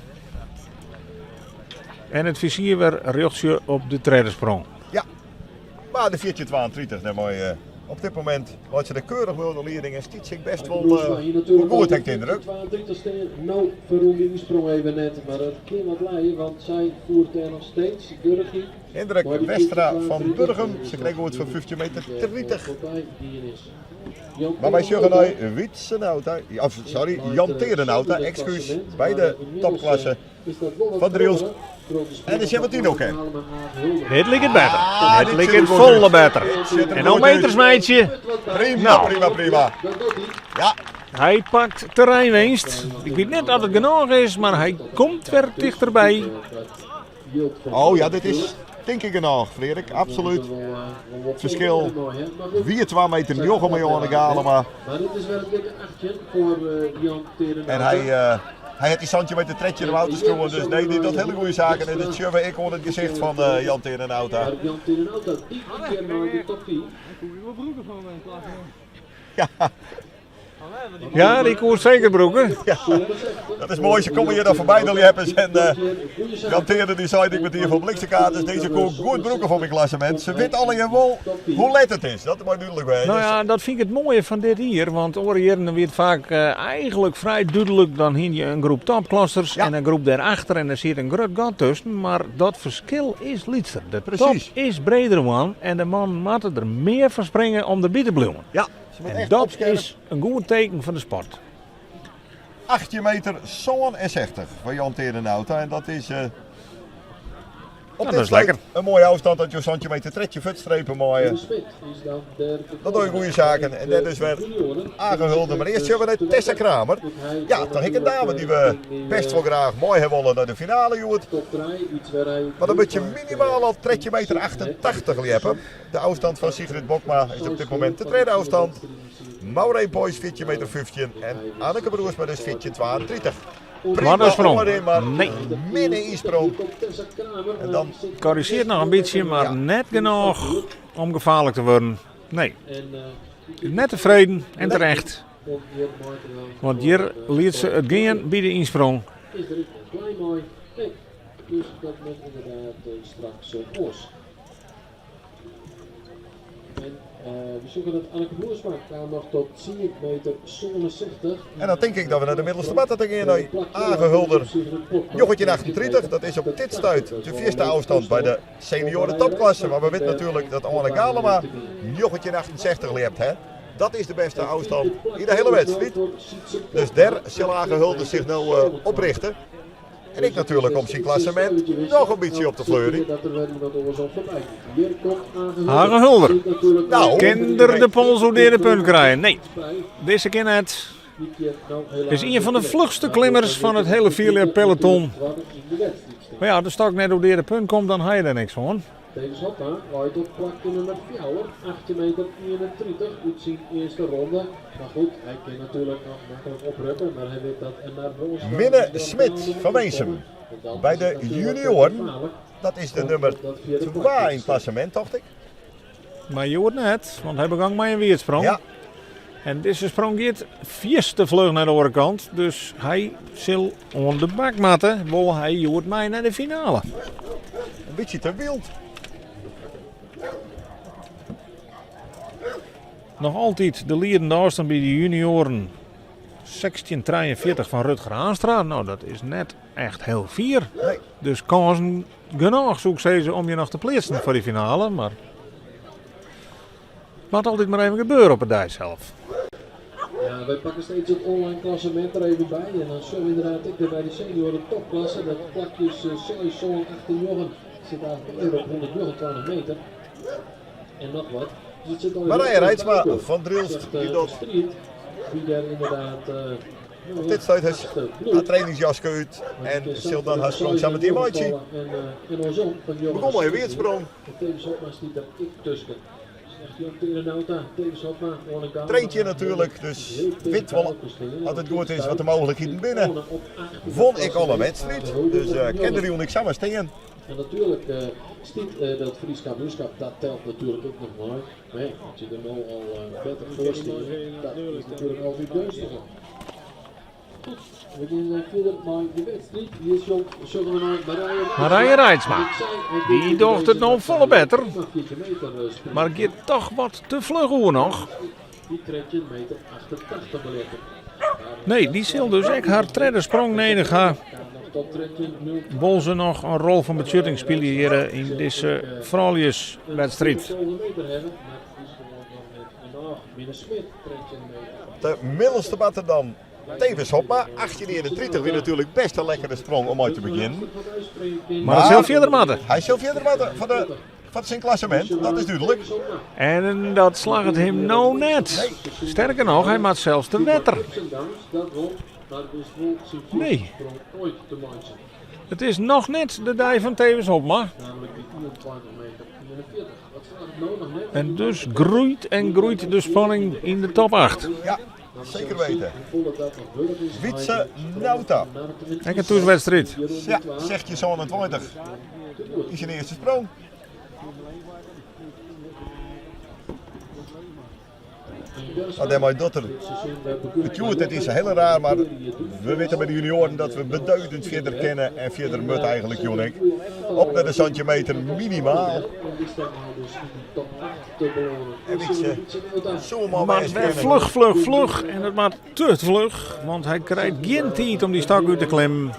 En it fizier wer rjochtsje op de tredde sprong. Ja, mar de 1432, dêrmei eh, op dit momint leit se der keurich mei oan de lieding en stiet se ek best wol uh, goed, ha ik de yndruk. 32 stean, no ferrûn de ynsprong even net, mar dat kin wat lije, want sy fiert dêr noch steeds de regy. Hendrik Westra fan Burgum, se krijt goed foar 15 meter 30. Mar wy sjogge nei Wietse Nauta, of sorry, Jan Teade Nauta, ekskús, by de topklasse fan Drylts. En de sjen wat dy no kin. Dit liket better. Ah, Dit liket folle better. En no meters meitsje. Prima, Nou. prima, prima. Ja, Hy pakt terreinwinst. Ik wit net oft it genôch is, mar hy komt wer tichterby. Oh ja, dit is tink ik genôch, Frederik. Absoluut. Ferskil wie 2 meter 9 mei Johanne Galema. Maar dit is wer it dikke 18 foar Jan Teade. En hy, hy hat dy 17 meter 13 om ôf te skriuwen. Dus nee, dy docht hiele goede saken. En dat sjogge we ek oan it gesicht fan Jan Teade Nauta. Maar Jan Teade Nauta, dy kear nei de top 10. Ja. Ja, dy koe it seker brûke. Ja, dat is moai. Se komme hjir dan foarby de ljeppers. En Jan Teade dy sei ek metien fan bliksemkaart. Dizze koe ik goed brûke foar myn klassemint. Se wit allegear wol hoe let it is. Dat mei dúdlik wêze. Nou ja, dat fyn ik it moaie fan dit jier. Want oare jierren wie it faak eigenlik frij dúdlik. Dan hiene je in groep topklassers en in groep dêrachter. En der siet in grut gat tusken. Mar dat ferskil is lytser. De top is breder wurden. En de mannen moatte der mear foar springe om derby te bliuwen. Ja. En dat is in goed teken foar de sport. 18 meter 67 foar Jan Teade Nauta. En dat is uh, op dat is lekker. In moaie ôfstân dat jo 17 meter 13 fuortstrepe meie. Dat docht goede saken. En dêr dus wer Age Hulder. Mar earst sjogge we nei Tessa Kramer. Ja, toch ek in dame dy't we best wol graach mei ha wolle nei de finale hjoed. Mar dan moat je minimaal al 13 meter 88 ljeppe. De ôfstân fan Sigrid Bokma is op dit momint de tredde ôfstân. Maureen Boys 14 meter 15 en Anneke Broersma dus 14,32. Wat in sprong. Maar Nee. minne ynsprong. En dan Korrigearret noch in bytsje, mar net genôch om gefaarlik te wurden. Nee. Net tefreden en terecht. Want hjir liet se it gean by de ynsprong. Dus dat moat ynderdaad straks oars. En we sjogge dat Anneke Broersma kaam noch tot 10 meter 67. En dan tink ik dat we nei de middelste matte ta gean nei Age Hulder 1938. Dat is op dit stuit de fierste ôfstân by de senioren topklasse. Mar we witte natuerlik dat Anne Galema 1968 ljept. Hè? Dat is de bêste ôfstân yn de hiele wedstriid. Dus dêr sil Age Hulder sich no op rjochte. En ek natuerlik om syn klassemint noch in bytsje op te fleurjen. Age Hulder. Nou, Kin er de pols oer de punt krije? Nee, dizze kear net. Is ien fan de fluchste klimmers fan it hiele fierljep peloton. Mar ja, as de stok net oer de punt komt, dan ha je der niks oan. Tevens Hotta leit op plak nûmer 4, 18 meter 31 út syn earste ronde. Mar goed, hy kin natuerlik noch maklik oprukke, mar hy wit dat Emma Broersma Minne Smit fan Winsum by de junioaren. Dat is de nûmer 2 yn it klassemint, tocht ik. Mar hjoed net, want hy begong mei in wierdsprong. Ja. En dizze sprong giet fierste fluch nei de oare kant. Dus hy sil oan de bak moatte, wol hy hjoed mei nei de finale. In bytsje te wyld. Noch altyd de liedende ôfstân by de junioaren 16,43 fan Rutger Haanstra. Nou, dat is net echt hiel fier. Nee. Dus kânsen genôch, soe ik sizze, om je noch te pleatsen foar dy finale. Mar it moat altyd mar even gebeure op 'e dei sels. Ja, wy pakke steeds it online klassemint der even by. En dan sjogge we ynderdaad ek by de senioaren topklasse dat plakjes 6, 7, 8 en 9 sit eigenlik even op 129 meter. En noch wat. Dus it sit al Marije hiel Reitsma ticht fan Drylts, Echt, dy docht striid wie dêr ynderdaad. Op dit stuit hat har trainingsjaske út en sil dan har sprong sametien meitsje. Begûn mei in weardsprong. Traint hjir natuerlik, dus wit wol as it goed is wat de mooglikheden binne. Won ek al in wedstriid, dus kin der jûn ek samar stean. En natuerlik stiet dat Frysk kampioenskap, dat telt natuerlik ek noch mei. Mar ja, as je der no al better foar stean, dat is natuerlik altyd geunstiger. Goed, we gean fierder mei de wedstriid. Hjir sjogge we nei Marije Reitsma. Marije Reitsma, dy docht it no folle better, mar giet toch wat te fluch oer noch. Nee, dy sil dus ek har tredde sprong nedich ha. Wol se noch in rol fan betsjutting spylje hjir yn dizze frouljuswedstriid. De middelste moat dan Thewis Hobma. 1831 wie natuerlik best in lekkere sprong om mei te begjinnen. Mar it sil fierder moatte. Hy sil fierder moatte foar de Foar syn klassemint, dat is dúdlik. En dat slagget him no net. Sterker noch, hy moat sels te wetter. Nee. It is noch net de dei fan Thewis Hobma. En dus groeit en groeit de spanning yn de top 8. Ja, zeker weten. Wietse Nauta. Ek in thúswedstriid. Ja, 1627 yn syn earste sprong. Maar dêrmei docht er it hjoed, it is hiel raar, mar we witte by de junioaren dat we beduidend fierder kinne en fierder moat eigenlik jûn ek. Op nei de 17 meter minimaal. En Wietse soe maar Maar wêze wer kinne. fluch, fluch, fluch. En it moat te fluch, want hy krijt gjin tiid om dy stok út te klimmen.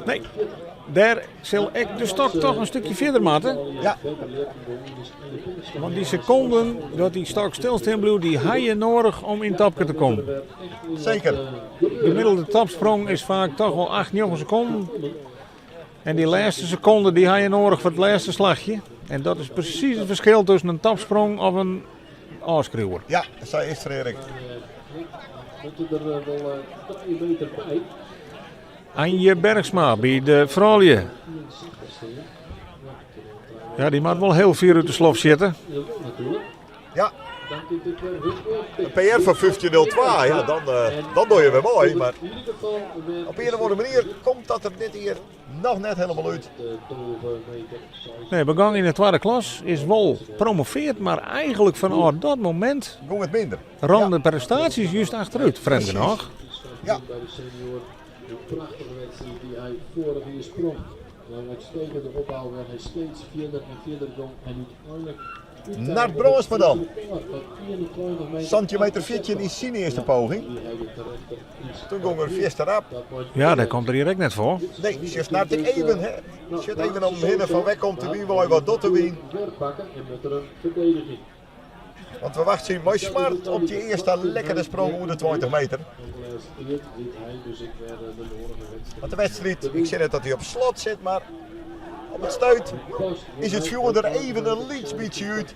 Nee, dêr sil ek de stok toch in stikje fierder moatte. Ja. Want dy sekonden dat dy stok stilstean bliuwt, dy ha je noadich om yn topke te kommen. Zeker. De gemiddelde topsprong is faak toch wol 8, 9 sekonden. En dy lêste sekonde dy ha je noadich foar it lêste slachje. En dat is presys it ferskil tusken in topsprong of in ôfskriuwer. Ja, sa is it, Erik. Anje Bergsma by de froulju. Ja, dy moat wol hiel fier út de slof sjitte. Ja. Een PR fan 15.02, ja, dan, dan doe je wer mei. Mar op ien of oare manier komt dat der dit jier noch net hielendal út. Nee, begong yn de twadde klas, is wol promoveard, mar eigenlik fanôf dat momint Gong it minder. rûnen de prestaasjes just achterút, frjemd genôch. Ja. Nard Brandsma dan. 17 meter 14 yn syn earste poging. Toen gong er fierste rap. Ja, dêr komt er hjir ek net foar. Nee, sjochst Nard ek even, hè. Sjocht even om him hinne fan wêr komt de wyn wei, wat docht de wyn. Want we wachtsje mei smart op dy earste lekkere sprong oer de 20 meter. Want de wedstriid, ik sis net dat hy op slot sit, mar op it stuit is it fjoer der even in lyts bytsje út.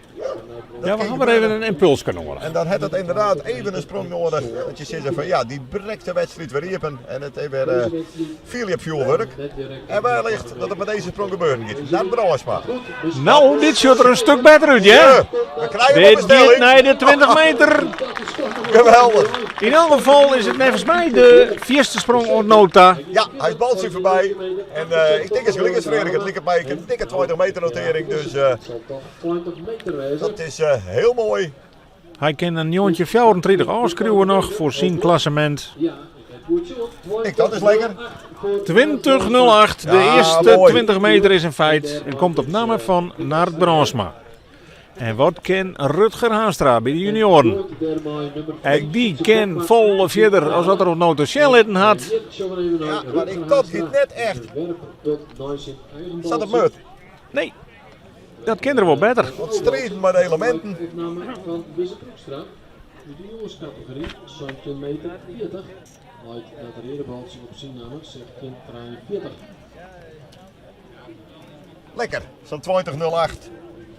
Ja, we ha wer even in ympulske noadich. En dan hat it ynderdaad even in sprong noadich. Dat je sizze fan ja, dy brekt de wedstriid wer iepen en it is wer fierljepfjoerwurk. En wellicht dat it mei dizze sprong gebeuren giet. Nard Brandsma. No, dit sjocht der in stik better út, hear. We krije hem op Dit giet bestelling. nei de 20 meter. Geweldich. Yn elk gefal is it neffens my de fierste sprong oant no ta. Ja, hy is baltsje foarby. En ik tink is gelyk as Frederik, it liket my ek in dikke 20 meter notering. Dus dat is hiel moai. Hy kin in 1934 ôfskriuwe noch foar syn klassemint. Ik, dat is lekker. 20.08, de Ja, earste moai. 20 meter is in feit en komt op namme fan Nard Brandsma. En wat kin Rutger Haanstra by de junioaren? Ek dy kin folle fierder as wat er oant no ta sjen litten hat. Ja, mar ek dat giet net echt sa't it moat. Nee, dat kin der wol better. Want striden mei de eleminten. Lekker, sa'n 20.08.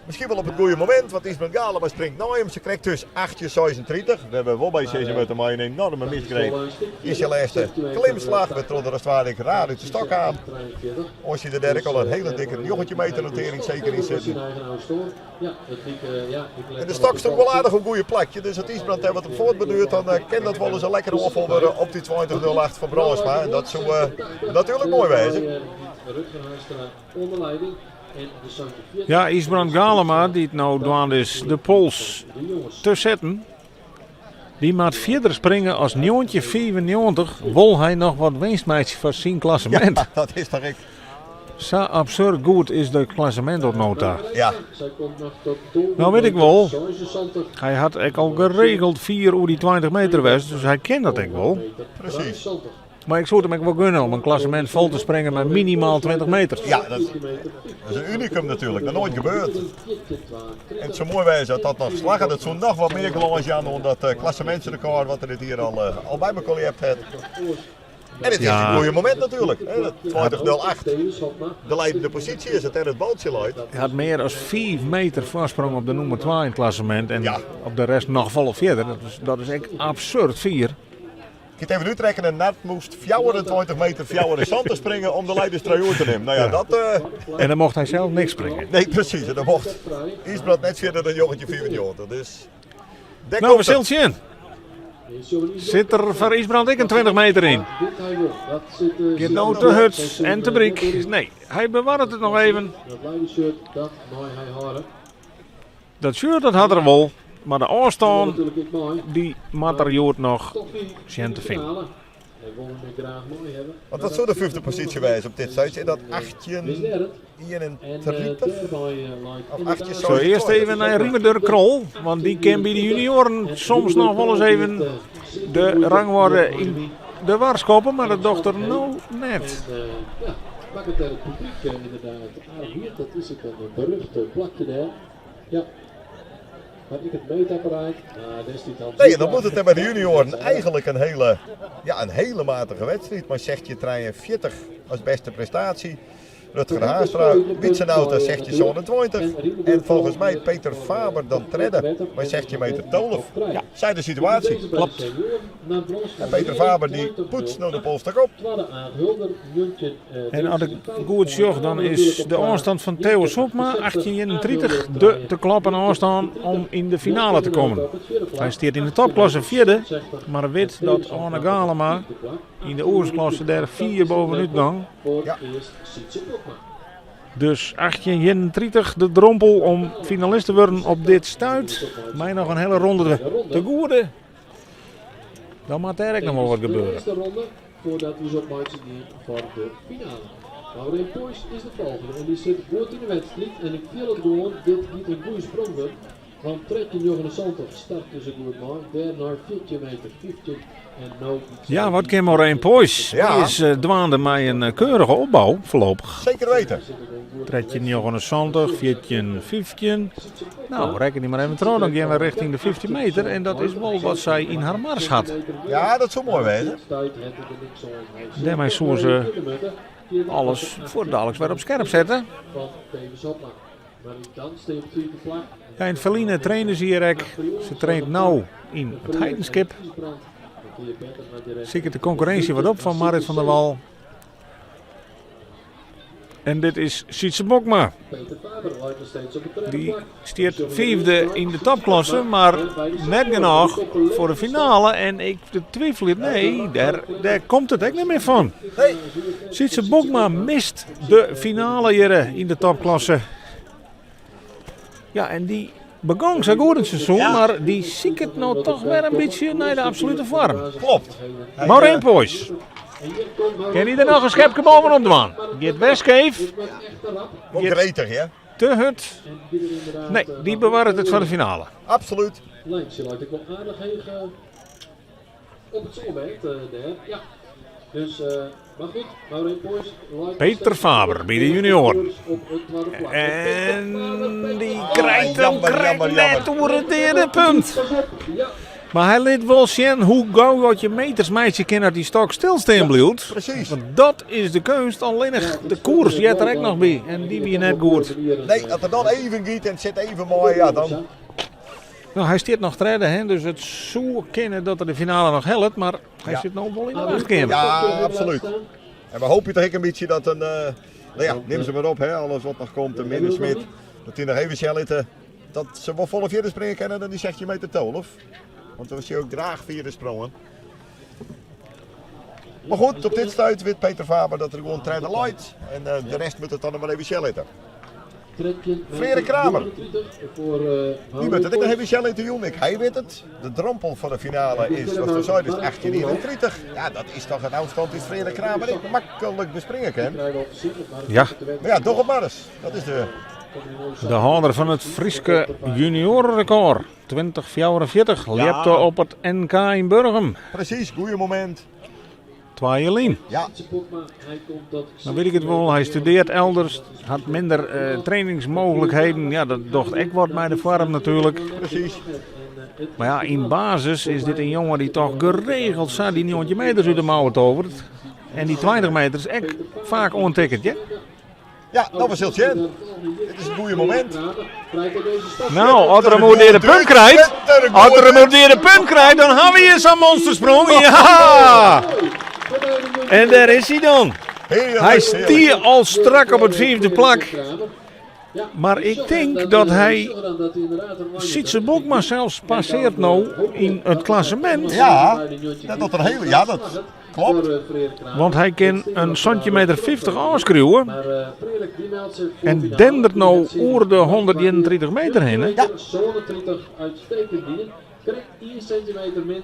Miskien wol op it goede momint, want Ysbrand Galema springt nei him. Se krijt dus 18,36. Wêr we wol by sizze moatte mei in enorme misgreep yn syn lêste klimslach, wêrtroch er as it ware ek raar út de stok kaam. Oars hie er dêr ek al in hele dikke 19 meter notering seker yn sitten. En de stok stond wol aardich op goede plakje, dus as Ysbrand dêr wat op fuortborduert, dan kin dat wol ris in lekkere oanfal wurde op dy 20,08 fan Brânsma. En dat soe natuerlik moai wêze. Ja, Ysbrand Galema, dy't no dwaande is de pols te setten, dy moat fierder springe as 1995. Wol hy noch wat winst meitsje foar syn klassemint? Ja, dat is toch ek. Sa absurd goed is de klassemint oant no ta. Ja. Nou wit ik wol, hy hat ek al geregeld fier oer dy 20 meter west, dus hy kin dat ek wol. Presys. Mar ik soe it him ek wol gunne om in klassemint fol te springen mei minimaal 20 meter. Ja, dat is in unikum natuerlik, noch noait gebeurd. En it soe moai wêze as dat noch slagget. It soe noch wat mear glâns jaan oan dat klassemintsrekôr wat er dit jier al, al by mekoar ljept hat. En it is in goede momint natuerlik. 20.08. De leidende posysje is it en it baltsje leit. Hy hat mear as 5 meter foarsprong op de nûmer 2 yn it klassemint en op de rest noch folle fierder. Dat is ek absurd fier. Ik hie it even útrekkene, Nart moast 24 meter 74 springe om de leiderstrui oer te nimmen. Nou ja, dat... En dan mocht hy sels niks springe. Nee, presys. En dan mocht Ysbrand net fierder dan 1995. Dus dêr Nou, we komt it. sille sjen. Sit der foar Ysbrand ek in 20 meter yn? Giet no te hurd en te bryk. Nee, hy bewarret it noch even. Dat shirt dat hat er wol, mar de ôfstân dy moat er hjoed noch sjen te finen. Want wat soe de fyfde posysje wêze op dit stuit? Is dat 1831? Of 1826? Zo earst even nei Riemer Durk Krol, want dy kin by de junioaren soms noch wolris even de rangorde yn de war skoppe, mar dat docht er no net. Nee, dan moet it by de junioaren eigenlik in hele, ja, in hele matige wedstriid. Mei 1643 as bêste prestaasje. Rutger Haanstra, Wietse Nauta 1627. En folgens my Peter Faber dan tredde mei 16 meter 12. Ja. Sy de situaasje. Klopt. En Peter Faber dy poetst no de polsstok op. En as ik goed sjoch, dan is de ôfstân fan Theo Sopma, 1831, de te kloppen ôfstân om yn de finale te kommen. Hy stiet yn de topklasse fjirde, mar wit dat Arne Galema yn de oersklasse dêr fier bovenút gong. Ja. Dus 1831 de drompel om finalist te wurden op dit stuit. Mei noch in hiele ronde te goede. Dan moat dêr ek noch wol wat gebeure. De ronde foardat we opmeitsje gean foar de finale. Maureen Poys is de folgjende en dy sit goed yn de wedstriid en ik fiel it gewoan, dit giet in goede sprong wurden. Want 13,79 starte se goed mei, dêrnei 14 meter 15 en no. Ja, wat kin Maureen Poys? Ja. Dy is dwaande mei in keurige opbou foarlopich. Seker weten. 13,79, 14, 15. Nou, rekkenje mar even troch, dan gean we richting de 15 meter. En dat is wol wat sy yn har mars hat. Ja, dat soe moai wêze. Dêrmei soe se alles fuortdaliks wer op skerp sette. Ja, yn it ferline trainde se hjir ek. Se traint no yn it Heidenskip. Siket de konkurrinsje wat op fan Marit van der Wal. En dit is Sietse Bokma. Dy stiet fiifde yn de topklasse, mar net genôch foar de finale. En ik twivelje, nee, dêr, dêr komt it ek net mear fan. Sietse Bokma mist de finale hjir yn de topklasse. Ja, en dy begong sa goed it seizoen, mar dy siket no toch wer in bytsje nei de absolute foarm. Klopt. Maureen Poys. Kin hy der noch in skepke bovenop dwaan? Giet wer skeef. Wol gretich, hè? Te hurd. Nee, dy bewarret it foar de finale. Absoluut. Lijntje lijkt ik wel aardig heech op het zonnebeeld dêr. Ja. Dus, mar goed, Maureen Poys leit Peter Faber by de junioaren. op it twadde plak. En dy krijt hem Jammer, krekt jammer, net jammer. oer it deade punt. Pas op, ja. Mar hy lit wol sjen hoe gau dat je meters meitsje kinne as dy stok stilstean bliuwt. Precies. Want dat is de keunst, allinnich de koers heart der ek noch by en dy wie net goed. Nee, as er dan even giet en it sit even mei, ja dan... No, hy stiet noch tredde, hè, dus it soe kinne dat er de finale noch hellet, mar hy sit no wol yn de wachtkeamer. Ja, absolút. En we hoopje toch ek in bytsje dat in, no ja, nim se mar op, hè, alles wat noch komt, de Minne Smit, dat dy noch even sjen litte dat se wol folle fierder springe kinne dan dy 16 meter 12. Want dan sil ik graach fierder sprongen. Maar goed, op dit stuit wit Peter Faber dat er gewoan tredde leit. En de rest moet it dan mar even sjen litte. Freark Kramer. Dy moat it ek noch even sjen litte jûn. Ek hy wit it. De drompel foar de finale is, wat do seidest, 1831. Ja, dat is toch in ôfstân dy't Freark Kramer ek maklik bespringe kin. Ja. Mar ja, doch it mar ris. Dat is de... De hâlder fan it Fryske junioarerekôr, 2044, ljepte op it NK yn Burgum. Presys, goeie momint. Twa jier lyn. Ja. Dan wit ik it wol, hy studearret elders, hat minder trainingsmooglikheden. Ja, dat docht ek wat mei de foarm natuerlik. Presys. Mar ja, yn basis is dit in jonge dy't toch geregeld sa dy 19 meters út de mouwen toveret. En dy 20 meters ek faak oantikket, ja? Ja, no we sille sjen. Dit is it goede momint. No, as er him oer de punt krijt, as er him oer de punt krijt, dan ha we hjir sa'n monstersprong. Ja! En dêr is hy dan. Hy stie al strak op it fiifde plak. Mar ik tink dat hy Sytse Bokma sels passeart no yn it klassemint. Ja, dat docht er hiel, ja, dat klopt. Want hy kin in 17 meter 50 ôfskriuwe en dendert no oer de 131 meter hinne. Ja.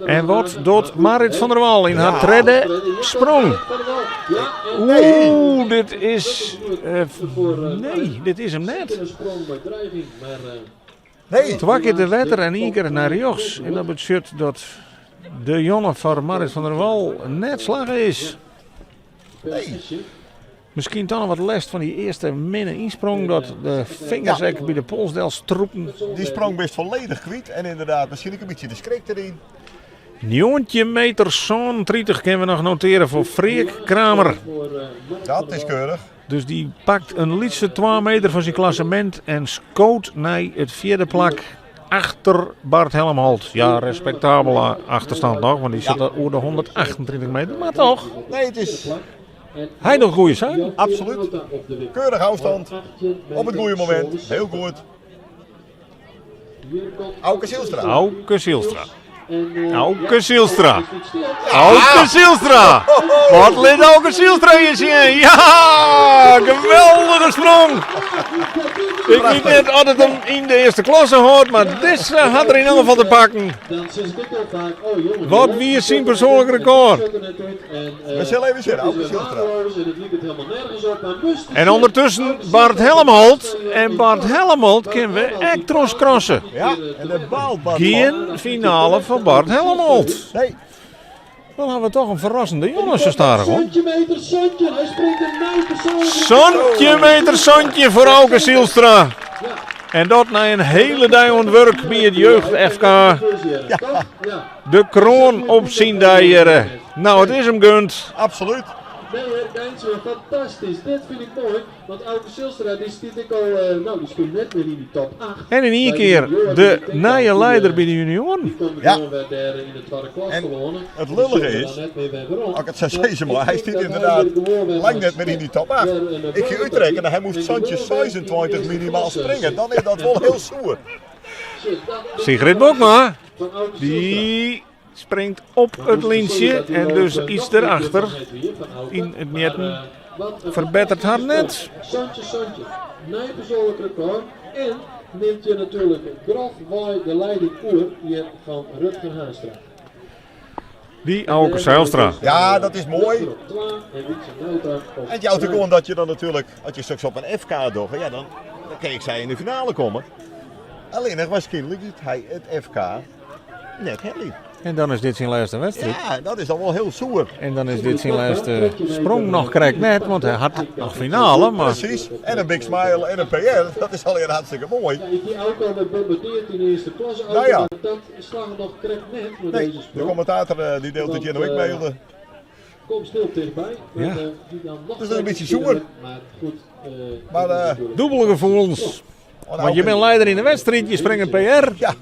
En wat docht Marit van der Wal yn har tredde sprong? Oeh, dit is... Nee, dit is him net. Nee. Twa kear te wetter en ien kear nei rjochts. En dat betsjut dat de jonge foar Marit van der Wal net slagge is. Nee. Miskien dan noch wat lêst fan dy earste minne ynsprong, dat de fingers ek by de pols del strûpten. Dy sprong bist folledich kwyt en ynderdaad, miskien ek in bytsje de skrik deryn. 19 meter 37 kinne we noch notearje foar Freark Kramer. Dat is keurich. Dus dy pakt in lytse 2 meter fan syn klassemint en skoot nei it fjirde plak achter Bart Helmholt. Ja, respektabele achterstand noch, want dy sit al oer de 138 meter, mar toch. Nee, it is Hy docht goede saken. Absoluut. Keurich ôfstân. Op it goede momint. Hiel goed. Auke Zijlstra. Auke Zijlstra. Auke Zijlstra. Auke Zijlstra. Wat lit Auke Zijlstra hjir sjen? Ja, geweldige sprong. Ik wit net oft it him yn de earste klasse hâldt, mar dizze hat er yn elk gefal te pakken. Wat wie syn persoanlik rekôr? We sille even sjen, Auke Zijlstra. En ûndertusken Bart Helmholt. En Bart Helmholt kinne we ek trochskrasse. Ja, en de baalt Bart Gjin finale foar Bart Helmholt. Nee. Dan ha we toch in ferrassende jonge sa stadichoan. 17 meter 17 foar Auke Zijlstra. En dat nei in hiele dei oan it wurk by it Jeugd FK. De kroan op syn dei hjirre. No, it is him gund. Absoluut. Nee, Geintje, fantastysk. Dit fyn ik moai, want Auke Zijlstra dy stiet ek al, no, dy spylt net mear yn dy top 8. En yn ien kear de nije leider by de junioaren. Ja. En it lullige is, as ik it sa sizze mei, hy stiet ynderdaad lang net mear yn dy top 8. Ik hie útrekkene, hy moast 17,26 minimaal springe. Dan is dat wol hiel soer. Sigrid Bokma, dy springt op it lyntsje en dus iets derachter yn it mjitten. Ferbettert har net. Nij persoanlik rekôr en nimt hjir natuerlik grofwei de leiding oer hjir fan Rutger Haanstra. Dy Auke Zijlstra. Ja, dat is moai. En it jout ek oan dat je dan natuerlik, as je soks op in FK dogge, ja, dan kin ik sa yn de finale komme. Allinnich waarskynlik giet hy it FK net helje. En dan is dit syn lêste wedstriid. Ja, dat is dan wol hiel soer. En dan is dit syn lêste sprong noch krekt net, want hy hat noch finale. Mar... Precies. En in big smile en in PR, dat is allegear hartstikke moai. Ja, ik hie ook al gebombardeerd in de eerste klasse. Nou ja. Dat slacht noch krekt net met Nee, deze de sprong. commentator die deelt het hier nou ik mailde. Kom stil dichtbij. Maar, Ja. die dan nog Dus dat is een beetje verder, zoer. Maar goed. Maar, dat is natuurlijk- Dubbele gevoelens. Oh, nou, Want je bent leider in de wedstrijd, je springt een PR. Ja,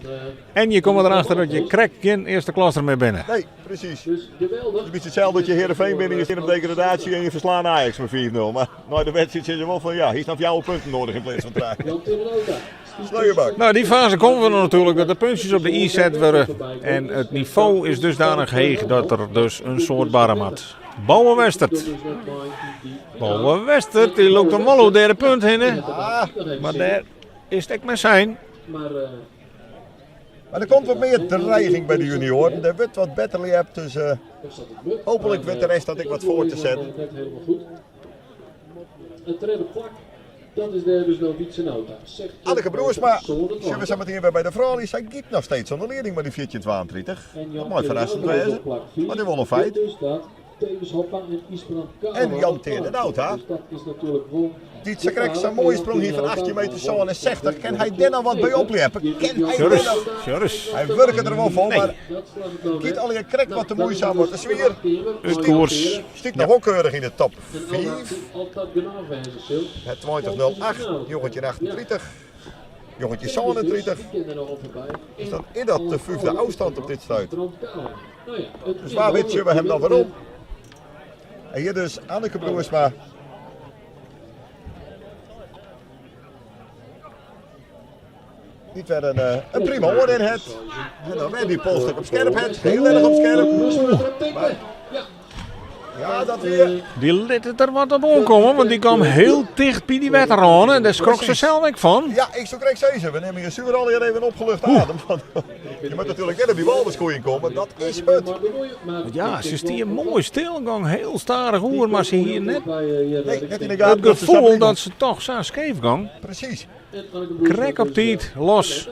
En je komt erachter dat je krekt geen eerste klasse meer binnen. nee, precies. Dus geweldig. Het is een beetje hetzelfde dat je Heerenveen binnen, je zit op degradatie en je verslaat Ajax met 4-0. Maar na de wedstrijd zit je wel van, ja, hier is nog jouw punten nodig in plaats van traag. Jan Timmerota. Sleuerbak. Nou, die fase komen we natuurlijk dat de puntjes op de i zet worden. En het niveau is dusdanig heeg dat er dus een soort barre mat. Bouwe Westert. Bouwe Westert, die loopt een mollo derde punt heen. hè. Maar daar is het echt maar zijn. Maar Maar er komt wat meer dreiging bij de junioren. Er wordt wat beter hebt, dus hopelijk weet de rest dat ik wat voor te zetten. Net helemaal goed. Het tweede plak, dat is daar dus nog Wietse Nauta. Zegt Anneke Broersma, zullen we zo meteen weer bij de vrouwen. Zij giet nog steeds zonder leerling, maar die 1432. En Dat Jan mooi verrassend Nauta wezen. op plak vier. Maar die won een feit. Dus dat Tevens Hoppa en Isbrand Kamer En Jan op Teer de plaats. Nauta. Dus dat is natuurlijk wel Die ze krijgt zo'n mooie sprong hier van 18 meter zo en 60. Kan hij daar nou wat bij opliepen? Kan hij daar Joris, nou... Joris. Hij werkt er wel voor, maar Dat slaat het dan Kiet weg. al je krek wat te moeizaam wordt. De sfeer Het koers. stiet nog ook keurig in de top 5. Altijd genau wezen, Sil. Het 20.08, jongetje 38, jongetje 37. Dus dan is dat de vijfde afstand op dit stuit. Dus waar weet je we hem dan waarom? En hier dus Anneke Broersma. Niet weer een prima oor in het. En dan weer die polstuk op scherp het. Heel erg op scherp. Maar- Ja, dat weer. Die liet het er wat op omkomen, want die kwam heel dicht bij die wetter aan. En daar schrok ze zelf ook van. Ja, ik zou correct zeggen. We nemen je zuur al hier even opgelucht adem. Want je moet natuurlijk net op die walviskoeien komen. Dat is het. Ja, ze stier mooi stilgang, heel starig oer, maar ze hier net Nee, net in de gaten het dat ze gevoel dat ze toch zo scheef gang. Precies. Krek op tijd, los.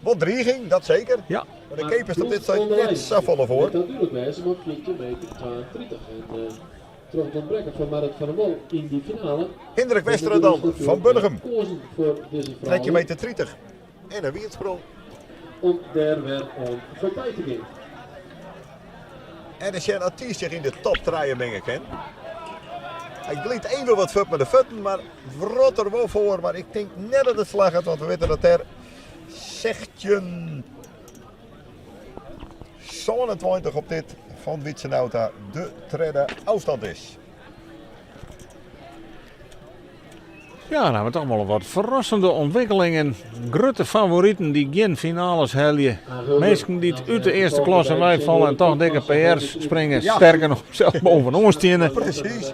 Wat dreiging, dat zeker. Ja. Maar de keeper is op dit site net zo volle voor. Natuurlijk wijzen, maar 14 meter 32. En terug het ontbreken van Marit van der Wal in die finale. Hendrik Westeren dan, van Burgum. Kozen voor deze Trek je vrouwen meter 30. En een wierdsprong. om daar weer om voorbij te gaan. En als jij een zich in de top draaien mengen kan. Hij glidt even wat fut met de voeten, maar wrot er wel voor. Maar ik denk net dat het slag gaat, want we weten dat er 16 27 op dit van Witsenauta de tweede afstand is. Ja, nou, met allemaal wat verrassende ontwikkelingen. Grote favorieten die geen finales heljen. Mensen die het uit de eerste klasse wij vallen en toch dikke PR's springen. Sterker nog, zelfs boven ons tienen. Precies.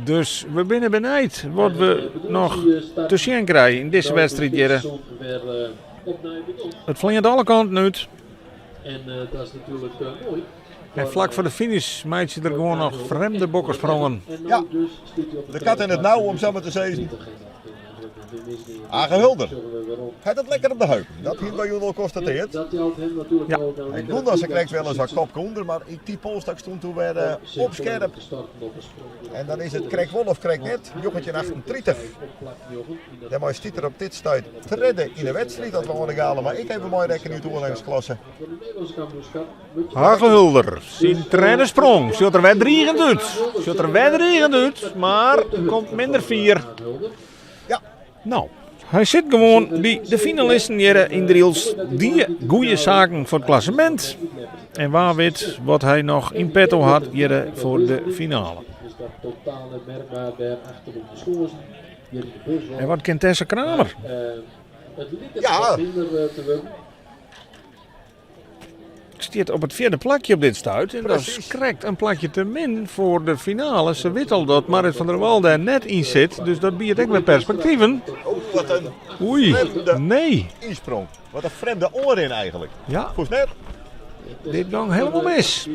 Dus we binnen benijd wat we nog te zien krijgen in deze wedstrijd. Jere. Het vliegt alle kanten uit. En dat is natuurlijk mooi. En vlak voor de finish meid je er gewoon nog vreemde bokken sprongen. En nou Ja. dus stiet hij op De kat in het nauw, om zo maar te zeggen. Agen Agen Hulder. Hij dat lekker op de heup. Dat hier bij jullie al constateerd. Dat helpt hem natuurlijk Ja. ook aan En lekkere Gondas krijgt wel eens wat voetbalpositie. kop onder, maar ik die polstak stond toen weer op scherp. En dan is het Krek Wol of Krek Net, jochetje 38. Daarmee stiet er op dit stuit tredde in de wedstrijd dat we aan de galen, maar ik heb een mooi rekken nu toelangsklasse. Hage Hulder, zijn tweede sprong. Zit er weer dreigend uit. Zit er weer dreigend uit, maar komt minder vier. Ja. Nou, hij zit gewoon bij de finalisten hier in Driels. Die goede zaken voor het klassement. En waar weet wat hij nog in petto had hier voor de finale. Is dat totaal net merkbaar daar achter op de schoorzen. Hier in de bus wel. En wat kent Tessa Kramer? Maar, het liep het Ja. wat minder te worden. Stiert op het vierde plakje op dit stuit. En dat is Precies. correct een plakje te min voor de finale. Ze weet al dat Marit van der Wal daar net in zit. Dus dat biedt ook weer perspectieven. Oh, wat een Oei, Vreemde nee. insprong. Wat een vreemde oor in eigenlijk. Ja, Volgens net. Dit gong helemaal mis.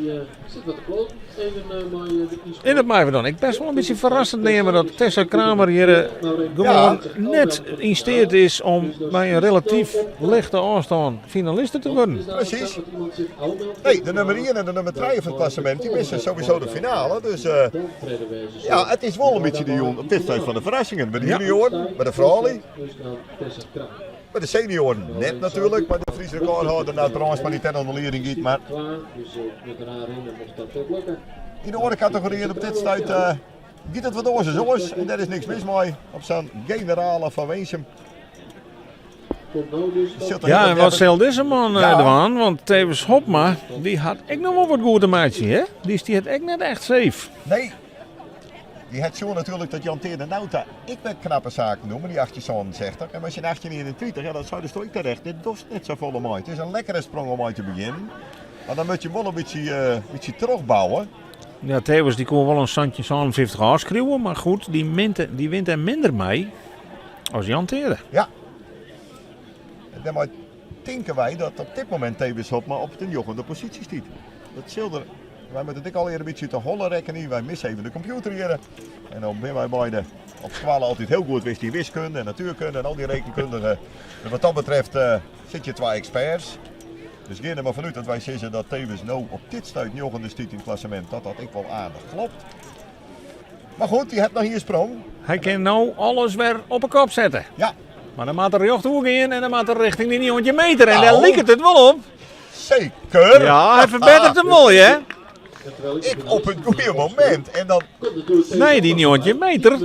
En dat meie we dan ek best wol in bytsje ferrassend neame dat Tessa Kramer hjir gewoan net yn steat is om mei in relatyf lichte ôfstân finaliste te wurden. Presys. Nee, de nummer 1 en de nummer 3 fan it klassemint dy misse sowieso de finale. Dus ja, it is wol in bytsje de jûn op dit stuit fan de ferrassingen. By de junioaren, by de froulju. By de senioaren net natuerlik, mei de Fryske rekôrhâlder Nard Brandsma dy't dêr oan de lieding giet. Mar yn de oare kategoryen op dit stuit giet it wat oars as oars. En dêr is niks mis mei op sa'n generale fan Winsum. Ja, en wat sil dizze man dwaan? Want Thewis Hobma, dy hat ek noch wol wat goed te meitsjen, hè? Dy stiet ek net echt safe. Nee, Dy hat sjoen natuerlik dat Jan Teade Nauta ek wer knappe saken docht mei dy 1867. En mei syn 1831, ja dat sei do ek terecht, dit dochst net safolle mei. It is in lekkere sprong om mei te begjinnen, mar dan moat je wol in bytsje, bytsje trochbouwe. Ja, Thewis dy koe wol in 1757 ôfskriuwe, mar goed, dy, minte, dy wint der minder mei as Jan Teade. Ja. En dêrmei tinke wy dat op dit momint Thewis Hobma op de njoggende posysje stiet. Dat sil der Wy moatte it ek allegear in bytsje út de holle rekkenje. Wy misse even de kompjûter hjir. En dan binne wy beide op skoalle altyd hiel goed wist yn wiskunde en natuerkunde en al dy rekenkundige. Dus wat dat betreft uh, sit je twa experts. Dus gean der mar fanút dat wy sizze dat Thewis no op dit stuit njoggende stiet yn it klassemint, dat dat ek wol aardich klopt. Mar goed, dy hat noch ien sprong. Hy kin no alles wer op 'e kop sette. Ja. Mar dan moat er rjocht oer gean en dan moat er richting dy 19 meter. En Nou. dêr liket it wol op. Zeker! Ja, hy ferbetteret him wol, hè? Ik op it goede momint en dan... Nee, dy 19 meter.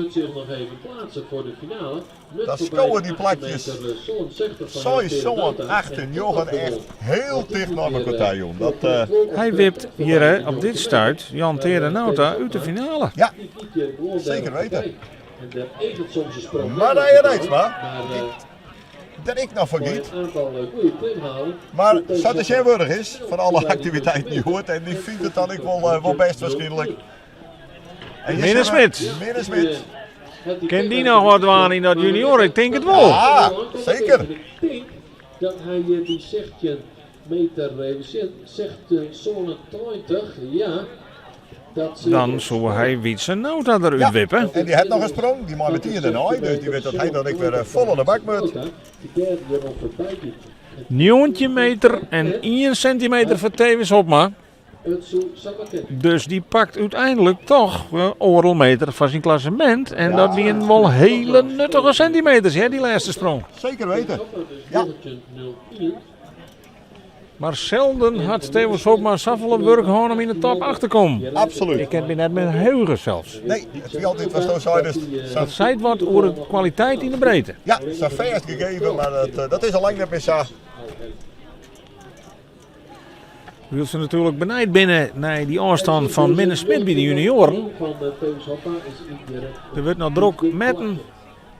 Dan skowe dy plakjes 6, 7, 8 en 9 echt hiel ticht nei mekoar ta, jong. Dat, uh... Hy wipt hjir hè, op dit stuit Jan Teade Nauta út de finale. Ja, zeker weten. Marije Reitsma, der ek noch foar giet. Mar sa't de sjen wurdich is fan alle aktiviteiten hjoed en dy fynt it dan ek wol, eh, wol bêst waarskynlik. Minne Smit. Minne Smit. Kin dy noch wat dwaan yn dat junior? Ik tink it wol. Ja, zeker. Dat hy dy 16 meter even sjen, 16,27, ja. Dan soe hy Wietse Nauta derút Ja, wippe. en dy hat noch in sprong, dy mei metien dêrnei, dus dy wit dat hy dan ek wer fol oan de bak moat. 19 meter en 1 sentimeter foar Thewis Hobma. Dus dy pakt úteinlik toch oardel meter foar syn klassemint. En dat wienen wol hele nuttige sentimeters, hè, dy lêste sprong. Zeker weten. Ja. Mar selden hat Thewis Hobma safolle wurk hân om yn de top acht te kommen. Absolút. Ik kin my net mear heuge sels. Nee, it wie altyd watsto seidest. Dat seit wat oer de kwaliteit yn de breedte. Ja, sa fêst gegeven, mar dat, eh, dat is al lang net mear sa. Wylst se natuerlik benijd binne nei dy ôfstân fan Minne Smit by de junioaren. Der wurdt noch drok metten.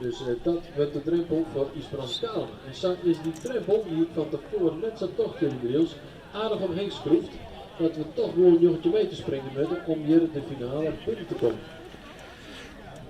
Dus dat wurdt de drempel foar Ysbrand Galema. En sa is dy drempel, dy't ik fan tefoaren net sa tocht hjir yn Drylts, aardich omheech skroefd, dat we toch gewoan 19 meter springe moatte om hjir de finale binnen te kommen.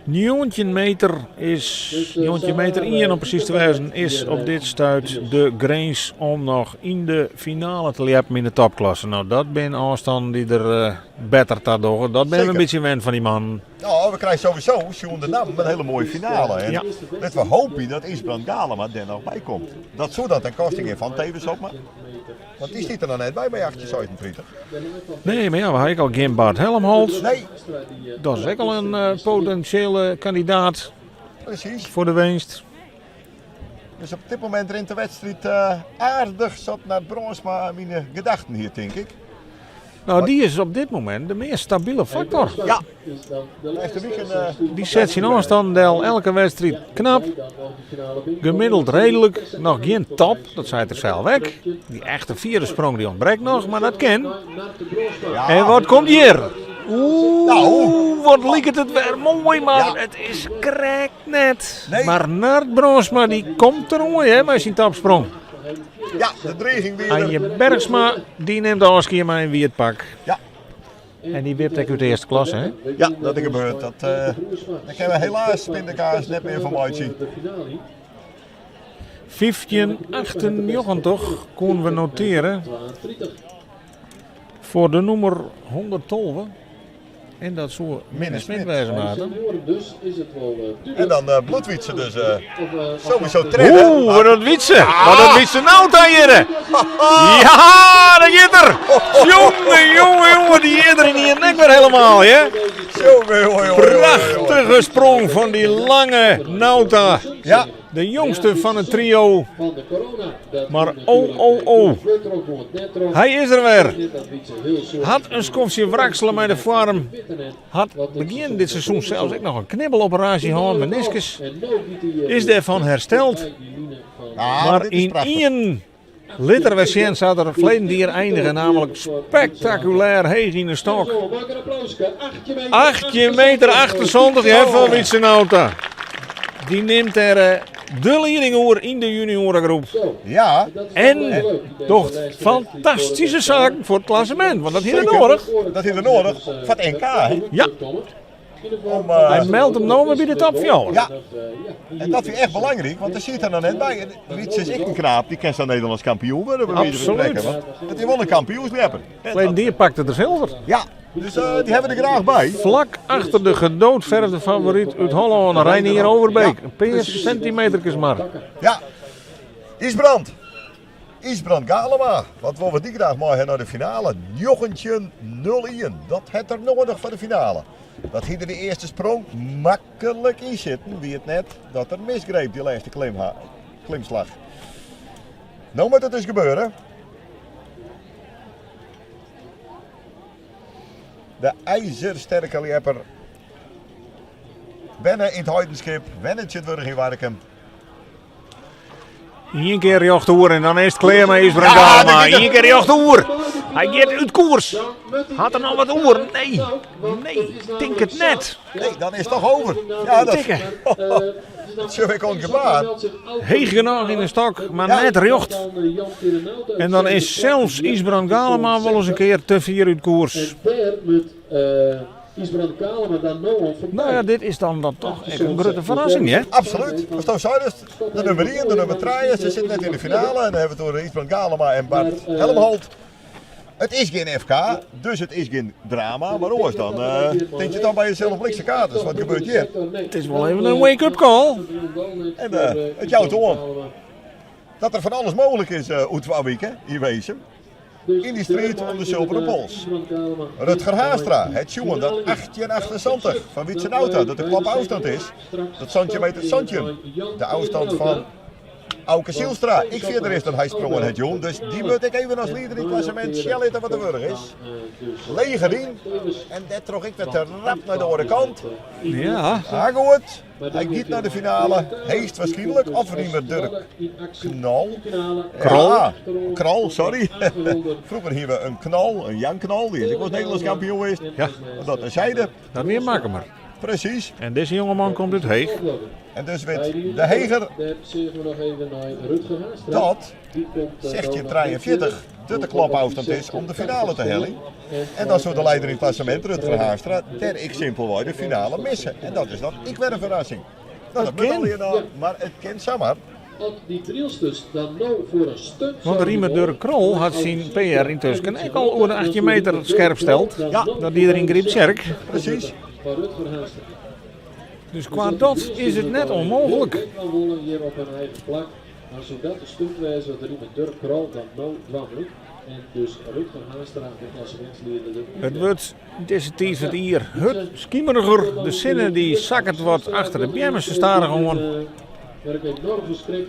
19 meter is, 19 meter 1 om presys te wêzen, is op dit stuit de grins om noch yn de finale te ljeppen yn de topklasse. No, dat binne ôfstannen dy't der eh, better ta dogge. Dat binne we in Zeker. bytsje wend fan dy mannen. No, we krije sowieso, sjoen de nammen, in hiele moaie finale. En Ja. Litte we hoopje dat Ysbrand Galema dêr noch by komt. Dat soe dan ten koste gean fan Thewis Hobma. Want dy stiet der noch net by by 1836. Nee, mar ja, we ha ek al gjin Bart Helmholt. Nee. Dat is ek al in eh, potinsjele kandidaat Presys. foar de winst. Dus op dit momint rint de wedstriid eh, aardich sa't Nard Brandsma myn gedachten hie, tink ik. No, dy is op dit momint de meast stabile faktor. Ja, lêste wike. Dy set syn ôfstân del elke wedstriid knap. Gemiddeld reedlik, noch gjin top, dat seit er sels ek. Dy echte fiere sprong dy ûntbrekt noch, mar dat kin. En wat komt hjir? Oeh, wat liket it wer moai, mar it is krekt net. Mar Nard Brandsma dy komt deroan hè, mei syn topsprong. Ja, de driging wie er. Anje Bergsma, dy nimt ôfskie mei in wiet pak. Ja. En dy wipt ek út de earste klasse, hè? Ja, dat is gebeurd. Dat, uh, dêr kinne we helaas pindakaas net mear fan meitsje. 1598 koene we notearje. Foar de nûmer 112. En dat soe Minne Minne Smit Smit. wêze Bij de moatte. senioren dus is het wel En duidelijk. dan bliuwt Wietse dus sowieso Of tredde. Oeh, wat dat Wietse! Wat dat Wietse nou dan hier! Ja, daar gaat er! Jongen, jongen, jongen, die eerder in je nek weer helemaal, hè? Jongen, jongen, jongen, jongen, jongen. Prachtige sprong van die lange Nauta. Ja. De jongste van het trio. Van de corona. Dat Maar komt oh, natuurlijk oh, oh. Vlug erop, wordt net erop. Hij is er weer. Net dat Wietse heel soort- Had een skofje wrakselen met de vorm. Had Wat dit begin dit seizoen zelfs ook nog een knibbeloperatie gehad, meniscus. En nou giet hij, Is daarvan hersteld. bij die line van- Ah, Maar dit is in prachtig. één liter wc zou er verleden dier eindigen, namelijk spectaculair heeg in de stok. Zo, maak een applausje. 18 meter. 18 meter 78 hè, van Wietse Nauta. Die neemt er de leiding oer in de juniorengroep. Zo, Ja, dat is En wel leuk, deze toch lijst fantastische zaak voor het klassement, want dat hier Zeker. nodig. Dat is er nodig voor het NK, hè? Ja. Om, Hij meldt hem nou weer bij de top 4. Ja. En dat vind ik echt belangrijk, want daar zit er nou net bij. En Wietse is echt een knaap, die kan zo Nederlands kampioen worden. Bij wijze van Absoluut. spreken, want Het is wel een kampioenslepper. Verleden dier pakte er zilver. Ja, dus die hebben we er graag bij. Vlak achter de gedoodverfde favoriet uit Holland, Reinier Overbeek. Een paar centimetertjes maar. Ja, Isbrand. Isbrand Galema. Wat willen we die graag morgen naar de finale? 19-0-1. Dat het er nodig voor de finale. Dat hier de eerste sprong makkelijk in zitten. Wie het net dat er misgreep die laatste klimslag. Nou moet het dus gebeuren. De ijzersterke lepper. Benne in het Heidenschip. Wenne het in Warkum. Eén keer jocht oer en dan is het klaar met Isbrand Ja, Galema. dat is het. Eén keer jocht oer. Hij gaat uit koers. Had er nog wat oer? Nee. Nee, denk het net. Nee, dan is het toch over. Ja, dat Tikken. Zullen we gewoon gebaar? Heeg genoeg in de stok, maar net jocht. En dan is zelfs Isbrand Galema wel eens een keer te vier uit koers. En daar moet Isbrand Galema dan nou al voorbij. Nou ja, dit is dan toch echt een grote verrassing, hè? Absoluut. Versto Zuiders, de nummer 1, de nummer 3. Ze zitten net in de finale. En dan hebben we het over Isbrand Galema en Bart Helmholt. Het is geen FK, dus het is geen drama. Maar oors dan, denk je dan bij jezelf blikse kaarten. Wat gebeurt hier? Het is wel even een wake-up call. En het jouwt om. Dat er van alles mogelijk is, uh, hè, in wezen. In die strijd om de zilveren pols. Rutger Haastra, het jongen dat 1878 van Wietse Nauta, dat de klap afstand is. Dat zandje met het zandje. De afstand van Auke Zielstra. Ik vind er is dat hij sprongen het jong, dus die moet ik even als leider in het klassement Shell wat de wurg is. Lege riem. En dat trok ik met de rap naar de andere kant. Ja. Ah, goed. Hij gaat naar de finale. Heest waarschijnlijk. Of Riemer Dirk Knal. Krol. Ja, Krol, sorry. Vroeger hier we een knal, een Jan Knal. Die is ook wel eens Nederlands kampioen geweest. Ja. Dat terzijde. Dat weer maken maar. Precies. En deze jongeman komt uit Heeg. En dus weet de Heger Daar zien we nog even naar Rutger Haastra. dat Die komt, 1643 dat de klapafstand is om de finale te hellen. En dan zou de leider in het klassement, Rutger Haastra, der ik simpelweg de finale missen. En dat is dan ik weer een verrassing. Nou, dat moet kan. al nou, maar het kent zomaar. Als die Drielsters dan nou voor een stunt Want Riemer Dirk Krol had zijn PR intussen ook al over de 18 meter scherp stelt. Ja. Dat die er in Grip Zerk. Precies. Van Rutger Haastra. Dus qua dat is het net onmogelijk. Ik kan wollen hier op hun eigen plak. Maar zodat de stuntwijze dat Riemer Dirk Krol dan nou dwam moet. En dus Rutger Haastra, de klassementsleider. Het wordt deze tijd het hier het skiemeriger. De zinnen die zakken wat achter de bjemmen. Ze staan er gewoon. Waar ik enorm verschrik.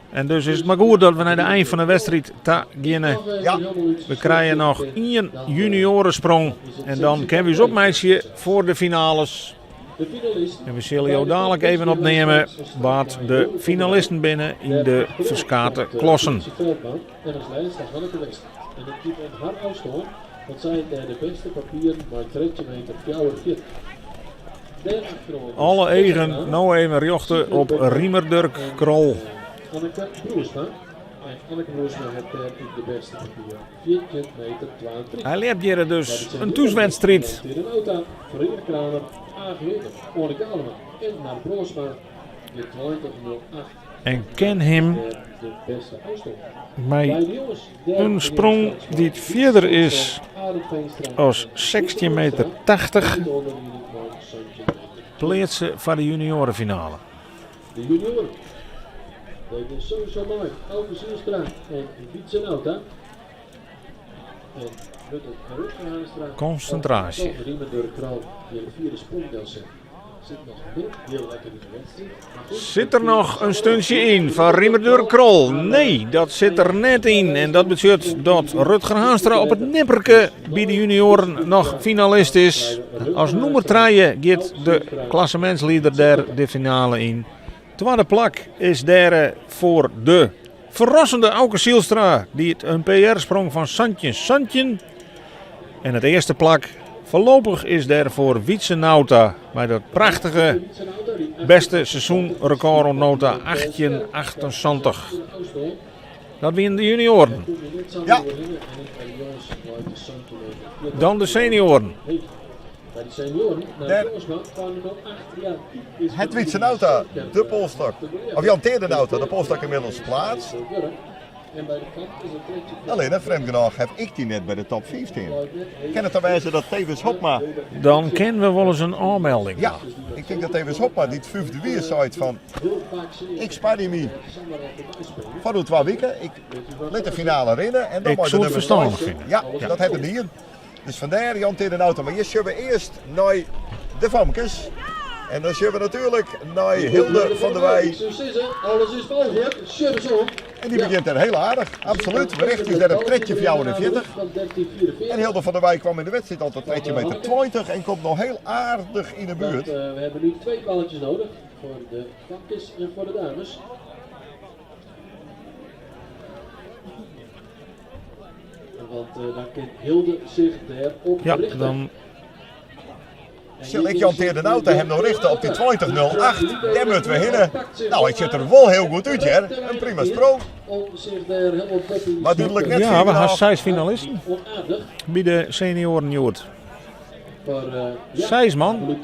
En dus is het maar goed dat we naar de eind van de wedstrijd ta beginnen. Ja. We krijgen nog één juniorensprong. En dan kunnen we eens opmeisje voor de finales. De finalist. En we zullen jou dadelijk even opnemen wat de finalisten binnen in de verskate klossen. En als leidster Hanneke West. En het keept om haar afstand, want zij heeft de beste papieren maar 13 meter 44. Daarachter Alle egen nou even jochten op Riemer Dirk Krol. Anneke Broersma. En Anneke Broersma heeft daar ook de beste papieren. 14 meter 32. Hij leert hier dus een toeswedstrijd. Tierenauta, Verheer Kramer, Aag Winter, Orne Galema en naar Broersma. De 20.08. En kin him mei in sprong dy't fierder is as 16 meter 80 pleatse foar de junioarefinale. De junioaren deden sowieso mei Auke Zijlstra en Wietse Nauta. En wurdt it Rutger Haanstra Konsintraasje. of Riemer Durk Krol die de vierde sprong delset. Sit noch net hiel lekker yn de wedstriid. Maar goed, Sit der noch in stuntsje yn foar Riemer Durk Krol? Nee, dat sit der net yn. En dat betsjut dat Rutger Haanstra op it nipperke by de junioaren noch finalist is. As nûmer trije giet de klassemintslieder dêr de finale yn. Twadde plak is dêr foar de ferrassende Auke Zijlstra, dy't in PR sprong fan 17-17. En it earste plak foarlopich is dêr foar Wietse Nauta mei dat prachtige bêste seizoenrekôr oant no ta 1878. Dat wienen de junioaren. Ja. Dan de senioaren. Dêr hat Wietse Nauta de polstok, of Jan Teade Nauta de polstok ynmiddels pleatst. Allinne, frjemd genôch, haw ik dy net by de top 15. Kin it dan wêze dat Thewis Hobma... Dan kinne we wolris in ôfmelding Ja, ik tink dat Thewis Hobma, dy't fyfde wie, seit fan... Ik sparje my foar oer twa wike. Ik lit de finale rinne en dan Ik mei de soe it nûmer ferstannich seis. fine. Ja, dat hat er dien. Dus fandêr Jan Teade Nauta. Mar earst sjogge we earst nei de famkes. En dan sjogge we natuerlik nei Hilde van der Weij. Ik soe sizze, alles is mooglik. Sjoch ris om. En dy begjint dêr hiel aardich. Absolút. We richte ús dêr op 13,44. En Hilde van der Weij kwam yn de wedstriid al tot 13 meter 20 en komt noch hiel aardich yn de buert. We hebben nu twee balletjes nodig voor de famkes en voor de dames. Want dan kin Hilde sich dêr op Ja, richte. dan Sil ik Jan Teade Nauta him no richte op dy 20.08? Dêr moatte we hinne. No, it sjocht der wol hiel goed út hear. In prima sprong. Mar dúdlik net Ja, we fier ha genôch. seis finalisten by de senioaren hjoed. Seis man.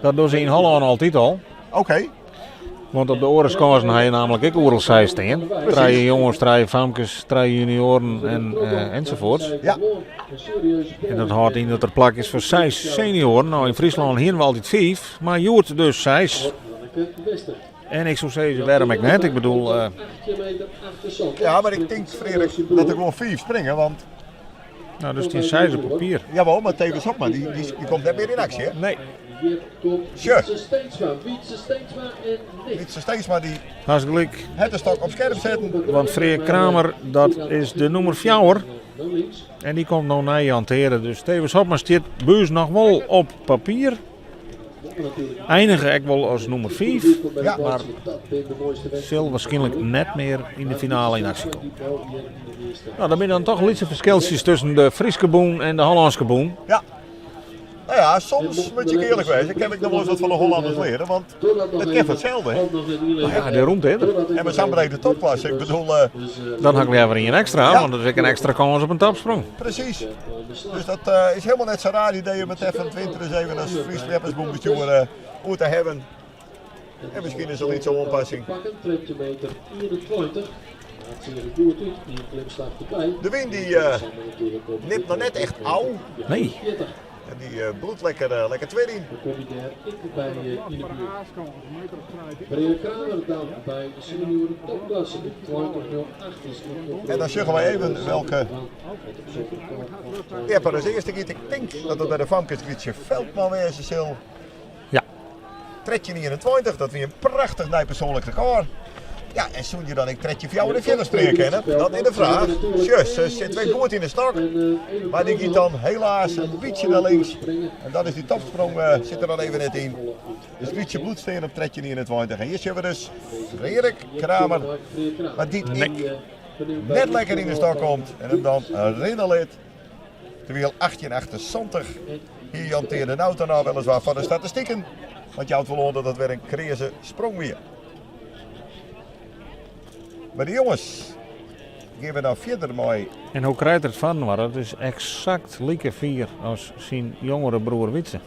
Dat dogge se yn Hollân altyd al. Oké. Want op de oare skânsen ha je namelijk ek oeral seis stean. Trije jonges, trije famkes, trije junioaren en, ensafuorts. En dat hâldt yn dat der plak is foar seis senioaren. No, yn Fryslân hiene we altyd fiif, mar hjoed dus seis. En ik soe sizze, wêrom ek net? Ik bedoel, Ja, mar ik tink, Frederik, dat der gewoan fiif springe, want Nou, der stean seis op papier. Jawol, mar Thewis Hobma, dy, dy, dy komt net mear yn aksje, hè? Nee. Hjir komt Sjoch. Wietse Steensma, Wietse Steensma en Nick. Wietse Steensma dy Hast gelyk. hat de stok op skerp setten. Want Freark Kramer, dat is de nûmer fjouwer. En dy komt no nei Jan Teade. Dus Thewis Hobma stiet by ús noch wol op papier. Einige ek wol as nûmer fiif. Ja. Mar sil wierskynlik net mear yn de finale yn aksje komme. No, der binne dan toch lytse ferskiltsjes tusken de Fryske bûn en de Hollânske bûn. Ja. No ja, soms moat je earlik wêze, kin ik noch wolris wat fan de Hollanners leare, want it kin foar itselde, hè. No ja, dêrom dit. En mei sa'n brede topklasse, ik bedoel... Dan ha ik leaver ien ekstra, Ja. want dat is ek in ekstra kâns op in topsprong. Presys. Dus dat is hielendal net sa'n raar idee om it fan 't winter ris even as Frysk Ljeppersbûnbestjoer oer te hawwen. En miskien is in lytse oanpassing. De wyn dy nimt noch net echt ôf. Nee. En dy bliuwt lekker, lekker twirjen. Dan kom je dêr ek by yn de buert. Freark Kramer dan by de senioren topklasse in 20.08 is En dan sjogge wy even welke ljepper as earste giet. Ik tink dat it by de famkes Grietje Veldman wêze sil. Ja. 13.21, dat wie in prachtich nij persoanlik rekôr. Ja, en soene je dan ek 13.44 springe kinne? Dat is de fraach. Sjoch, se sit wer goed yn de stok. Mar dy giet dan helaas in bytsje nei links. En dan is dy topsprong sit der dan even net yn. Dus Grietje bliuwt stean op 13.21. En hjir sjogge we dus Freark Kramer, mar dy't ek net lekker yn de stok komt en him dan rinne lit. Terwyl 1878 hie Jan Teade Nauta no weliswaar foar de statistiken, want jout wol oan dat it wer in kreaze sprong wie. Mar de jonges gean we dan fierder mei. En hoe krijt er it foarinoar? Dat is eksakt like fier as syn jongere broer Wietse.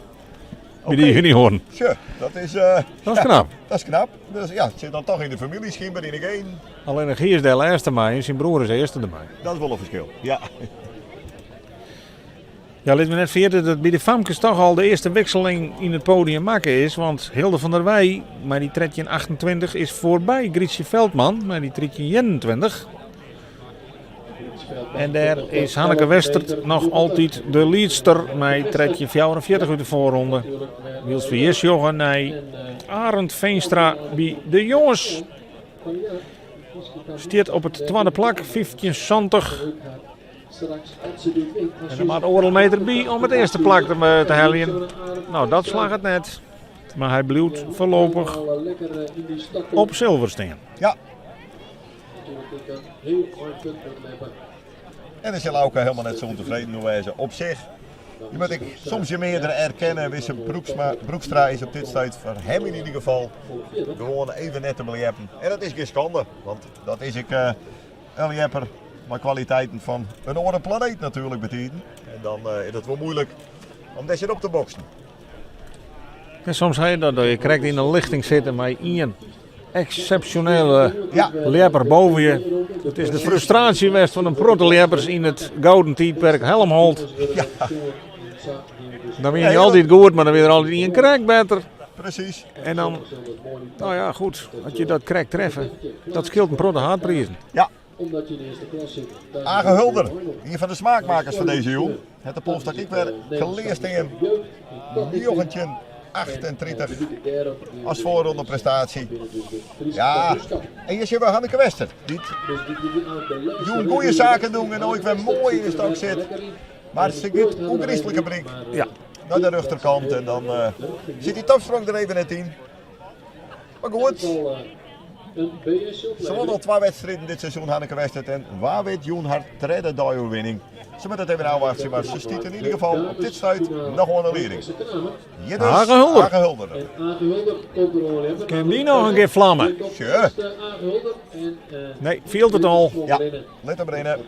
By de junioaren. Sjoch, dat is... Dat is knap. Dat is knap. Dus ja, it sit dan toch yn de famylje skynber, yn de genen. Allinnich hy is dêr lêste mei en syn broer is earste dermei. Dat is wol in ferskil, ja. Ja, lit my net ferjitte dat by de famkes toch al de earste wikseling yn it podium makke is. Want Hilde van der Weij mei dy 13.28 is foarby Grietje Veldman mei dy 13.21. En dêr is Hanneke Westert noch altyd de liedster mei 13.44 út de foarronde. Wylst we hjir sjogge nei Arend Veenstra by de jonges. Stiet op it twadde plak, 15.70. En der moat oardel meter by om it earste plak te heljen. No, dat slagget net. Mar hy bliuwt foarlopich op silver stean. Ja. En dan sil Auke helemaal net zo tevreden wêze op sich. Je moet ik soms je meerdere erkennen. Wisse Broeksma, Broekstra is op dit stuit foar him yn ieder gefal gewoan even net te beljeppen. En dat is gjin skande, want dat is ek uh, in ljepper mei kwaliteiten fan in oare planeet natuerlik betiden. En dan uh, is it wol muoilik om dêr tsjin op te boksen. En soms ha je dat, dat je krekt yn in lichting sitte mei ien eksepsjonele ja. ljepper boven je. It is de frustraasje west fan in protte ljeppers yn it gouden tiidperk Helmholt. Ja. Dan wie je altyd goed, mar dan wie der altyd ien krekt better. Presys. En dan, no ja, goed, as je dat krekt treffe, dat skeelt in protte haadprizen. Ja. Age Hulder, ien fan de smaakmakers fan dizze jûn, hat de polsstok ek wer klear stean. 1938 as foarrondeprestaasje. Ja, en hjir sjogge we Hanneke Wester, dy't jûn goede saken docht en no ek wer moai yn de stok sit. Mar se giet ûngryslike bryk ja. nei de rjochterkant en dan uh, sit dy topsprong der even net yn. Mar goed, se wûn al twa wedstriden dit seizoen, Hanneke Westert. En wa wit jûn har tredde deioerwinning. Se moat it even ôfwachtsje, mar se stiet yn ieder gefal op dit stuit noch oan de lieding. Hjir dus Age Hulder. Age Hulder. Kin dy noch in kear flamme? Sjoch. Nee, fielt it al. Ja, lit him rinne.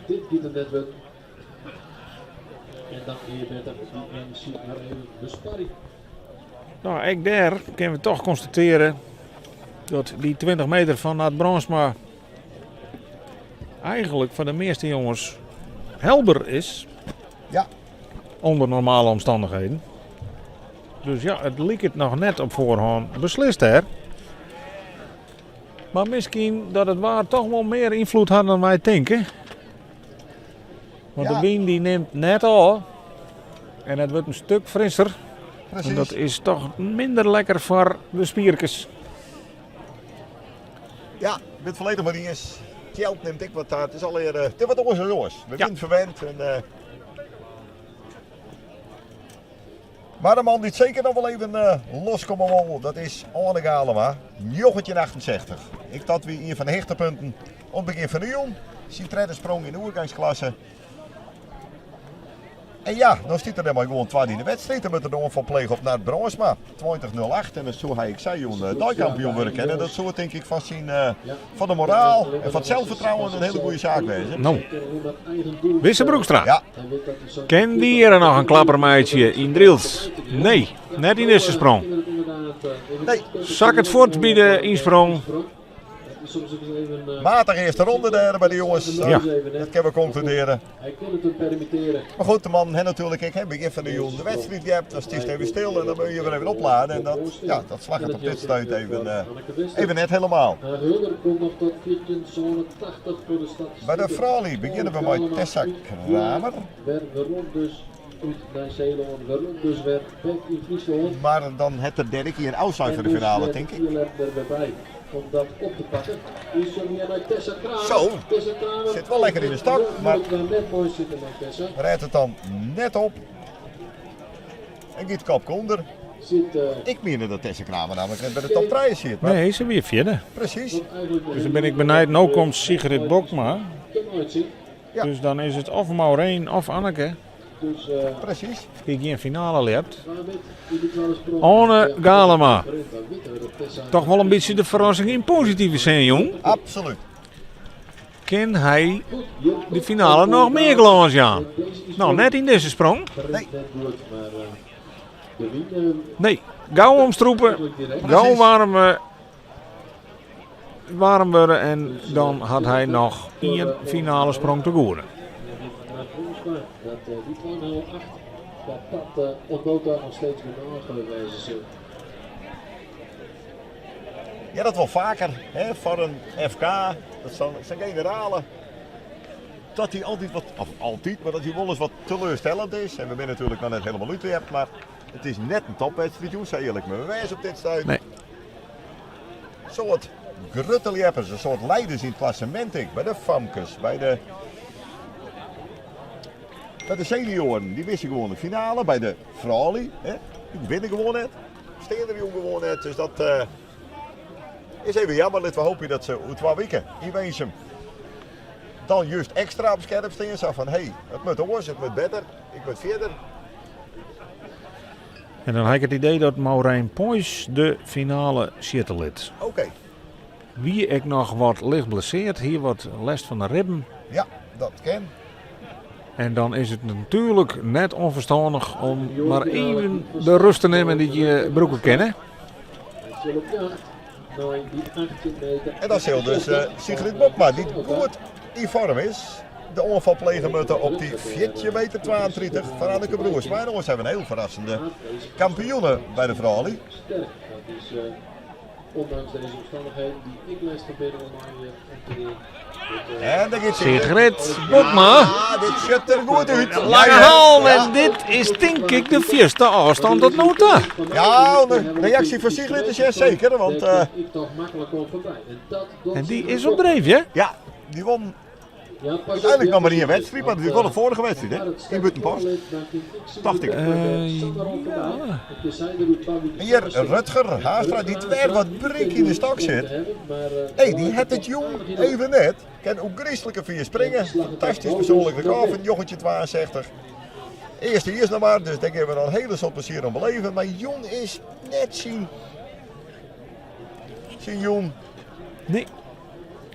No, ek dêr kinne we toch konstatearje dat dy 20 meter fan Nard Brandsma eigenlik foar de measte jonges helber is. Ja. Under normale omstannichheden. Dus ja, it liket noch net op foarhân beslist dêr. Mar miskien dat it waar toch wol mear ynfloed hat dan wy tinke. Want de wyn dy nimt net ôf en it wurdt in stik frisser. Presys. En dat is toch minder lekker foar de spierkes. Ja, ik bin it folledich mei dy iens. Kjeld nimt ek wat ta. It is allegear eh, it is wat oars as oars. We Ja. binne ferwend. En, eh, mar de man dy't seker noch wol even eh, loskomme wol, dat is Oane Galema, 1968. Ek dat wie ien fan de hichtepunten oan it begjin fan de jûn. Syn tredde sprong yn de oergangsklasse. En ja, no stiet er dêrmei gewoan twadde yn de wedstriid. Dan moat er de oanfal plege op Nard Brandsma. 20.08 en dan soe hy, ik sei jûn, eh, deikampioen wurde kinne. Dat soe tink ik fan syn, eh, fan de moraal en fan it selsfertrouwen in hiele goede saak wêze. No, Wisse Broekstra. Ja. Kin dy hjir noch in klapper meitsje yn Drylts? Nee, net yn dizze sprong. Nee. Sakket fuort by de ynsprong. Matige earste ronde dêr by de jonges. Ja. Dat kinne we konkludearje. Mar goed, de man hat natuerlik ek, hè, begjin fan de jûn de wedstriid gehad. Dan stiest even stil en dan moatte je wer even opladen. En dat, ja, dat slagget op dit stuit even, eh, even net helemaal. By de froulju begjinne we mei Tessa Kramer. Mar dan hat der dêr ek ien ôfsein foar de finale, tink ik. Zo, sit wol lekker yn de stok, mar rêdt it dan net op. En giet kopke ûnder. Ik miende dat Tessa Kramer nammentlik net by de top 3 siet. Mar... Nee, se wie fjirde. Presys. Dus dan bin ik benijd, no komt Sigrid Bokma. Ja. Dus dan is it of Maureen of Anneke. Presys. Dy't gjin finale ljept. Oane Galema. Toch wol in bytsje de ferrassing yn positive sin, jong. Absolút. Kin hy de finale noch mear glâns jaan? No, net yn dizze sprong. Nee. Nee, gau omstrûpe, gau waarm, waarm wurde en dan hat hy noch ien finale sprong te goede. Ja, dat wol faker hè, foar in FK. Dat zijn generale. Dat hij altyd wat, of altyd, mar dat hy wolris wat teleurstellend is. En we binne natuerlik noch net hielendal útljept, mar it is net in topwedstriid, jûn, sa earlik moatte we wêze op dit stuit. Nee. Soad grutte ljeppers, in soad leiders yn it klassemint ek, by de famkes, by de senioaren, dy misse gewoan de finale, by de froulju, hè, dy winne gewoan net, stean der jûn gewoan net, dus dat eh, is even jammer. Litte we hoopje dat se oer twa wiken yn Winsum dan just ekstra op skerp stean, sa fan hé, it moat oars, it moat better, ik moat fierder. En dan ha ik it idee dat Maurijn Poijs de finale sjitte lit. Oké. Wie ek noch wat licht blesseard, hie wat lêst fan de ribben. Ja, dat kin. En dan is it natuerlik net ûnferstannich om mar even de rêst te nimmen dy't je brûke kinne. En dan sil dus eh, Sigrid Bokma, dy't goed yn foarm is, de oanfal plege moatte op dy 14 meter 32 fan Anneke Broersma. En oars hawwe we in hiel ferrassende kampioene by de froulju. Ondanks deze omstandigheden die ik lêstich binne om mei om te gean. En daar gaat Sigrid Bokma. Ja, dit sjocht der goed út. Lange haal en dit is tink ik de fierste ôfstân tot no ta. Ja, de reaksje fan Sigrid is ja seker, want... Uh, en dy is op dreef, hè? Ja, dy won Uiteindelijk noch mar ien wedstriid, mar dat wie wol de foarige wedstriid, hè? Yn Bûtenpost. Tocht ik. Ja. Hjir Rutger Haastra, dy't wer wat bryk yn de stok sit. Hey, dy hat it jûn even net. Kin ôfgryslike fier springe. Fantastysk persoanlik rekôr fan 1962. Earste jiers noch mar, dus dêr gean we noch in hiele soad plezier oan beleven. Mar jûn is net syn, syn jûn. Nee.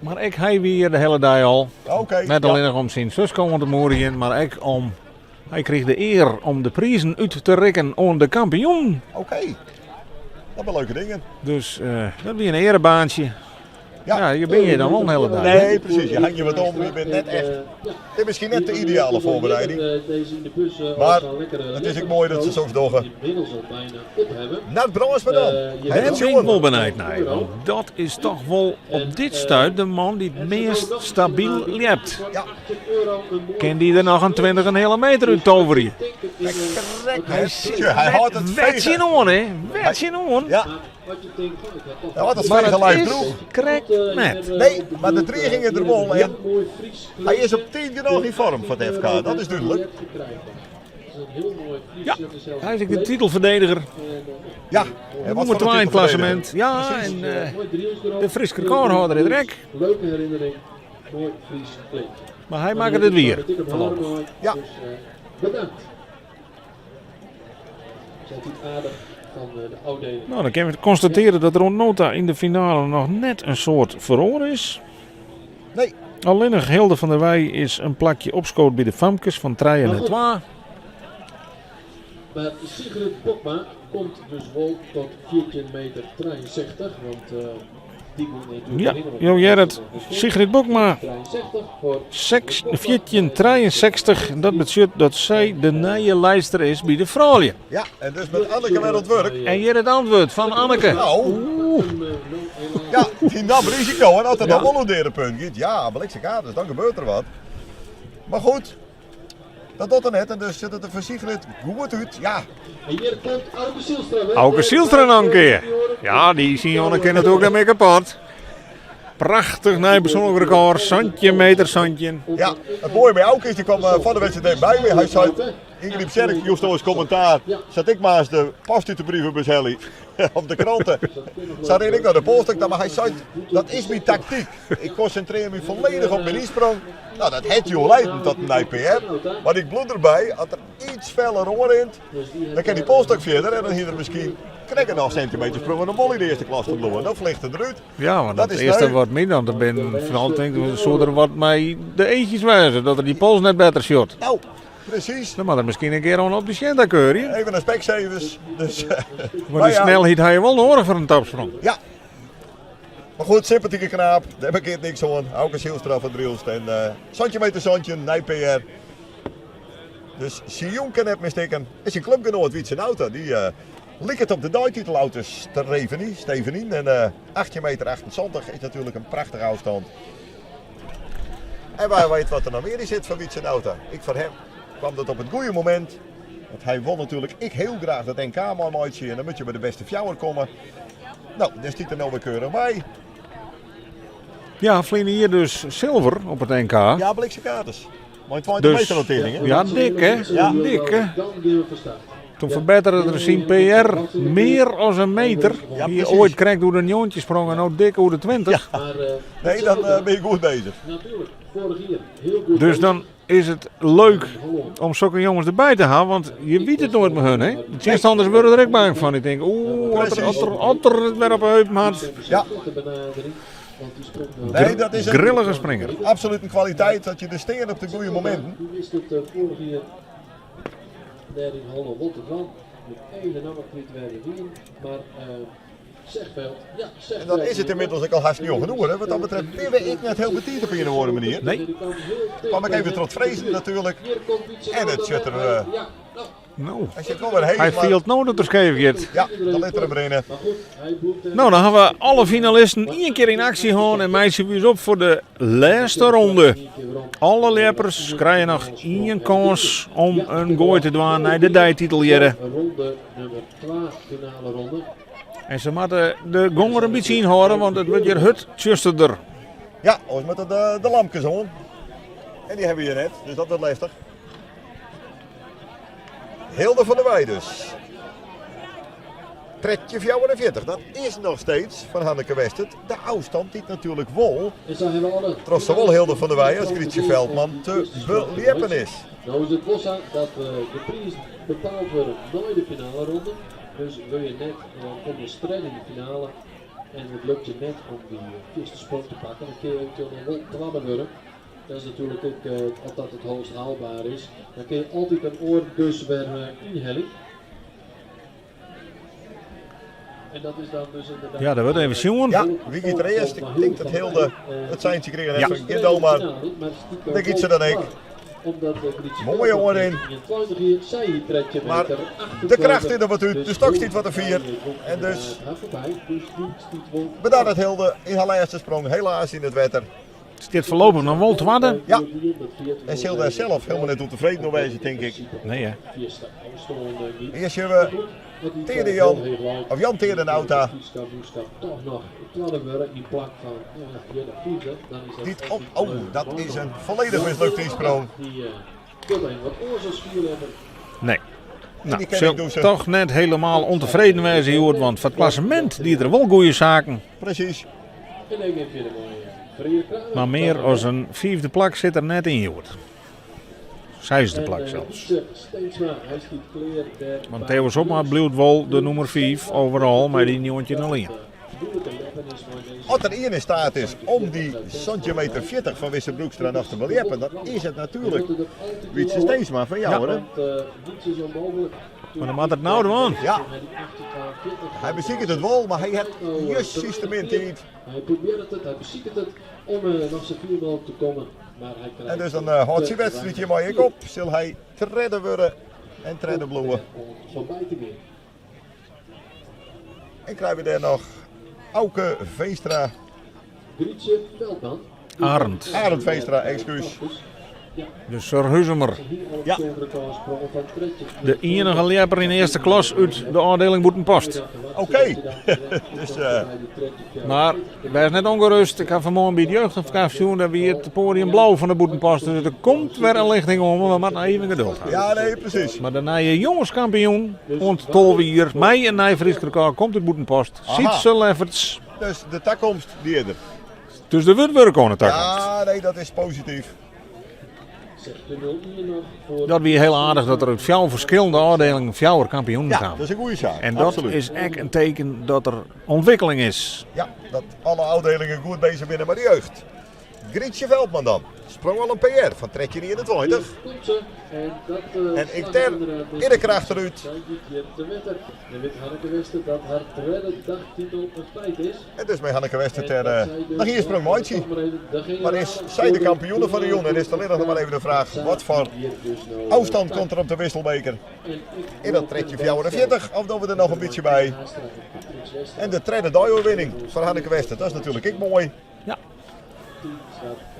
Mar ek hy wie hjir de hiele dei al. Oké. Net allinnich om syn suske oan te moedigjen, mar ek om... Hy krige de ear om de prizen út te rikken oan de kampioen. Oké. Dat binne leuke dingen. Dus uh, dat wie in earebaantsje. Ja, ja je bin hjir dan wol in hiele dei. Nee, presys. Je hangje wat om, je bent net echt. Het is miskien net de ideale foarbereiding. Mar it is ek moai dat se soks dogge. Nard Brandsma dan. Dêr bin ik wol benijd nei, want dat is toch wol op dit stuit de man dy't it meast stabyl ljept. Ja. Kin dy der noch in 20 en heale meter út toverje? Hy hâldt it Wer tsjinoan, hè? Wer tsjinoan. Ja. Hy hâldt it fege lijf droech. Krekt net. Nee, mar de driging is der wol. En hy is op tiid genôch yn foarm foar it FK, dat is dúdlik. Ja, hy is ek de titelferdediger. Ja, en wat Nûmer foar 2 yn it titelferdediger. klassemint. Ja, en de Fryske rekôrhâlder is der ek. Leuke herinnering, moai Frysk kleedje. Mar hy makket it wier, foarlopich. Ja. Dus bedankt. Dat is altyd aardich fan de ôfdieling. No, dan kinne we konstatearje dat der oant no ta yn de finale noch net in soad feroare is. Nee. Allinnich Hilde van der Weij is in plakje opskood by de famkes fan trije nei twa. Mar Sigrid Bokma komt dus wol tot 14 meter 63, want uh, dy wûn natuerlik Ja, jo hearre it. Sigrid Bokma, 1463. Dat betsjut dat sy de nije liedster is by de froulju. Ja, en dus moat Anneke wer oan it wurk. En hjir it antwurd fan Anneke. Nou, ja, dy naam risiko. En as er dan wol oer de punt giet, ja, bliksemkaart, dan gebeurt der wat. Mar goed, dat docht er net. En dus sjocht it der foar Sigrid goed út. Ja. En hjir komt Auke Zijlstra. wer. Auke Zijlstra noch in kear. Ja, dy syn Jonne kin natuerlik net mear kapot. Prachtich nij persoanlik rekôr, 17 meter 17. Ja, it moaie by Auke is, dy kwam foar de wedstriid even by my. Hy sei, Ingrid Tjerk joech ris kommentaar, sa't ik moarns de post út de brievebus helje, of de krante. Sa rin ik nei de polsstok ta, mar hy sei, dat is myn taktyk. Ik konsintrearje my folledich op myn ynsprong. No, dat hat jo leiden tot in nij PR. Mar ik bliuw derby, as er iets feller oanrint, dan kin dy polsstok fierder en dan hie er miskien krekt noch sintimeter sprongen om wol yn de earste klas te bliuwen. Dan flecht er derút. Ja, want Dat dat is earste leuk. wat my dan te binnen falt, tink ik, soe der wat mei de eachjes wêze, dat er dy pols net better sjocht. No. Precies. Dan moat er miskien in kear oan op de Sienta keurje. Even naar Specsavers. Dus, Maar die snelheid ha je wol noadich foar in topsprong. Ja. Maar goed, sympathieke knaap. Dêr bekeart niks oan. Auke Zijlstra fan Drylst. En santjin meter 17, nij PR. Dus Sioen kin net mear stikken. En syn klupgenoat Wietse Nauta, dy liket op de deititel ôf te streven, Stevenien. En 18 meter 78 is natuerlik in prachtige ôfstân. En wa wit wat der noch mear yn sit foar Wietse Nauta. Ek foar him kwam dat op it goede momint. Want hy wol natuerlik ek hiel graach dat NK meimeitsje. En dan moat je by de beste fjouwer komme. No, dêr stiet er no wer keurich by. Ja, ferline jier dus silver op it NK. Ja, bliksem kaarters. Mei in 20 Dus, meter notering, hè? ja, dik hè? Ja. Dik hè? Toen ferbettere er syn PR mear as in meter. Ja, Hie precies. oait krekt oer de 19 sprongen en no dik oer de 20. Nee, dan bin je goed bezich. Dus dan is it leuk om sokke jonges derby te hawwen, want je wit it noait mei hun. Hè? De tsjinstanners wurde der ek bang fan. Ik tink, oeh, as er it wer op 'e heupen hat. Ja. Nee, dat is een Grillige springer. Absoluut in kwaliteit dat je der stean op de goede mominten. En dan is it ynmiddels ek al hast njoggen oere. Wat dat betreft binne we ek net hiel betiid op ien of oare manier. Nee. Kwam ik even troch it frezen natuerlik. En it sit der, No. hy sit wol wer heech. Hy mar fielt no dat er skeef giet. Ja, dan lit er him rinne. No, dan hawwe we alle finalisten ien kear yn aksje hân en meitsje we ús op foar de lêste ronde. Alle ljeppers krije noch ien kâns om in goai te dwaan nei de deititel hjirre. En se moatte de gong der in bytsje ynhâlde, want it wurdt hjir hurd tsjusterder. Ja, oars moatte de lampkes oan. En dy hawwe we hjir net, dus dat wurdt lestich. Hilde van der Weij dus. 13,44, dat is noch steeds fan Hanneke Westert de ôfstân dy't natuerlik wol troch sawol Hilde van der Weij as Grietje Veldman te beljeppen is. No is it wol sa dat de prizen bepaald wurde nei de finaleronde. Dus wurd je net kom je tredde yn de finale en it lukt je net om dy fierste sprong te pakken, dan kinne je eventueel noch wol twadde wurde. Dat is natuerlik ek, as dat it hoogst haalbaar is, dan kinne je altyd in oar dus wer ynhelje. En dat is dan dus inderdaad. Ja, der wurdt even sjoen. Ja, wie giet der earst? Ik tink dat Hilde it seintsje krigen hat fan gean do mar. Dêr giet se dan ek. Moaie oanrin. Mar de kracht is der wat út, de stok stiet wat te fier. En dus bedarret Hilde yn har lêste sprong helaas yn it wetter. Stiet foarlopich noch wol twadde. Ja, en sil dêr sels hielendal net ûntefreden oer wêze, tink ik. Nee, hè? Earst sjogge we Teade Jan, of Jan Teade Nauta. Dy't op, oh, dat is in folledich mislukte ynsprong. Nee. No, sil toch net helemaal ûntefreden wêze hjoed, want foar it klassemint die er wol goede saken. Presys. Mar mear as in fiifde plak sit der net yn hjoed. Seisde plak sels. Want Theo Sopma bliuwt wol de nûmer 5 overall mei dy 19,01. As der ien yn staat is om dy 17 meter 40 fan Wisse Broekstra noch te beljeppen, dan is it natuerlik Wytse Steensma fan Joure. Mar dan moat it no dwaan. Ja. Hy besiket it wol, mar hy hat justjes te min tiid. Hy probearret it, hy besiket it om noch sa fier mooglik te kommen, mar hy krijt. En dus dan hâldt syn wedstriid hjirmei ek op. Sil hy tredde wurde en tredde bliuwe. Foarby te gean. En krije we dêr noch Auke Veenstra. Grietje Veldman. Arend. Arend Veenstra, ekskús. De Surhuzumer. Ja. De iennige ljepper yn earste klas út de ôfdieling Bûtenpost. Oké. dus, Mar wês net ûngerêst, ik ha fanmoarn by it jeugdhofkaf sjoen, dêr wie it poadium blau fan de Bûtenpost. Dus der komt wer in lichting oan, mar we moatte noch even geduld ha. Ja, nee, presys. Mar de nije jongeskampioen oant 12 jier mei in nij Frysk rekôr komt út Bûtenpost. Sietse Lefferts. Dus de takomst die is der. Dus der wurdt wurke oan de takomst. Ja, nee, dat is posityf. Dat wie hiel aardich dat der út fjouwer ferskillende ôfdielingen fjouwer kampioenen Ja, kamen. dat is in goede saak. En dat Absoluut. is ek in teken dat der ûntwikkeling is. Ja, dat alle ôfdielingen goed bezich binne mei de jeugd. Grietje Veldman dan. Sprong al in PR fan 13,21. En ek dêr is de kracht derút. En dus mei Hanneke Westert der noch ien sprong meitsje. Mar is sy de kampioene fan de jûn? En is it allinnich noch mar even de fraach watfoar ôfstân komt der op de wisselbeker? Is dat 13,44 of dogge we der noch in bytsje by? En de tredde deioerwinning foar Hanneke Westert, dat is natuerlik ek moai. Ja.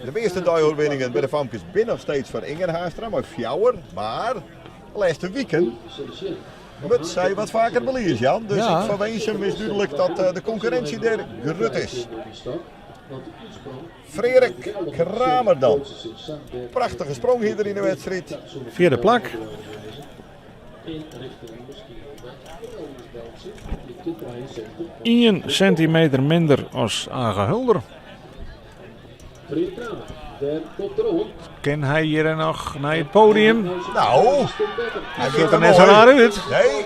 De measte deioerwinningen by de famkes binne noch steeds foar Inger Haanstra mei fjouwer, mar de lêste wiken wurdt sy wat faker belies, Jan. Dus Ja. ek foar Winsum is dúdlik dat de konkurrinsje dêr grut is. Freark Kramer dan. Prachtige sprong hie er yn de wedstriid. Fjirde plak. Ien sintimeter minder as Age Hulder. Kin hy hjir noch nei it podium? Nou, hy sjocht der net sa raar út. Nee.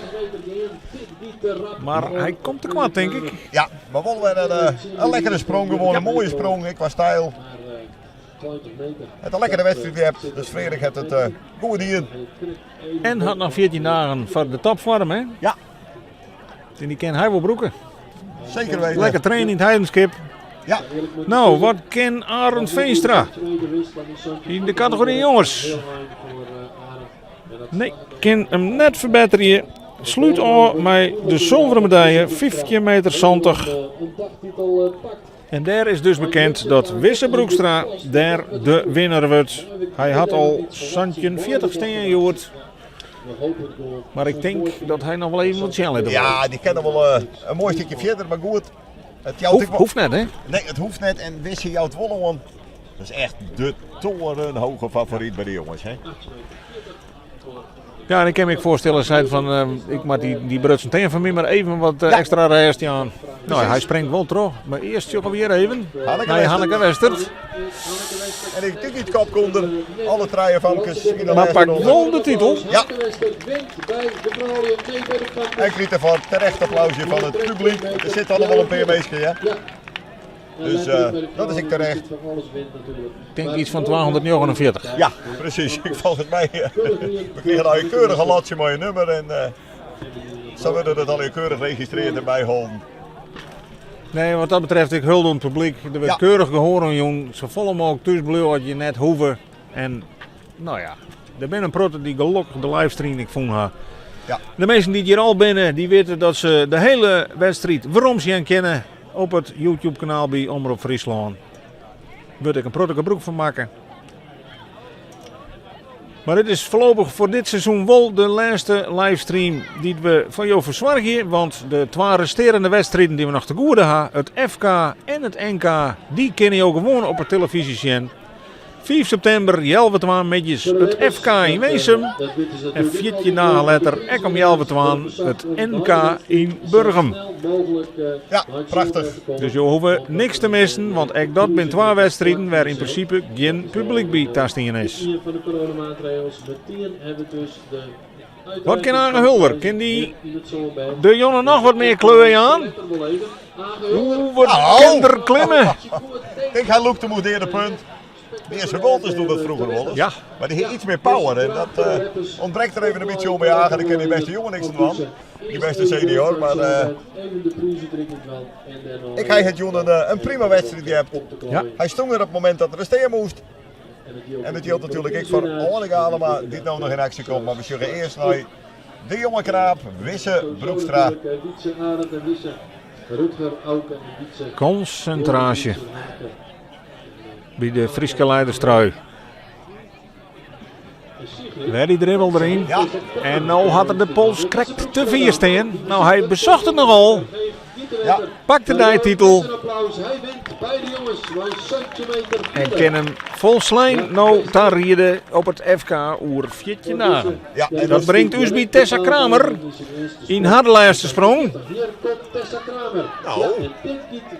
Mar hy komt te koart, tink ik. Ja, mar wol wer in lekkere sprong, gewoan in moaie sprong, ek kwa styl. Het in lekkere wedstriid gehad, dus Freark hat it goed dien. En hat noch 14 dagen foar de topfoarm, hè? Ja. En dy kin hy wol brûke. Zeker weten. Lekker trainen yn it Heidenskip. Ja. Nou, wat kin Arend Veenstra yn de kategory jonges? Nee, kin him net ferbetterje. Slút ôf mei de sulveren medalje, 15 meter 70. En dêr is dus bekend dat Wisse Broekstra dêr de winner wurdt. Hy hat al 1740 stean hjoed. Mar ik tink dat hy noch wol even wat sjen litte wol. Ja, dy kin noch wol in moai stikje fierder, mar goed. It jout ek wol- Hoecht net, hè? Nee, it hoecht net. En Wisse jout wol oan. Dat is echt de torenhoge favoryt by de jonges, hè? Ja, en ik kin my ek foarstelle, seit fan, ik moat dy brutsen tean fan my mar even wat ekstra rêst jaan. No, hy springt wol troch, mar earst sjogge we hjir even nei Hanneke Westert. En ik tink it kop komt der, alle trije famkes yn de Mar lêste pakt ronde. wol de titel. Ja. En krijgt ervoor terecht applausje fan it publyk. Der sitte al wol in pear minsken, ja. Dus dat is ek terecht. Ik tink iets fan 249. Ja, presys. Ik folgens my, we krigen al in keurige lotsje mei in nummer en sa wurde dat al keurich registrearre en byholden. Nee, wat dat betreft, ik hulde oan it publyk. Der wurdt keurich gehoar oan jûn. Safolle mooglik thús bliuwe as je net hoege. En no ja, der binne in protte dy't gelokkich de livestream ek fûn ha. De minsken dy't hjir al binne, dy witte dat se de hiele wedstriid werom sjen kinne op it YouTube kanaal by Omrop Fryslân. Wurdt ek in protte gebrûk fan makke. Mar dit is foarlopich foar dit seizoen wol de lêste livestream dy't we foar jo fersoargje. Want de twa restearjende wedstriden dy't we noch te goede ha, it FK en it NK, dy kinne jo gewoan op 'e telefyzje sjen. Fiif septimber, healwei twaen middeis, it FK yn Winsum. En 14 dagen letter, ek om healwei twaen, it NK yn Burgum. Ja, prachtich. Dus jo hoege niks te missen, want ek dat binne twa wedstriden wêr yn prinsipe gjin publyk by tastien is. Wat kin Age Hulder? Kin dy de jonge noch wat mear kleur jaan? Oeh, wat kin der klimme? Ik hy lûkt him oer de punt. Measte Wolters docht dat froeger wolris. Ja. Mar dy hie iets mear power en dat ûntbrekt der even in bytsje oan by Age. Dêr kin dy bêste jonge niks oan dwaan. Dy bêste senior. Mar ik hy hat jûn in prima wedstriid gehad. Ja. Hy stong der op it momint dat er stean moast. En dat jildt natuerlik ek foar Arne Galema, dy't no noch yn aksje komt. Mar we sjogge earst nei de jonge knaap, Wisse Broekstra. Konsintraasje by de Fryske leiderstrui. Wer dy dribbel deryn. Ja. En no hat er de pols krekt te fier stean. No, hy besocht it nochal. Ja. Pakt de deititel. En kin him folslein no tariede op it FK oer 14 dagen. Ja, en Dat bringt ús by Tessa Kramer yn har lêste sprong. Nou.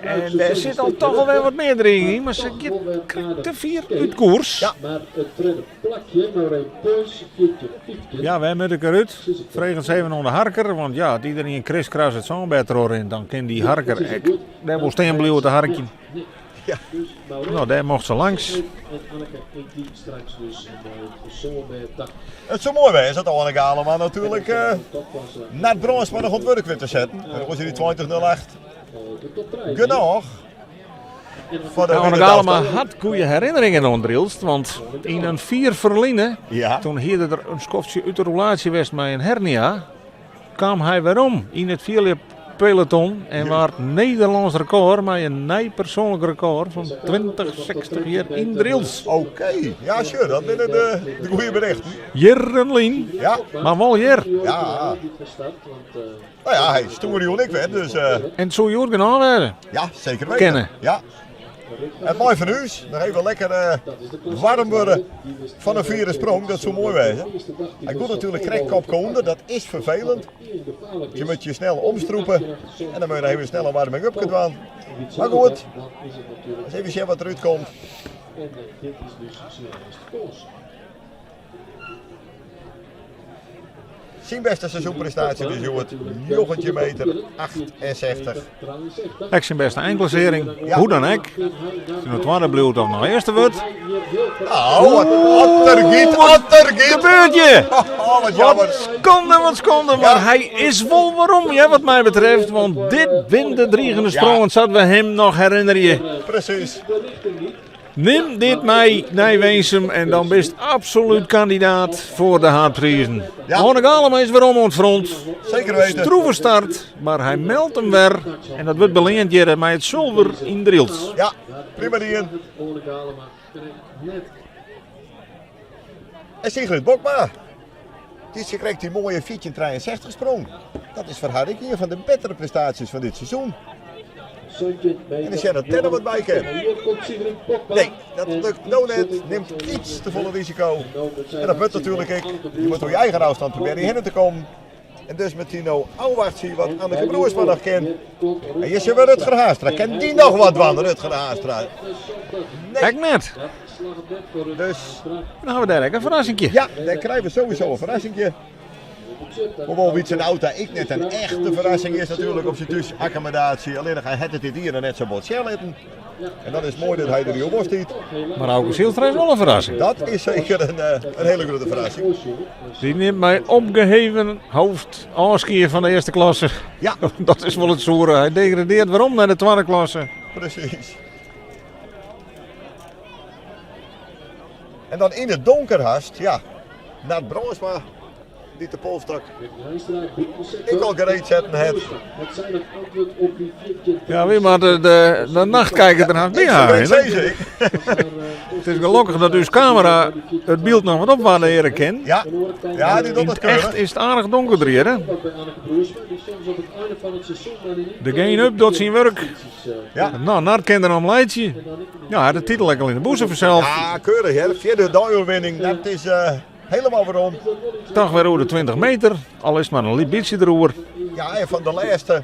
En dêr sit al toch alwer wat mear dreiging yn, mar se giet krekt te fier út koers. Ja. Ja, wêr moat ik derút? Freget se even oan de harker, want ja, as iderien kriskras it sânbêd troch rint, dan kin dy harker ek dêr wol stean bliuwe te harkjen. Ja. No, dêr mocht se langs. It soe moai wêze dat Oane Galema natuerlik Nard Brandsma noch oan it wurk wit te setten. En oars is dy 2008 genôch foar de Oane Galema hat goede herinneringen oan Drylts, want yn in fier ferline, Ja. toen hie er in skoftsje út de roulaasje west mei in hernia, kaam hy werom yn it fierljeppeloton en waard Nederlânsk rekôr mei in nij persoanlik rekôr fan 2060 hjir yn Drylts. Oké, ja sjoch, dat binne de, de goede berichten. Jierren lyn, Ja. mar wol hjir. Ja. Nou ja, hy stoer jûn ek wer, dus... En it soe hjoed genôch wêze. Ja, zeker weten. Kinne. Ja. Het moai fan ús, noch even lekker warm wurde fan in fiere sprong, dat soe moai wêze. Hy giet natuerlik krekt kopke ûnder, dat is ferfelend. Je moet je snel omstrûpe en dan moet je noch even snel in warming-upke dwaan. Mar goed, ris even sjen wat derút komt. Syn bêste seizoenprestaasje dus hjoed, 19 meter 68. Ek syn bêste einklassearring, hoe dan ek. As hy no twadde bliuwt of noch earste wurdt. Nou, wat, wat der giet, wat der giet. Gebeurt je! Oh, wat jammer. Wat skande, wat skande, mar hy is wol werom, ja, wat my betreft. Want dit binne de drigende sprongen, sa't we him noch herinnerje. Precies. Nim dit mei nei Winsum en dan bist absolút kandidaat foar de haadprizen. Ja. Oane Galema is werom oan it front. Zeker weten. Stroeve start, mar hy meldt him wer. En dat wurdt beleand hjir mei it sulver yn Drylts. Ja, prima dien. En Sigrid Bokma. Dy is krekt dy moaie 1463 sprong. Dat is foar har ek ien fan de bettere prestaasjes fan dit seizoen. En dan sjen dat der noch wat by kin. Nee, dat lukt no net. Nimt iets te folle risiko. En dat wurdt natuerlik ek. Je moat oer je eigen ôfstân probearje hinne te kommen. En dus moat hy no ôfwachtsje wat Anneke Broersma noch kin. En hjir sjogge we Rutger Haanstra. Kin dy noch wat dwaan, Rutger Haanstra? Nee. Ek net. Dus Dan hawwe we dêr ek in ferrassinkje. ja, dêr krije we sowieso in ferrassinkje. Hoewol Wietse Nauta ek net in echte ferrassing is natuerlik op syn thúsakkommodaasje. Allinnich hy hat it dit jier noch net sa bot sjen litten. En dan is it moai dat hy der wol stiet. Mar Auke Zijlstra is wol in ferrassing. Dat is seker in hiele grutte ferrassing. Dy nimt mei opgeheven hoofd ôfskie fan de earste klasse. Ja. Dat is wol it soere. Hy degradearret werom nei de twadde klasse. Precies. En dan yn it donker hast, ja, Nard Brandsma, dy't de polstok ek al gereed setten hat. Ja, wy moatte de nachtkijker der hast by ha. Ik sis ik. It is gelokkich dat ús kamera it byld noch wat opwaardearje kin. Ja, ja, dy docht Yn it it echt keurich. is it aardich donkerder hjir. hè. De gain up docht syn wurk. Ja. No, Nard kin der om laitsje. Ja, hy hat de titel ek al yn de bûse fansels. Ja, keurich hear. Fjirde deioerwinning, dat is helemaal werom. Toch wer oer de 20 meter, al is it mar in lyts bytsje deroer. Ja, en fan de lêste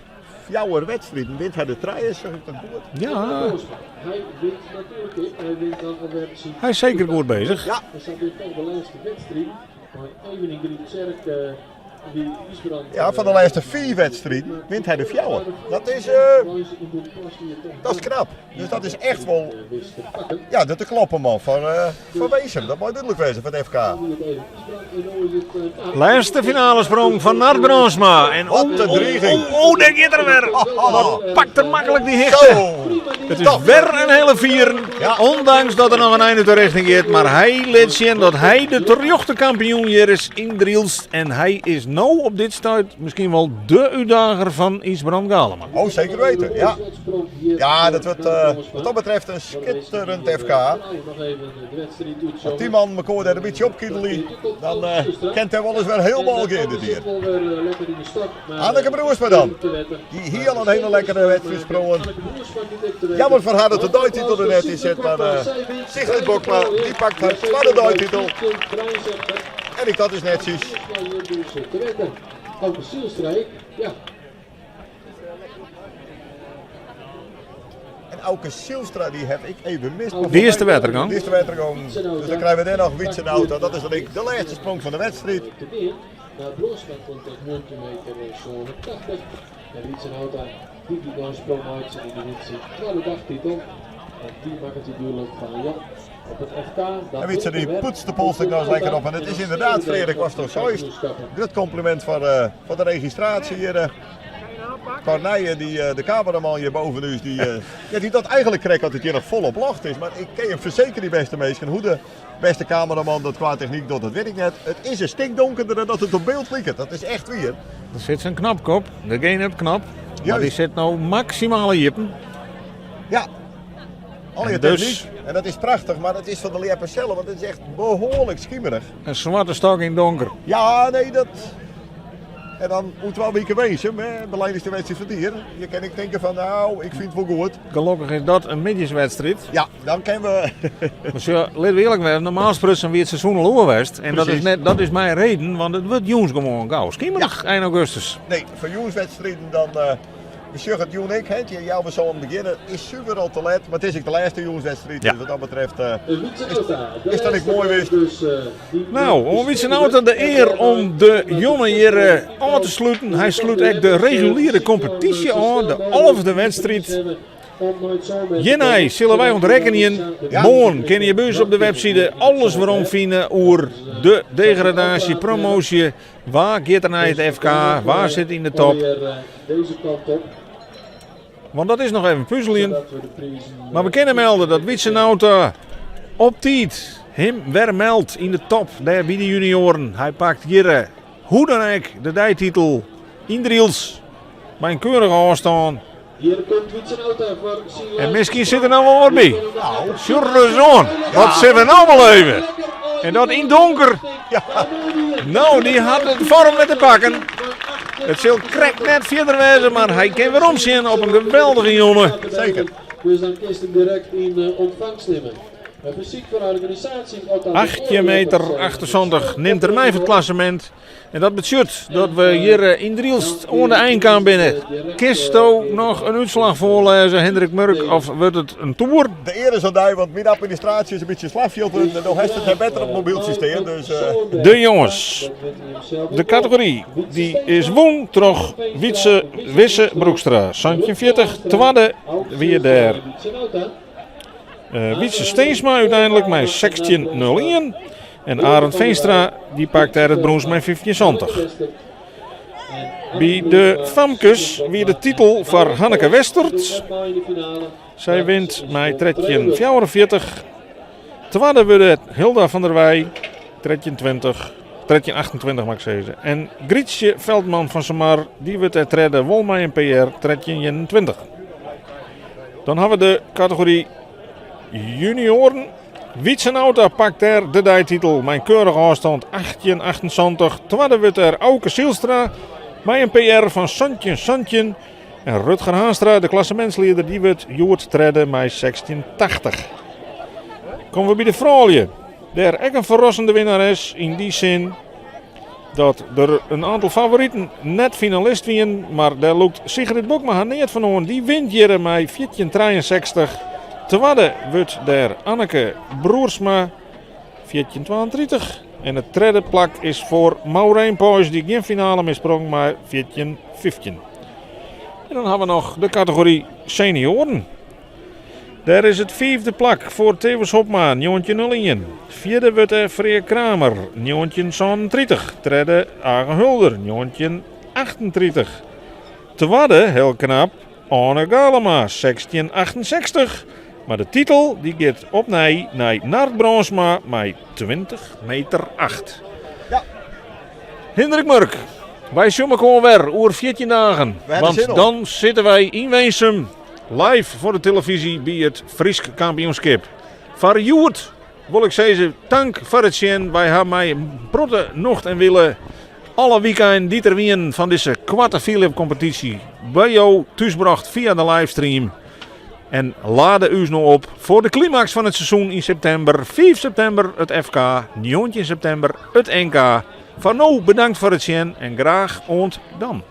fjouwer wedstriden wint hy de trije, zeg ik dat goed? Ja. Hy is seker goed bezich. Ja. Ja, fan de lêste fiif wedstriden wint hy de fjouwer. Dat is knap. Dus dat is echt wol, ja, dat de kloppe man fan Winsum. Dat mei dúdlik wêze foar it FK. Lêste finalesprong fan Nard Brandsma. En Wat in driging. Oh, oh, dêr giet er wer. Wat pakt er maklik dy hichte. Zo. It is wer in hiele fier. Ja. Ûndanks dat der noch in ein út de richting giet. Mar hy lit sjen dat hy de terjochte kampioen hjir is yn Drylts. En hy is no op dit stuit miskien wol de útdager fan Ysbrand Galema. Oh, zeker weten. Ja, ja dat wurdt wat dat betreft in skitterend FK. As dy mannen mekoar dêr in bytsje opkiedelje, dan kin it wolris wer hielendal gean dit jier. Anneke Broersma dan. Dy hie al in hiele lekkere wedstriid sprongen. Jammer foar har dat de deititel der net yn sit, mar Sigrid Bokma dy pakt har twadde deititel. En ek dat is netsjes. En Auke Zijlstra dy haw ik even mist. Dy is te wetter gong. Dy is te wetter gong. Dus dan krije we dêr noch Wietse Nauta. Dat is dan ek de lêste sprong fan de wedstriid. En Wietse die poetst de polstok nog eens lekker op. En het is inderdaad, Frederik, was toch zoist. Groot compliment voor, eh, voor de registratie hier. Uh. Corneille, die, eh, de cameraman hier boven u, die, ja, die dat eigenlijk kreeg dat het hier nog volop lacht is. Maar ik ken hem verzekeren, die beste meesten, hoe de beste cameraman dat qua techniek doet, dat weet ik net. Het is een stik donkerder dan dat het op beeld lijkt. Dat is echt weer. Er zit zo'n knapkop, de gain up knap. Maar die zit nou maximaal iepen. Ja. Al je dus, En dat is prachtig, maar dat is van de Liepen zelf, want het is echt behoorlijk schiemerig. Een zwarte stok in het donker. Ja, nee, dat... En dan moet wel weken wezen, hè. Berlijn is de wedstrijd van dier. Je kan ik denken van, nou, ik vind het wel goed. Gelukkig is dat een middagswedstrijd. Ja, dan kunnen we... Maar zo, laten we eerlijk zijn, normaal sprutsen wie het seizoen al over geweest. En dat is, net, dat is mijn reden, want het wordt jongens gewoon gauw. Schiemerig, eind augustus. Nee, voor jongenswedstrijden dan... Uh, we zeggen het Joen ik, hè, jou we zo aan het beginnen, is super al te laat, maar het is ook de laatste jongenswedstrijd, Ja. dus wat dat betreft uh, is, is dat ik mooi wist. Nou, om Wietse Nauta de eer om de jongen hier uh, aan te sluiten. Hij sluit ook de reguliere competitie aan, de 11e wedstrijd. Jinnai, zullen wij ontrekkenen. Ja. Morgen kun je bus op de website alles waarom vinden over de degradatie, promotie. Waar gaat er naar het FK? Waar zit in de top? Want dat is nog even puzzelen. Maar we kunnen melden dat Wietse Nauta op tijd hem weer meldt in de top daar bij de junioren. Hij pakt hier eh, hoe dan ook de dijtitel in Driels. Bij een keurige afstand. En misschien zit er nou wel wat bij. Sjoerd wat zitten we nou wel even? En dat in donker. Nou, die had het vorm met te pakken. Het zal krek net verder wezen, maar hij kan weer omzien op een geweldige jongen. Zeker. Dus dan kun je hem direct in eh, ontvangst nemen. Een fysiek voor de organisatie. 8 meter 28 neemt er mij voor het klassement. En dat betekent dat we hier eh, in Drielst onder de eindkamer binnen. Kisto nog een uitslag voorlezen, Hendrik Murk, of wordt het een toer? De eer is aan die, want mijn administratie is een beetje slafje, en dan heeft het beter op mobieltje staan. Dus, uh... De jongens, de categorie, die is won troch Wietse Wisse Broekstra. Santje 40, tweede weer daar. Wietse Steensma uiteindelijk met 16.01. En Arend Veenstra die pakt daar het brons met 15.70. Bij de Famkes weer de titel voor Hanneke Westert. Zij wint met 13.44. Tweede wordt Hilda van der Wij, 13.20. 13.28 mag ik zeggen. En Grietje Veldman van Samar, die wordt het derde, won met een PR 13.21. Dan hebben we de categorie junioren. Wietse Nauta pakt daar de dijtitel. Mijn keurige afstand 1878. Tweede wordt er Auke Zielstra. Met een PR van Santje Santje. En Rutger Haanstra, de klassementsleider, die wordt Joert tredde met 1680. Komen we bij de vrouwen. Daar ook een verrassende winnares in die zin dat er een aantal favorieten net finalist waren, maar daar loopt Sigrid Bokma haar niet van aan. Die wint hier met 1463. Tweede wordt daar Anneke Broersma 1432. En het derde plak is voor Maureen Poys, die geen finale misprong, maar 1415. En dan hebben we nog de categorie senioren. Daar is het vijfde plak voor Thewes Hopma, 1901. Vierde wordt er Freer Kramer, 1936. Derde Agen Hulder, 1938. Tweede, heel knap, Arne Galema, 1668. Maar de titel die gaat opnieuw naar Nart Bronsma met 20 meter 8. Ja. Hendrik Murk, wij zullen gewoon weer over 14 dagen. We hebben Want zin op. dan zitten wij in Weensum live voor de televisie bij het Frysk kampioenschap. Van Joert wil ik zeggen, dank voor het zien. Wij hebben mij protte nocht en willen alle weekend die er wien van deze kwarte Philip competitie bij jou thuisbracht via de livestream. En laden u nog op voor de climax van het seizoen in september. 5 september het FK, 19 september het NK. Van nou bedankt voor het zien en graag ont dan.